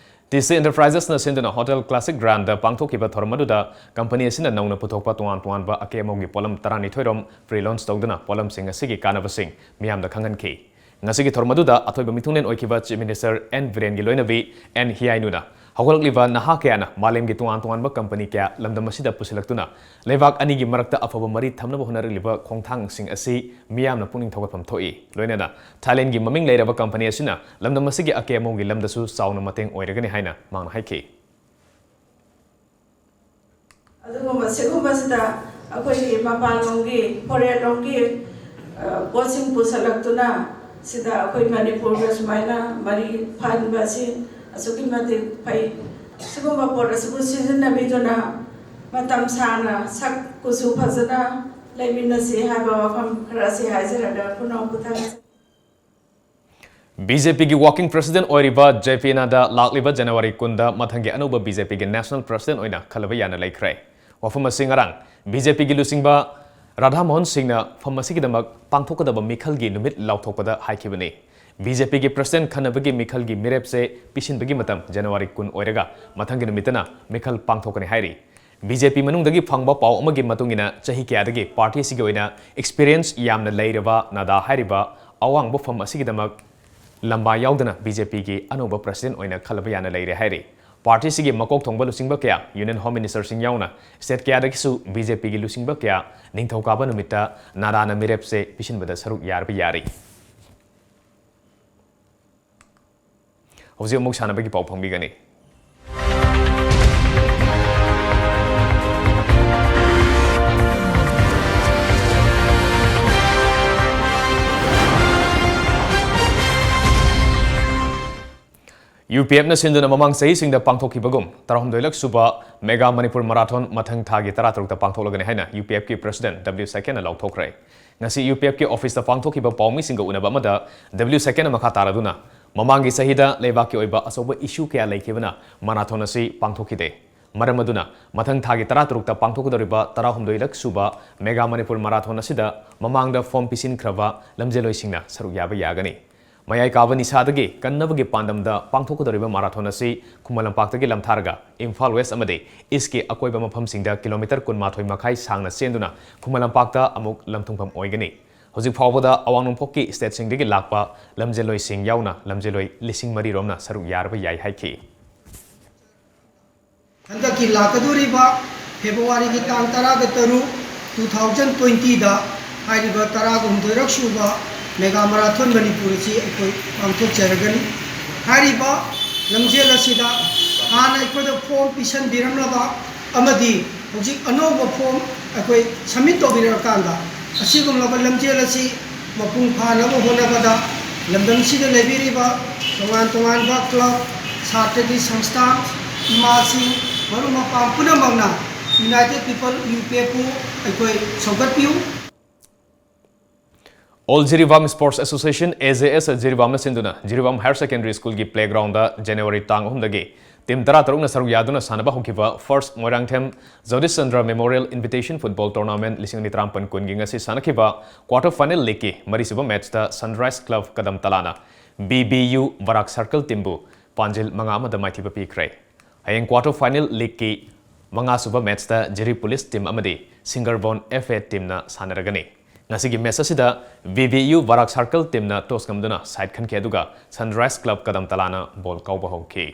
TC Enterprisesꯅ ꯁꯤꯟꯗꯨꯅ Hotel Classic Grandꯗ ꯄꯥꯡꯊꯣꯛꯈꯤꯕ ꯊꯧꯔꯝ ꯑꯗꯨꯗ company ꯑꯁꯤꯅ ꯅꯧꯅ ꯄꯨꯊꯣꯛꯄ ꯇꯣꯉꯥꯟ ꯇꯣꯉꯥꯟꯕ ꯑꯀꯦ ꯑꯃꯧꯒꯤ ꯄꯣꯠꯂꯝ ꯇꯔꯥꯅꯤꯊꯣꯏ ꯔꯣꯝ pre-launch ꯇꯧꯗꯨꯅ ꯄꯣꯠꯂꯝꯁꯤꯡ ꯑꯁꯤꯒꯤ ꯀꯥꯟꯅꯕꯁꯤꯡ ꯃꯤꯌꯥꯝꯗ ꯈꯪꯍꯟꯈꯤ꯫ ꯉꯁꯤꯒꯤ ꯊꯧꯔꯝ ꯑꯗꯨꯗ ꯑꯊꯣꯏꯕ ꯃꯤꯊꯨꯡꯂꯦꯟ ꯑꯣꯏꯈꯤꯕ Chief Minister ꯑꯦꯟ ꯕꯤꯔꯦꯟꯒꯤ ꯂꯣꯏꯅꯕꯤ ꯑꯦꯟ ꯍꯤꯌꯥꯏꯅꯨꯅ ꯍꯧꯒꯠꯂꯛꯂꯤꯕ ꯅꯍꯥ ꯀꯌꯥꯅ ꯃꯥꯂꯦꯝꯒꯤ ꯇꯣꯉꯥꯟ ꯇꯣꯉꯥꯟꯕ ꯀꯝꯄꯅꯤ ꯀꯌꯥ ꯂꯝꯗꯝ ꯑꯁꯤꯗ ꯄꯨꯁꯤꯜꯂꯛꯇꯨꯅ ꯂꯩꯕꯥꯛ ꯑꯅꯤꯒꯤ ꯃꯔꯛꯇ ꯑꯐꯕ ꯃꯔꯤ ꯊꯝꯅꯕ ꯍꯣꯠꯅꯔꯛꯂꯤꯕ ꯈꯣꯡꯊꯥꯡꯁꯤꯡ ꯑꯁꯤ ꯃꯤꯌꯥꯝꯅ ꯄꯨꯛꯅꯤꯡ ꯊꯧꯒꯠꯐꯝ ꯊꯣꯛꯏ꯫ ꯂꯣꯏꯅꯅ ꯊꯥꯏꯂꯦꯟꯒꯤ ꯃꯃꯤꯡ ꯂꯩꯔꯕ ꯀꯝꯄꯅꯤ ꯑꯁꯤꯅ ꯂꯝꯗꯝ ꯑꯁꯤꯒꯤ ꯑꯀꯦ ꯑꯃꯧꯒꯤ ꯂꯝꯗꯁꯨ ꯆꯥꯎꯅ ꯃꯇꯦꯡ ꯑꯣꯏꯔꯒꯅꯤ ꯍꯥꯏꯅ ꯃꯍꯥꯛꯅ ꯍꯥꯏꯈꯤ꯫ ꯑꯗꯨꯒꯨꯝꯕ ꯁꯤꯒꯨꯝꯕꯁꯤꯗ ꯑꯩꯈꯣꯏꯒꯤ ꯃꯄꯥꯟꯂꯣꯝꯒꯤ, ꯐꯣꯔꯦꯟꯂꯣꯝꯒꯤ, ꯑ, ꯄꯣꯠꯁꯤꯡ ꯄꯨꯁꯜꯂꯛꯇꯨꯅ ꯁꯤꯗ ꯑꯩꯈꯣꯏ ꯃꯅꯤꯄꯨꯔꯒ ꯁꯨꯃꯥꯏꯅ ꯃꯔꯤ ꯐꯍꯟꯕ ꯑꯁꯤ ꯑꯁꯨꯛꯀꯤ ꯃꯇꯤꯛ ꯐꯩ꯫ ꯁꯤꯒꯨꯝꯕ ꯄꯣꯠ ꯑꯁꯤꯕꯨ ꯁꯤꯖꯤꯟꯅꯕꯤꯗꯨꯅ ꯃꯇꯝ ꯁꯥꯡꯅ ꯁꯛ ꯀꯨꯆꯨ ꯐꯖꯅ ꯂꯩꯃꯤꯟꯅꯁꯤ ꯍꯥꯏꯕ ꯋꯥꯐꯝ ꯈꯔ ꯑꯁꯤ ꯍꯥꯏꯖꯔꯒ ꯈꯨꯅꯧ ꯀꯨꯊꯥꯖꯩ꯫ ꯕꯤ ꯖꯦ ꯄꯤꯒꯤ working president ꯑꯣꯏꯔꯤꯕ ꯖꯦ ꯄꯤ ꯅꯗꯥ ꯂꯥꯛꯂꯤꯕ ꯖꯅꯋꯥꯔꯤ ꯀꯨꯟꯗ ꯃꯊꯪꯒꯤ ꯑꯅꯧꯕ ꯕꯤ ꯖꯦ ꯄꯤꯒꯤ national president ꯑꯣꯏꯅ ꯈꯜꯂꯕ ꯌꯥꯅ ꯂꯩꯈ꯭ꯔꯦ꯫ ꯋꯥꯐꯝ ꯑꯁꯤ ꯉꯔꯥꯡ ꯕꯤ ꯖꯦ ꯄꯤꯒꯤ ꯂꯨꯆꯤꯡꯕ ꯔꯥꯙꯥ ꯃꯣꯍꯟ ꯁꯤꯡꯅ ꯐꯝ ꯑꯁꯤꯒꯤꯗꯃꯛ ꯄꯥꯡꯊꯣꯛꯀꯗꯕ ꯃꯤꯈꯜꯒꯤ ꯅꯨꯃꯤꯠ ꯂꯥꯎꯊꯣꯛꯄꯗ ꯍꯥꯏꯈꯤꯕꯅꯤ꯫ ꯕꯤ ꯖꯦ ꯄꯤꯒꯤ president ꯈꯟꯅꯕꯒꯤ ꯃꯤꯈꯜꯒꯤ ꯃꯤꯔꯦꯞꯁꯦ ꯄꯤꯁꯤꯟꯕꯒꯤ ꯃꯇꯝ ꯖꯅꯋꯥꯔꯤ ꯀꯨꯟ ꯑꯣꯏꯔꯒ ꯃꯊꯪꯒꯤ ꯅꯨꯃꯤꯠꯇꯅ ꯃꯤꯈꯜ ꯄꯥꯡꯊꯣꯛꯀꯅꯤ ꯍꯥꯏꯔꯤ꯫ ꯕꯤ ꯖꯦ ꯄꯤ ꯃꯅꯨꯡꯗꯒꯤ ꯐꯪꯕ ꯄꯥꯎ ꯑꯃꯒꯤ ꯃꯇꯨꯡ ꯏꯟꯅ ꯆꯍꯤ ꯀꯌꯥꯗꯒꯤ party ꯑꯁꯤꯒꯤ ꯑꯣꯏꯅ experience ꯌꯥꯝꯅ ꯂꯩꯔꯕ ꯅꯗꯥ ꯍꯥꯏꯔꯤꯕ ꯑꯋꯥꯡꯕ ꯐꯝ ꯑꯁꯤꯒꯤꯗꯃꯛ ꯂꯝꯕꯥ ꯌꯥꯎꯗꯅ ꯕꯤ ꯖꯦ ꯄꯤꯒꯤ ꯑꯅꯧꯕ president ꯑꯣꯏꯅ ꯈꯜꯂꯕ ꯌꯥꯅ ꯂꯩꯔꯦ ꯍꯥꯏꯔꯤ꯫ Party ꯑꯁꯤꯒꯤ ꯃꯀꯣꯛ ꯊꯣꯡꯕ ꯂꯨꯆꯤꯡꯕ ꯀꯌꯥ, Union Home Ministerꯁꯤꯡ ꯌꯥꯎꯅ state ꯀꯌꯥꯗꯒꯤꯁꯨ ꯕꯤ ꯖꯦ ꯄꯤꯒꯤ ꯂꯨꯆꯤꯡꯕ ꯀꯌꯥ ꯅꯤꯡꯊꯧꯀꯥꯕ ꯅꯨꯃꯤꯠꯇ ꯅꯗꯥꯅ ꯃꯤꯔꯦꯞꯁꯦ ꯄꯤꯁꯤꯟꯕꯗ ꯁꯔꯨꯛ ꯌꯥꯔꯕ ꯌꯥꯔꯤ꯫ ꯍꯧꯖꯤꯛ ꯑꯃꯨꯛ ꯁꯥꯟꯅꯕꯒꯤ ꯄꯥꯎ ꯐꯪꯕꯤꯒꯅꯤ꯫ ꯌꯨ ꯄꯤ ꯑꯦꯐꯅ ꯁꯤꯟꯗꯨꯅ ꯃꯃꯥꯡ ꯆꯍꯤꯁꯤꯡꯗ ꯄꯥꯡꯊꯣꯛꯈꯤꯕꯒꯨꯝ ꯇꯔꯥꯍꯨꯝꯗꯣꯏꯂꯛ ꯁꯨꯕ Mega Manipur Marathon ꯃꯊꯪ ꯊꯥꯒꯤ ꯇꯔꯥꯇꯔꯨꯛꯇ ꯄꯥꯡꯊꯣꯛꯂꯒꯅꯤ ꯍꯥꯏꯅ ꯌꯨ ꯄꯤ ꯑꯦꯐꯀꯤ president ꯗꯕ꯭ꯂ꯭ꯌꯨ ꯁꯛꯀꯦꯅ ꯂꯥꯎꯊꯣꯛꯈ꯭ꯔꯦ꯫ ꯉꯁꯤ ꯌꯨ ꯄꯤ ꯑꯦꯐꯀꯤ officeꯇ ꯄꯥꯡꯊꯣꯛꯈꯤꯕ ꯄꯥꯎꯃꯤꯁꯤꯡꯒ ꯎꯅꯕ ꯑꯃꯗ ꯗꯕ꯭ꯂ꯭ꯌꯨ ꯁꯛꯀꯦꯅ ꯃꯈꯥ ꯇꯥꯔꯗꯨꯅ, ꯃꯃꯥꯡꯒꯤ ꯆꯍꯤꯗ ꯂꯩꯕꯥꯛꯀꯤ ꯑꯣꯏꯕ ꯑꯆꯧꯕ issue ꯀꯌꯥ ꯂꯩꯈꯤꯕꯅ marathon ꯑꯁꯤ ꯄꯥꯡꯊꯣꯛꯈꯤꯗꯦ꯫ ꯃꯔꯝ ꯑꯗꯨꯅ ꯃꯊꯪ ꯊꯥꯒꯤ ꯇꯔꯥꯇꯔꯨꯛꯇ ꯄꯥꯡꯊꯣꯛꯀꯗꯧꯔꯤꯕ ꯇꯔꯥꯍꯨꯝꯗꯣꯏꯂꯛ ꯁꯨꯕ Mega Manipur Marathon ꯑꯁꯤꯗ ꯃꯃꯥꯡꯗ form ꯄꯤꯁꯤꯟꯈ꯭ꯔꯕ ꯂꯝꯖꯦꯜꯂꯣꯏꯁꯤꯡꯅ ꯁꯔꯨꯛ ꯌꯥꯕ ꯌꯥꯒꯅꯤ꯫ ꯃꯌꯥꯏ ꯀꯥꯕ ꯅꯤꯁꯥꯗꯒꯤ ꯀꯟꯅꯕꯒꯤ ꯄꯥꯟꯗꯝꯗ ꯄꯥꯡꯊꯣꯛꯀꯗꯧꯔꯤꯕ marathon ꯑꯁꯤ ꯈꯨꯃꯟ ꯂꯝꯄꯥꯛꯇꯒꯤ ꯂꯝꯊꯥꯔꯒ ꯏꯝꯐꯥꯜ West ꯑꯃꯗꯤ Eastꯀꯤ ꯑꯀꯣꯏꯕ ꯃꯐꯝꯁꯤꯡꯗ kilometre ꯀꯨꯟꯃꯥꯊꯣꯏ ꯃꯈꯥꯏ ꯁꯥꯡꯅ ꯆꯦꯟꯗꯨꯅ ꯈꯨꯃꯟ ꯂꯝꯄꯥꯛꯇ ꯑꯃꯨꯛ ꯂꯝꯊꯨꯡꯐꯝ ꯑꯣꯏꯒꯅꯤ꯫ ꯍꯧꯖꯤꯛ ꯐꯥꯎꯕꯗ ꯑꯋꯥꯡ ꯅꯣꯡꯄꯣꯛꯀꯤ stateꯁꯤꯡꯗꯒꯤ ꯂꯥꯛꯄ ꯂꯝꯖꯦꯜꯂꯣꯏꯁꯤꯡ ꯌꯥꯎꯅ ꯂꯝꯖꯦꯜꯂꯣꯏ ꯂꯤꯁꯤꯡ ꯃꯔꯤ ꯔꯣꯝꯅ ꯁꯔꯨꯛ ꯌꯥꯔꯕ ꯌꯥꯏ ꯍꯥꯏꯈꯤ꯫ ꯍꯟꯗꯛꯀꯤ ꯂꯥꯛꯀꯗꯧꯔꯤꯕ ꯐꯦꯕ꯭ꯔꯨꯋꯥꯔꯤꯒꯤ ꯇꯥꯡ ꯇꯔꯥꯒ ꯇꯔꯨꯛ, two thousand twentyꯗ ꯍꯥꯏꯔꯤꯕ ꯇꯔꯥꯒ ꯍꯨꯝꯗꯣꯏꯔꯛ ꯁꯨꯕ Mega Marathon ꯃꯅꯤꯄꯨꯔ ꯑꯁꯤ ꯑꯩꯈꯣꯏ ꯄꯥꯡꯊꯣꯛꯆꯔꯒꯅꯤ꯫ ꯍꯥꯏꯔꯤꯕ ꯂꯝꯖꯦꯜ ꯑꯁꯤꯗ ꯍꯥꯟꯅ ꯑꯩꯈꯣꯏꯗ form ꯄꯤꯁꯟꯕꯤꯔꯝꯂꯕ ꯑꯃꯗꯤ ꯍꯧꯖꯤꯛ ꯑꯅꯧꯕ form ꯑꯩꯈꯣꯏ submit ꯇꯧꯕꯤꯔꯀꯥꯟꯗ ꯑꯁꯤꯒꯨꯝꯂꯕ ꯂꯝꯖꯦꯜ ꯑꯁꯤ ꯃꯄꯨꯡ ꯐꯥꯅꯕ ꯍꯣꯠꯅꯕꯗ ꯂꯝꯗꯝꯁꯤꯗ ꯂꯩꯕꯤꯔꯤꯕ ꯇꯣꯉꯥꯟ ꯇꯣꯉꯥꯟꯕ club, ꯁꯥꯇ꯭ꯔꯒꯤ ꯁꯪꯁꯊꯥꯟ, ꯏꯃꯥꯁꯤꯡ, ꯃꯔꯨꯞ ꯃꯄꯥꯡ ꯄꯨꯝꯅꯃꯛꯅ United People UPFꯄꯨ ꯑꯩꯈꯣꯏ ꯁꯧꯒꯠꯄꯤꯌꯨ꯫ All Jiribam Sports Association, AJS, ꯖꯤꯔꯤꯕꯥꯝꯅ ꯁꯤꯟꯗꯨꯅ ꯖꯤꯔꯤꯕꯥꯝ Higher Secondary Schoolꯒꯤ playgroundꯗ January ꯇꯥꯡ ꯑꯍꯨꯝꯗꯒꯤ team ꯇꯔꯥꯇꯔꯨꯛꯅ ꯁꯔꯨꯛ ꯌꯥꯗꯨꯅ ꯁꯥꯟꯅꯕ ꯍꯧꯈꯤꯕ First Moirangthem Jagdish Chandra Memorial Invitation Football Tournament ꯂꯤꯁꯤꯡ ꯑꯅꯤ ꯇꯔꯥꯃꯥꯄꯟ ꯀꯨꯟꯒꯤ ꯉꯁꯤ ꯁꯥꯟꯅꯈꯤꯕ quarter final leagueꯀꯤ ꯃꯔꯤꯁꯨꯕ matchꯇ Sunrise Club ꯀꯗꯝ ꯇꯂꯥꯅ BBU Barak Circle teamꯕꯨ ꯄꯥꯟꯖꯤꯜ ꯃꯉꯥ ꯑꯃꯗ ꯃꯥꯏꯊꯤꯕ ꯄꯤꯈ꯭ꯔꯦ꯫ ꯍꯌꯦꯡ quarter final leagueꯀꯤ ꯃꯉꯥꯁꯨꯕ matchꯇ ꯖꯤꯔꯤ Police team ꯑꯃꯗꯤ Singerbon FA teamꯅ ꯁꯥꯟꯅꯔꯒꯅꯤ꯫ ꯉꯁꯤꯒꯤ match ꯑꯁꯤꯗ BBU Barak Circle teamꯅ toss ꯉꯝꯗꯨꯅ side ꯈꯟꯈꯤ, ꯑꯗꯨꯒ Sunrise Club ꯀꯗꯝ ꯇꯂꯥꯅ ball ꯀꯥꯎꯕ ꯍꯧꯈꯤ꯫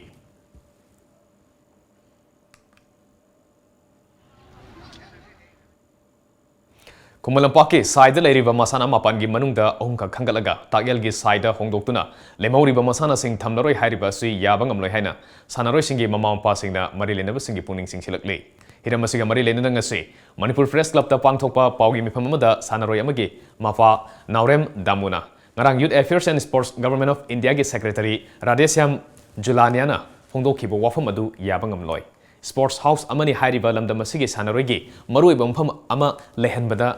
ꯈꯨꯃꯟ ꯂꯝꯄꯥꯛꯀꯤ ꯁꯥꯏꯗ ꯂꯩꯔꯤꯕ ꯃꯁꯥꯟꯅ ꯃꯥꯄꯟꯒꯤ ꯃꯅꯨꯡꯗ ꯑꯍꯨꯝꯈꯛ ꯈꯟꯒꯠꯂꯒ ꯇꯥꯛꯌꯦꯜꯒꯤ ꯁꯥꯏꯗ ꯍꯣꯡꯗꯣꯛꯇꯨꯅ ꯂꯦꯝꯍꯧꯔꯤꯕ ꯃꯁꯥꯟꯅꯁꯤꯡ ꯊꯝꯂꯔꯣꯏ ꯍꯥꯏꯔꯤꯕ ꯑꯁꯤ ꯌꯥꯕ ꯉꯝꯂꯣꯏ ꯍꯥꯏꯅ ꯁꯥꯟꯅꯔꯣꯏꯁꯤꯡꯒꯤ ꯃꯃꯥ ꯃꯄꯥꯁꯤꯡꯅ ꯃꯔꯤ ꯂꯩꯅꯕꯁꯤꯡꯒꯤ ꯄꯨꯛꯅꯤꯡ ꯆꯤꯡꯁꯤꯜꯂꯛꯂꯤ꯫ ꯍꯤꯔꯝ ꯑꯁꯤꯒ ꯃꯔꯤ ꯂꯩꯅꯅ ꯉꯁꯤ ꯃꯅꯤꯄꯨꯔ Press Clubꯇ ꯄꯥꯡꯊꯣꯛꯄ ꯄꯥꯎꯒꯤ ꯃꯤꯐꯝ ꯑꯃꯗ ꯁꯥꯟꯅꯔꯣꯏ ꯑꯃꯒꯤ ꯃꯄꯥ ꯅꯥꯎꯔꯦꯝ ꯗꯥꯃꯨꯅ ꯉꯔꯥꯡ Youth Affairs and Sports Government of Indiaꯒꯤ Secretary Radheshyam ꯖꯨꯂꯥꯅꯤꯌꯥꯅ ꯐꯣꯡꯗꯣꯛꯈꯤꯕ ꯋꯥꯐꯝ ꯑꯗꯨ ꯌꯥꯕ ꯉꯝꯂꯣꯏ꯫ Sports house ꯑꯃꯅꯤ ꯍꯥꯏꯔꯤꯕ ꯂꯝꯗꯝ ꯑꯁꯤꯒꯤ ꯁꯥꯟꯅꯔꯣꯏꯒꯤ ꯃꯔꯨꯑꯣꯏꯕ ꯃꯐꯝ ꯑꯃ ꯂꯩꯍꯟꯕꯗ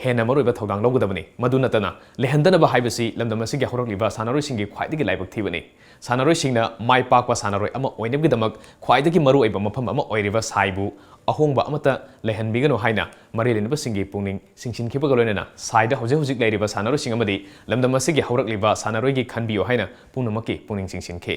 ꯍꯦꯟꯅ ꯃꯔꯨꯑꯣꯏꯕ ꯊꯧꯗꯥꯡ ꯂꯧꯒꯗꯕꯅꯤ꯫ ꯃꯗꯨ ꯅꯠꯇꯅ ꯂꯩꯍꯟꯗꯅꯕ ꯍꯥꯏꯕꯁꯤ ꯂꯝꯗꯝ ꯑꯁꯤꯒꯤ ꯍꯧꯔꯛꯂꯤꯕ ꯁꯥꯟꯅꯔꯣꯏꯁꯤꯡꯒꯤ ꯈ꯭ꯋꯥꯏꯗꯒꯤ ꯂꯥꯏꯕꯛ ꯊꯤꯕꯅꯤ꯫ ꯁꯥꯟꯅꯔꯣꯏꯁꯤꯡꯅ ꯃꯥꯏ ꯄꯥꯛꯄ ꯁꯥꯟꯅꯔꯣꯏ ꯑꯃ ꯑꯣꯏꯅꯕꯒꯤꯗꯃꯛ ꯈ꯭ꯋꯥꯏꯗꯒꯤ ꯃꯔꯨꯑꯣꯏꯕ ꯃꯐꯝ ꯑꯃ ꯑꯣꯏꯔꯤꯕ ꯁꯥꯏꯕꯨ ꯑꯍꯣꯡꯕ ꯑꯃꯠꯇ ꯂꯩꯍꯟꯕꯤꯒꯅꯨ ꯍꯥꯏꯅ ꯃꯔꯤ ꯂꯩꯅꯕꯁꯤꯡꯒꯤ ꯄꯨꯛꯅꯤꯡ ꯆꯤꯡꯁꯤꯟꯈꯤꯕꯒ ꯂꯣꯏꯅꯅ ꯁꯥꯏꯗ ꯍꯧꯖꯤꯛ ꯍꯧꯖꯤꯛ ꯂꯩꯔꯤꯕ ꯁꯥꯟꯅꯔꯣꯏꯁꯤꯡ ꯑꯃꯗꯤ ꯂꯝꯗꯝ ꯑꯁꯤꯒꯤ ꯍꯧꯔꯛꯂꯤꯕ ꯁꯥꯟꯅꯔꯣꯏꯒꯤ ꯈꯟꯕꯤꯌꯨ ꯍꯥꯏꯅ ꯄꯨꯝꯅꯃꯛꯀꯤ ꯄꯨꯛꯅꯤꯡ ꯆꯤꯡꯁꯤꯟꯈꯤ꯫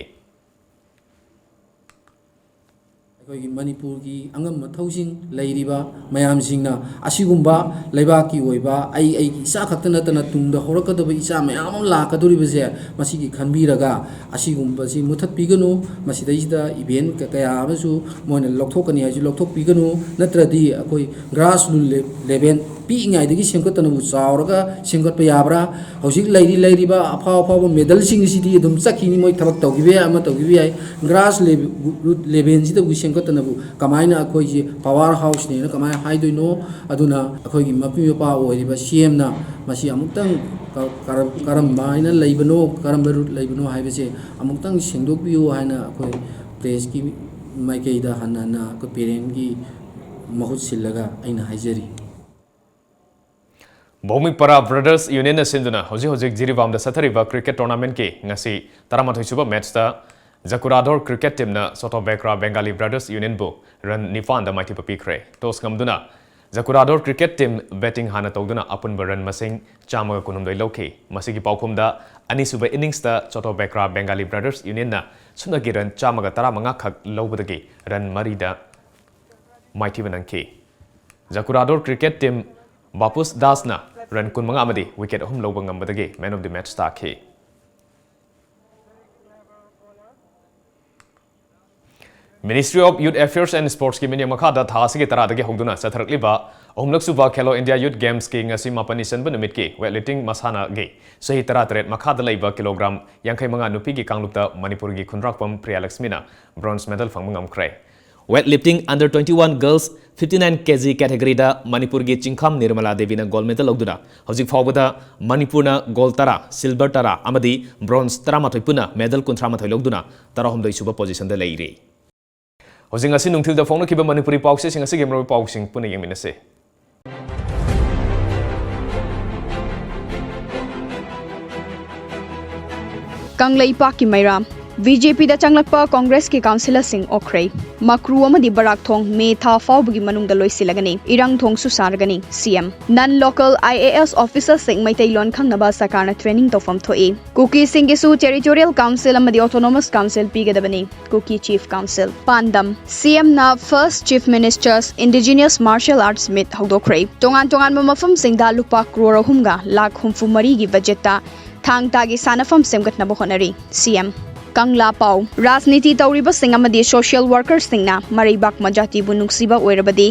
ꯑꯩꯈꯣꯏꯒꯤ ꯃꯅꯤꯄꯨꯔꯒꯤ ꯑꯉꯝ ꯑꯊꯧꯁꯤꯡ ꯂꯩꯔꯤꯕ ꯃꯌꯥꯝꯁꯤꯡꯅ ꯑꯁꯤꯒꯨꯝꯕ ꯂꯩꯕꯥꯛꯀꯤ ꯑꯣꯏꯕ, ꯑꯩ ꯑꯩꯒꯤ ꯏꯆꯥ ꯈꯛꯇ ꯅꯠꯇꯅ ꯇꯨꯡꯗ ꯍꯧꯔꯛꯀꯗꯕ ꯏꯆꯥ ꯃꯌꯥꯝ ꯑꯃ ꯂꯥꯛꯀꯗꯧꯔꯤꯕꯁꯦ, ꯃꯁꯤꯒꯤ ꯈꯟꯕꯤꯔꯒ ꯑꯁꯤꯒꯨꯝꯕꯁꯤ ꯃꯨꯊꯠꯄꯤꯒꯅꯨ꯫ ꯃꯁꯤꯗꯩꯁꯤꯗ ꯏꯚꯦꯟ ꯀ-, ꯀꯌꯥ ꯑꯃꯁꯨ ꯃꯣꯏꯅ ꯂꯧꯊꯣꯛꯀꯅꯤ ꯍꯥꯏꯁꯨ ꯂꯧꯊꯣꯛꯄꯤꯒꯅꯨ, ꯅꯠꯇ꯭ꯔꯗꯤ ꯑꯩꯈꯣꯏ ꯒ꯭ꯔꯥꯁ ꯔꯨꯠ ꯂꯦ-, ꯂꯦꯚꯦꯜ ꯄꯤꯛꯏꯉꯩꯗꯒꯤ ꯁꯦꯝꯒꯠꯇꯅꯕꯨ ꯆꯥꯎꯔꯒ ꯁꯦꯝꯒꯠꯄ ꯌꯥꯕ꯭ꯔꯥ? ꯍꯧꯖꯤꯛ ꯂꯩꯔꯤ, ꯂꯩꯔꯤꯕ ꯑꯐꯥꯎ ꯑꯐꯥꯎꯕ ꯃꯦꯗꯜꯁꯤꯡꯁꯤꯗꯤ ꯑꯗꯨꯝ ꯆꯠꯈꯤꯅꯤ, ꯃꯣꯏ ꯊꯕꯛ ꯇꯧꯈꯤꯕ ꯌꯥꯏ, ꯑꯃ ꯇꯧꯈꯤꯕ ꯌꯥꯏ꯫ ꯒ꯭ꯔꯥꯁ ꯂꯦ-, ꯔꯨꯠ ꯂꯦꯚꯦꯜꯁꯤꯗꯕꯨ ꯁꯦꯝꯒꯠꯇꯅꯕꯨ ꯀꯃꯥꯏꯅ ꯑꯩꯈꯣꯏꯁꯤ ꯄꯋꯥꯔ ꯍꯥꯎꯁꯅꯦꯅ ꯀꯃꯥꯏꯅ ꯍꯥꯏꯗꯣꯏꯅꯣ? ꯑꯗꯨꯅ ꯑꯩꯈꯣꯏꯒꯤ ꯃꯄꯤ ꯃꯄꯥ ꯑꯣꯏꯔꯤꯕ ꯁꯤ ꯑꯦꯝꯅ ꯃꯁꯤ ꯑꯃꯨꯛꯇꯪ ꯀ-, ꯀꯔꯝ-, ꯀꯔꯝꯕ ꯍꯥꯏꯅ ꯂꯩꯕꯅꯣ, ꯀꯔꯝꯕ ꯔꯨꯠ ꯂꯩꯕꯅꯣ ꯍꯥꯏꯕꯁꯦ ꯑꯃꯨꯛꯇꯪ ꯁꯦꯡꯗꯣꯛꯄꯤꯌꯨ ꯍꯥꯏꯅ ꯑꯩꯈꯣꯏ ꯄ꯭ꯔꯦꯁꯀꯤ ꯃꯥꯏꯀꯩꯗ ꯍꯟꯅ ꯍꯟꯅ ꯑꯩꯈꯣꯏ ꯄꯦꯔꯦꯟꯒꯤ ꯃꯍꯨꯠ ꯁꯤꯜꯂꯒ ꯑꯩꯅ ꯍꯥꯏꯖꯔꯤ꯫ ꯚꯧꯃꯤꯛ ꯄꯔꯥ ꯕ꯭ꯔꯗꯔꯁ ꯌꯨꯅꯤꯌꯟꯅ ꯁꯤꯟꯗꯨꯅ ꯍꯧꯖꯤꯛ ꯍꯧꯖꯤꯛ ꯖꯤꯔꯤꯕꯥꯝꯗ ꯆꯠꯊꯔꯤꯕ ꯀ꯭ꯔꯤꯀꯦꯠ ꯇꯣꯔꯅꯥꯃꯦꯟꯠꯀꯤ ꯉꯁꯤ ꯇꯔꯥꯃꯥꯊꯣꯏ ꯁꯨꯕ ꯃꯦꯠꯆꯇ ꯖꯀꯨꯔꯥꯗꯣꯔ ꯀ꯭ꯔꯤꯀꯦꯠ ꯇꯤꯝꯅ ꯆꯣꯇꯣ ꯕꯦꯀ꯭ꯔꯥ ꯕꯦꯡꯒꯥꯂꯤ ꯕ꯭ꯔꯗꯔꯁ ꯌꯨꯅꯤꯌꯟꯕꯨ ꯔꯟ ꯅꯤꯄꯥꯟꯗ ꯃꯥꯏꯊꯤꯕ ꯄꯤꯈ꯭ꯔꯦ꯫ ꯇꯣꯁ ꯉꯝꯗꯨꯅ ꯖꯀꯨꯔꯥꯗꯣꯔ ꯀ꯭ꯔꯤꯀꯦꯠ ꯇꯤꯝ ꯕꯦꯇꯤꯡ ꯍꯥꯟꯅ ꯇꯧꯗꯨꯅ ꯑꯄꯨꯟꯕ ꯔꯟ ꯃꯁꯤꯡ ꯆꯥꯝꯃꯒ ꯀꯨꯟꯍꯨꯝꯗꯣꯏ ꯂꯧꯈꯤ꯫ ꯃꯁꯤꯒꯤ ꯄꯥꯎꯈꯨꯝꯗ ꯑꯅꯤꯁꯨꯕ ꯏꯅꯤꯡꯁꯇ ꯆꯣꯇꯣ ꯕꯦꯀ꯭ꯔꯥ ꯕꯦꯡꯒꯥꯂꯤ ꯕ꯭ꯔꯗꯔꯁ ꯌꯨꯅꯤꯌꯟꯅ ꯁꯨꯞꯅꯒꯤ ꯔꯟ ꯆꯥꯝꯃꯒ ꯇꯔꯥꯃꯉꯥ ꯈꯛ ꯂꯧꯕꯗꯒꯤ ꯔꯟ ꯃꯔꯤꯗ ꯃꯥꯏꯊꯤꯕ ꯅꯪꯈꯤ꯫ ꯖꯀꯨꯔꯥꯗꯣꯔ ꯀ꯭ꯔꯤꯀꯦꯠ ꯇꯤꯝ ꯕꯥꯄꯨꯁ ꯗꯥꯁꯅ ꯔꯟ ꯀꯨꯟꯃꯉꯥ ꯑꯃꯗꯤ ꯋꯤꯀꯦꯠ ꯑꯍꯨꯝ ꯂꯧꯕ ꯉꯝꯕꯗꯒꯤ ꯃꯦꯟ ꯑꯣꯐ ꯗꯤ ꯃꯦꯠꯆ ꯇꯥꯈꯤ꯫ Ministry of Youth Affairs and Sportsꯀꯤ ꯃꯤꯠꯌꯦꯡ ꯃꯈꯥꯗ ꯊꯥ ꯑꯁꯤꯒꯤ ꯇꯔꯥꯗꯒꯤ ꯍꯧꯗꯨꯅ ꯆꯠꯊꯔꯛꯂꯤꯕ ꯑꯍꯨꯝꯂꯛ ꯁꯨꯕ ꯈꯦꯂꯣ ꯏꯟꯗꯤꯌꯥ ꯌꯨꯠ ꯒꯦꯝꯁꯀꯤ ꯉꯁꯤ ꯃꯥꯄꯟꯅꯤ ꯆꯟꯕ ꯅꯨꯃꯤꯠꯀꯤ ꯋꯦꯠ ꯂꯤꯐꯇꯤꯡ ꯃꯁꯥꯟꯅꯒꯤ ꯆꯍꯤ ꯇꯔꯥꯇꯔꯦꯠ ꯃꯈꯥꯗ ꯂꯩꯕ ꯀꯤꯂꯣꯒ꯭ꯔꯥꯝ ꯌꯥꯡꯈꯩ ꯃꯉꯥ ꯅꯨꯄꯤꯒꯤ ꯀꯥꯡꯂꯨꯞꯇ ꯃꯅꯤꯄꯨꯔꯒꯤ ꯈꯨꯟꯗ꯭ꯔꯥꯛꯄꯝ ꯄ꯭ꯔꯤꯌꯥꯂꯛꯁꯃꯤꯅ bronze medal ꯐꯪꯕ ꯉꯝꯈ꯭ꯔꯦ꯫ Weight lifting under twenty one girls fifty nine kg categoryꯗ ꯃꯅꯤꯄꯨꯔꯒꯤ ꯆꯤꯡꯈꯥꯝ ꯅꯤꯔꯃꯂꯥ ꯗꯦꯕꯤꯅ gold medal ꯂꯧꯗꯨꯅ ꯍꯧꯖꯤꯛ ꯐꯥꯎꯕꯗ ꯃꯅꯤꯄꯨꯔꯅ gold ꯇꯔꯥ, silver ꯇꯔꯥ ꯑꯃꯗꯤ bronze ꯇꯔꯥꯃꯥꯊꯣꯏ ꯄꯨꯟꯅ medal ꯀꯨꯟꯊ꯭ꯔꯥ ꯃꯥꯊꯣꯏ ꯂꯧꯗꯨꯅ ꯇꯔꯥꯍꯨꯝꯗꯣꯏ ꯁꯨꯕ positionꯗ ꯂꯩꯔꯤ꯫ ꯍꯧꯖꯤꯛ ꯉꯁꯤ ꯅꯨꯡꯊꯤꯜꯗ ꯐꯣꯡꯂꯛꯈꯤꯕ ꯃꯅꯤꯄꯨꯔꯤ ꯄꯥꯎꯆꯦꯁꯤꯡ ꯑꯁꯤꯒꯤ ꯃꯔꯨꯑꯣꯏꯕ ꯄꯥꯎꯁꯤꯡ ꯄꯨꯟꯅ ꯌꯦꯡꯃꯤꯟꯅꯁꯤ꯫ ꯀꯪꯂꯩꯄꯥꯛꯀꯤ ꯃꯩꯔꯥ ꯕꯤ ꯖꯦ ꯄꯤꯗ ꯆꯪꯂꯛꯄ ꯀꯣꯡꯒ꯭ꯔꯦꯁꯀꯤ ꯀꯥꯎꯟꯁꯤꯂꯔꯁꯤꯡ ꯑꯣꯛꯈ꯭ꯔꯦ꯫ ꯃꯀ꯭ꯔꯨ ꯑꯃꯗꯤ ꯕꯔꯥꯛ ꯊꯣꯡ ꯃꯦ ꯊꯥ ꯐꯥꯎꯕꯒꯤ ꯃꯅꯨꯡꯗ ꯂꯣꯏꯁꯤꯜꯂꯒꯅꯤ, ꯏꯔꯪ ꯊꯣꯡꯁꯨ ꯁꯥꯔꯒꯅꯤ, ꯁꯤ ꯑꯦꯝ꯫ ꯅꯟ ꯂꯣꯀꯦꯜ ꯑꯥꯏ ꯑꯦ ꯑꯦꯁ ꯑꯣꯐꯤꯁꯔꯁꯤꯡ ꯃꯩꯇꯩꯂꯣꯟ ꯈꯪꯅꯕ ꯁꯔꯀꯥꯔꯅ ꯇ꯭ꯔꯦꯅꯤꯡ ꯇꯧꯐꯝ ꯊꯣꯛꯏ꯫ ꯀꯨꯀꯤꯁꯤꯡꯒꯤꯁꯨ ꯇꯦꯔꯤꯇꯣꯔꯤꯌꯦꯜ ꯀꯥꯎꯟꯁꯤꯜ ꯑꯃꯗꯤ ꯑꯣꯇꯣꯅꯣꯃꯁ ꯀꯥꯎꯟꯁꯤꯜ ꯄꯤꯒꯗꯕꯅꯤ꯫ Kuki chief council. ꯄꯥꯟꯗꯝ, ꯁꯤ ꯑꯦꯝꯅ first chief ministers indigenous martial arts meet ꯍꯧꯗꯣꯛꯈ꯭ꯔꯦ꯫ ꯇꯣꯉꯥꯟ ꯇꯣꯉꯥꯟꯕ ꯃꯐꯝꯁꯤꯡꯗ ꯂꯨꯄꯥ ꯀ꯭ꯔꯣꯔ ꯑꯍꯨꯝꯒ ꯂꯥꯈ ꯍꯨꯝꯐꯨ ꯃꯔꯤꯒꯤ ꯕꯖꯦꯠꯇ ꯊꯥꯡ ꯇꯥꯒꯤ ꯁꯥꯟꯅꯐꯝ ꯁꯦꯝꯒꯠꯅꯕ ꯍꯣꯠꯅꯔꯤ, ꯁꯤ ꯑꯦꯝ꯫ ꯀꯪꯂꯥ ꯄꯥꯎ꯫ ꯔꯥꯖꯅꯤꯇꯤ ꯇꯧꯔꯤꯕꯁꯤꯡ ꯑꯃꯗꯤ ꯁꯣꯁꯤꯌꯦꯜ ꯋꯥꯔꯀꯔꯁꯤꯡꯅ ꯃꯔꯩꯕꯥꯛ ꯃꯖꯥꯇꯤꯕꯨ ꯅꯨꯡꯁꯤꯕ ꯑꯣꯏꯔꯕꯗꯤ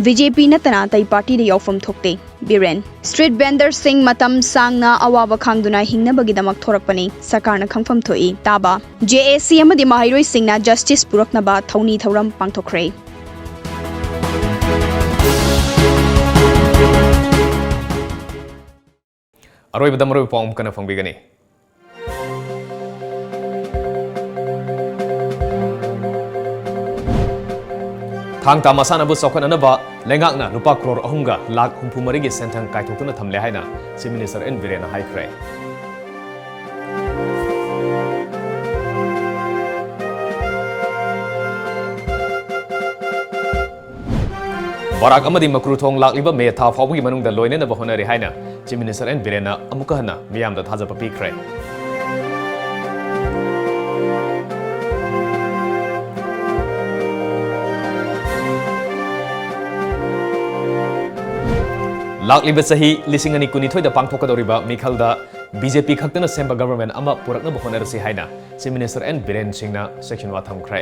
ꯕꯤ ꯖꯦ ꯄꯤ ꯅꯠꯇꯅ ꯑꯇꯩ ꯄꯥꯔꯇꯤꯗ ꯌꯥꯎꯐꯝ ꯊꯣꯛꯇꯦ, ꯕꯤꯔꯦꯟ꯫ ꯁ꯭ꯇ꯭ꯔꯤꯠ ꯚꯦꯟꯗꯔꯁꯤꯡ ꯃꯇꯝ ꯁꯥꯡꯅ ꯑꯋꯥꯕ ꯈꯥꯡꯗꯨꯅ ꯍꯤꯡꯅꯕꯒꯤꯗꯃꯛ ꯊꯣꯔꯛꯄꯅꯤ, ꯁꯔꯀꯥꯔꯅ ꯈꯪꯐꯝ ꯊꯣꯛꯏ, ꯇꯥꯕ꯫ ꯖꯦ ꯑꯦ ꯁꯤ ꯑꯃꯗꯤ ꯃꯍꯩꯔꯣꯏꯁꯤꯡꯅ ꯖꯁꯇꯤꯁ ꯄꯨꯔꯛꯅꯕ ꯊꯧꯅꯤ ꯊꯧꯔꯝ ꯄꯥꯡꯊꯣꯛꯈ꯭ꯔꯦ꯫ ꯑꯔꯣꯏꯕꯗ ꯃꯔꯨꯑꯣꯏꯕ ꯄꯥꯎ ꯑꯃꯨꯛ ꯍꯟꯅ ꯐꯪꯕꯤꯒꯅꯤ꯫ ꯊꯥꯡ ꯇꯥ ꯃꯁꯥꯟꯅꯕꯨ ꯆꯥꯎꯈꯠꯅꯅꯕ ꯂꯩꯉꯥꯛꯅ ꯂꯨꯄꯥ ꯀ꯭ꯔꯣꯔ ꯑꯍꯨꯝꯒ ꯂꯥꯈ ꯍꯨꯝꯐꯨ ꯃꯔꯤꯒꯤ ꯁꯦꯟꯊꯪ ꯀꯥꯏꯊꯣꯛꯇꯨꯅ ꯊꯝꯂꯦ ꯍꯥꯏꯅ ꯆꯤꯐ ꯃꯤꯅꯤꯁꯇꯔ ꯑꯦꯟ ꯕꯤꯔꯦꯟꯅ ꯍꯥꯏꯈ꯭ꯔꯦ꯫ ꯕꯔꯥꯛ ꯑꯃꯗꯤ ꯃꯀ꯭ꯔꯨ ꯊꯣꯡ ꯂꯥꯛꯂꯤꯕ ꯃꯦ ꯊꯥ ꯐꯥꯎꯕꯒꯤ ꯃꯅꯨꯡꯗ ꯂꯣꯏꯅꯅꯕ ꯍꯣꯠꯅꯔꯤ ꯍꯥꯏꯅ ꯆꯤꯐ ꯃꯤꯅꯤꯁꯇꯔ ꯑꯦꯟ ꯕꯤꯔꯦꯟꯅ ꯑꯃꯨꯛꯀ ꯍꯟꯅ ꯃꯤꯌꯥꯝꯗ ꯊꯥꯖꯕ ꯄꯤꯈ꯭ꯔꯦ꯫ ꯂꯥꯛꯂꯤꯕ ꯆꯍꯤ ꯂꯤꯁꯤꯡ ꯑꯅꯤ ꯀꯨꯟꯅꯤꯊꯣꯏꯗ ꯄꯥꯡꯊꯣꯛꯀꯗꯧꯔꯤꯕ ꯃꯤꯈꯜꯗ ꯕꯤ ꯖꯦ ꯄꯤ ꯈꯛꯇꯅ ꯁꯦꯝꯕ ꯒꯚꯔꯟꯃꯦꯟꯠ ꯑꯃ ꯄꯨꯔꯛꯅꯕ ꯍꯣꯠꯅꯔꯁꯤ ꯍꯥꯏꯅ ꯆꯤꯐ ꯃꯤꯅꯤꯁꯇꯔ ꯑꯦꯟ ꯕꯤꯔꯦꯟ ꯁꯤꯡꯅ ꯆꯦꯛꯁꯤꯟꯋꯥ ꯊꯝꯈ꯭ꯔꯦ꯫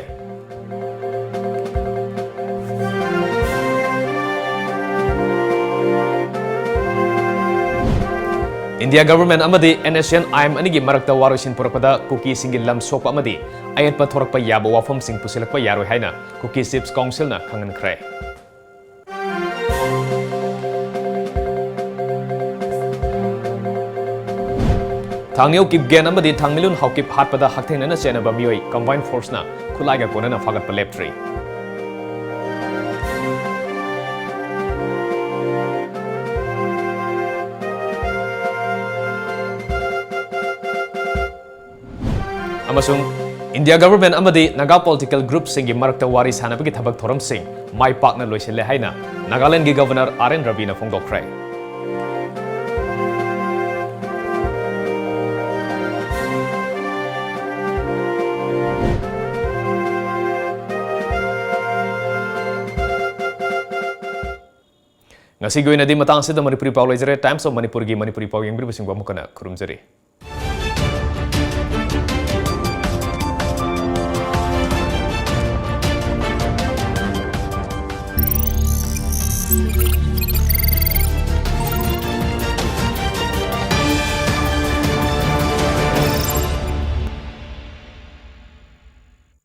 ꯏꯟꯗꯤꯌꯥ ꯒꯚꯔꯟꯃꯦꯟꯠ ꯑꯃꯗꯤ ꯑꯦꯟ ꯑꯦꯁ ꯁꯤ ꯑꯦꯟ ꯑꯥꯏ ꯑꯦꯝ ꯑꯅꯤꯒꯤ ꯃꯔꯛꯇ ꯋꯥꯔꯣꯏꯁꯤꯟ ꯄꯨꯔꯛꯄꯗ ꯀꯨꯀꯤꯁꯤꯡꯒꯤ ꯂꯝ ꯁꯣꯛꯄ ꯑꯃꯗꯤ ꯑꯌꯦꯠꯄ ꯊꯣꯔꯛꯄ ꯌꯥꯕ ꯋꯥꯐꯝꯁꯤꯡ ꯄꯨꯁꯤꯜꯂꯛꯄ ꯌꯥꯔꯣꯏ ꯍꯥꯏꯅ ꯀꯨꯀꯤ ꯆꯤꯐꯁ ꯀꯥꯎꯟꯁꯤꯜꯅ ꯈꯪꯍꯟꯈ꯭ꯔꯦ꯫ ꯊꯥꯡꯅꯤꯌꯧ ꯀꯤꯞꯒꯦꯟ ꯑꯃꯗꯤ ꯊꯥꯡꯃꯩꯂꯨꯟ ꯍꯥꯎꯀꯤꯞ ꯍꯥꯠꯄꯗ ꯍꯛꯊꯦꯡꯅꯅ ꯆꯦꯟꯅꯕ ꯃꯤꯑꯣꯏ ꯀꯝꯕꯥꯏꯟ ꯐꯣꯔꯁꯅ ꯈꯨꯠꯂꯥꯏꯒ ꯀꯣꯟꯅꯅ ꯐꯥꯒꯠꯄ ꯂꯦꯞꯇ꯭ꯔꯤ꯫ ꯑꯃꯁꯨꯡ ꯏꯟꯗꯤꯌꯥ ꯒꯚꯔꯟꯃꯦꯟꯠ ꯑꯃꯗꯤ ꯅꯥꯒꯥ ꯄꯣꯂꯤꯇꯤꯀꯦꯜ ꯒ꯭ꯔꯨꯞꯁꯤꯡꯒꯤ ꯃꯔꯛꯇ ꯋꯥꯔꯤ ꯁꯥꯅꯕꯒꯤ ꯊꯕꯛ ꯊꯧꯔꯝꯁꯤꯡ ꯃꯥꯏ ꯄꯥꯛꯅ ꯂꯣꯏꯁꯤꯜꯂꯦ ꯍꯥꯏꯅ ꯅꯥꯒꯥꯂꯦꯟꯗꯒꯤ ꯒꯚꯔꯅꯔ ꯑꯥꯔ ꯑꯦꯟ ꯔꯕꯤꯅ ꯐꯣꯡꯗꯣꯛꯈ꯭ꯔꯦ꯫ ꯉꯁꯤꯒꯤ ꯑꯣꯏꯅꯗꯤ ꯃꯇꯥꯡ ꯑꯁꯤꯗ ꯃꯅꯤꯄꯨꯔꯤ ꯄꯥꯎ ꯂꯣꯏꯖꯔꯦ꯫ Times of Manipurꯒꯤ ꯃꯅꯤꯄꯨꯔꯤ ꯄꯥꯎ ꯌꯦꯡꯕꯤꯔꯤꯕꯁꯤꯡꯕꯨ ꯑꯃꯨꯛ ꯍꯟꯅ ꯈꯨꯔꯨꯝꯖꯔꯤ꯫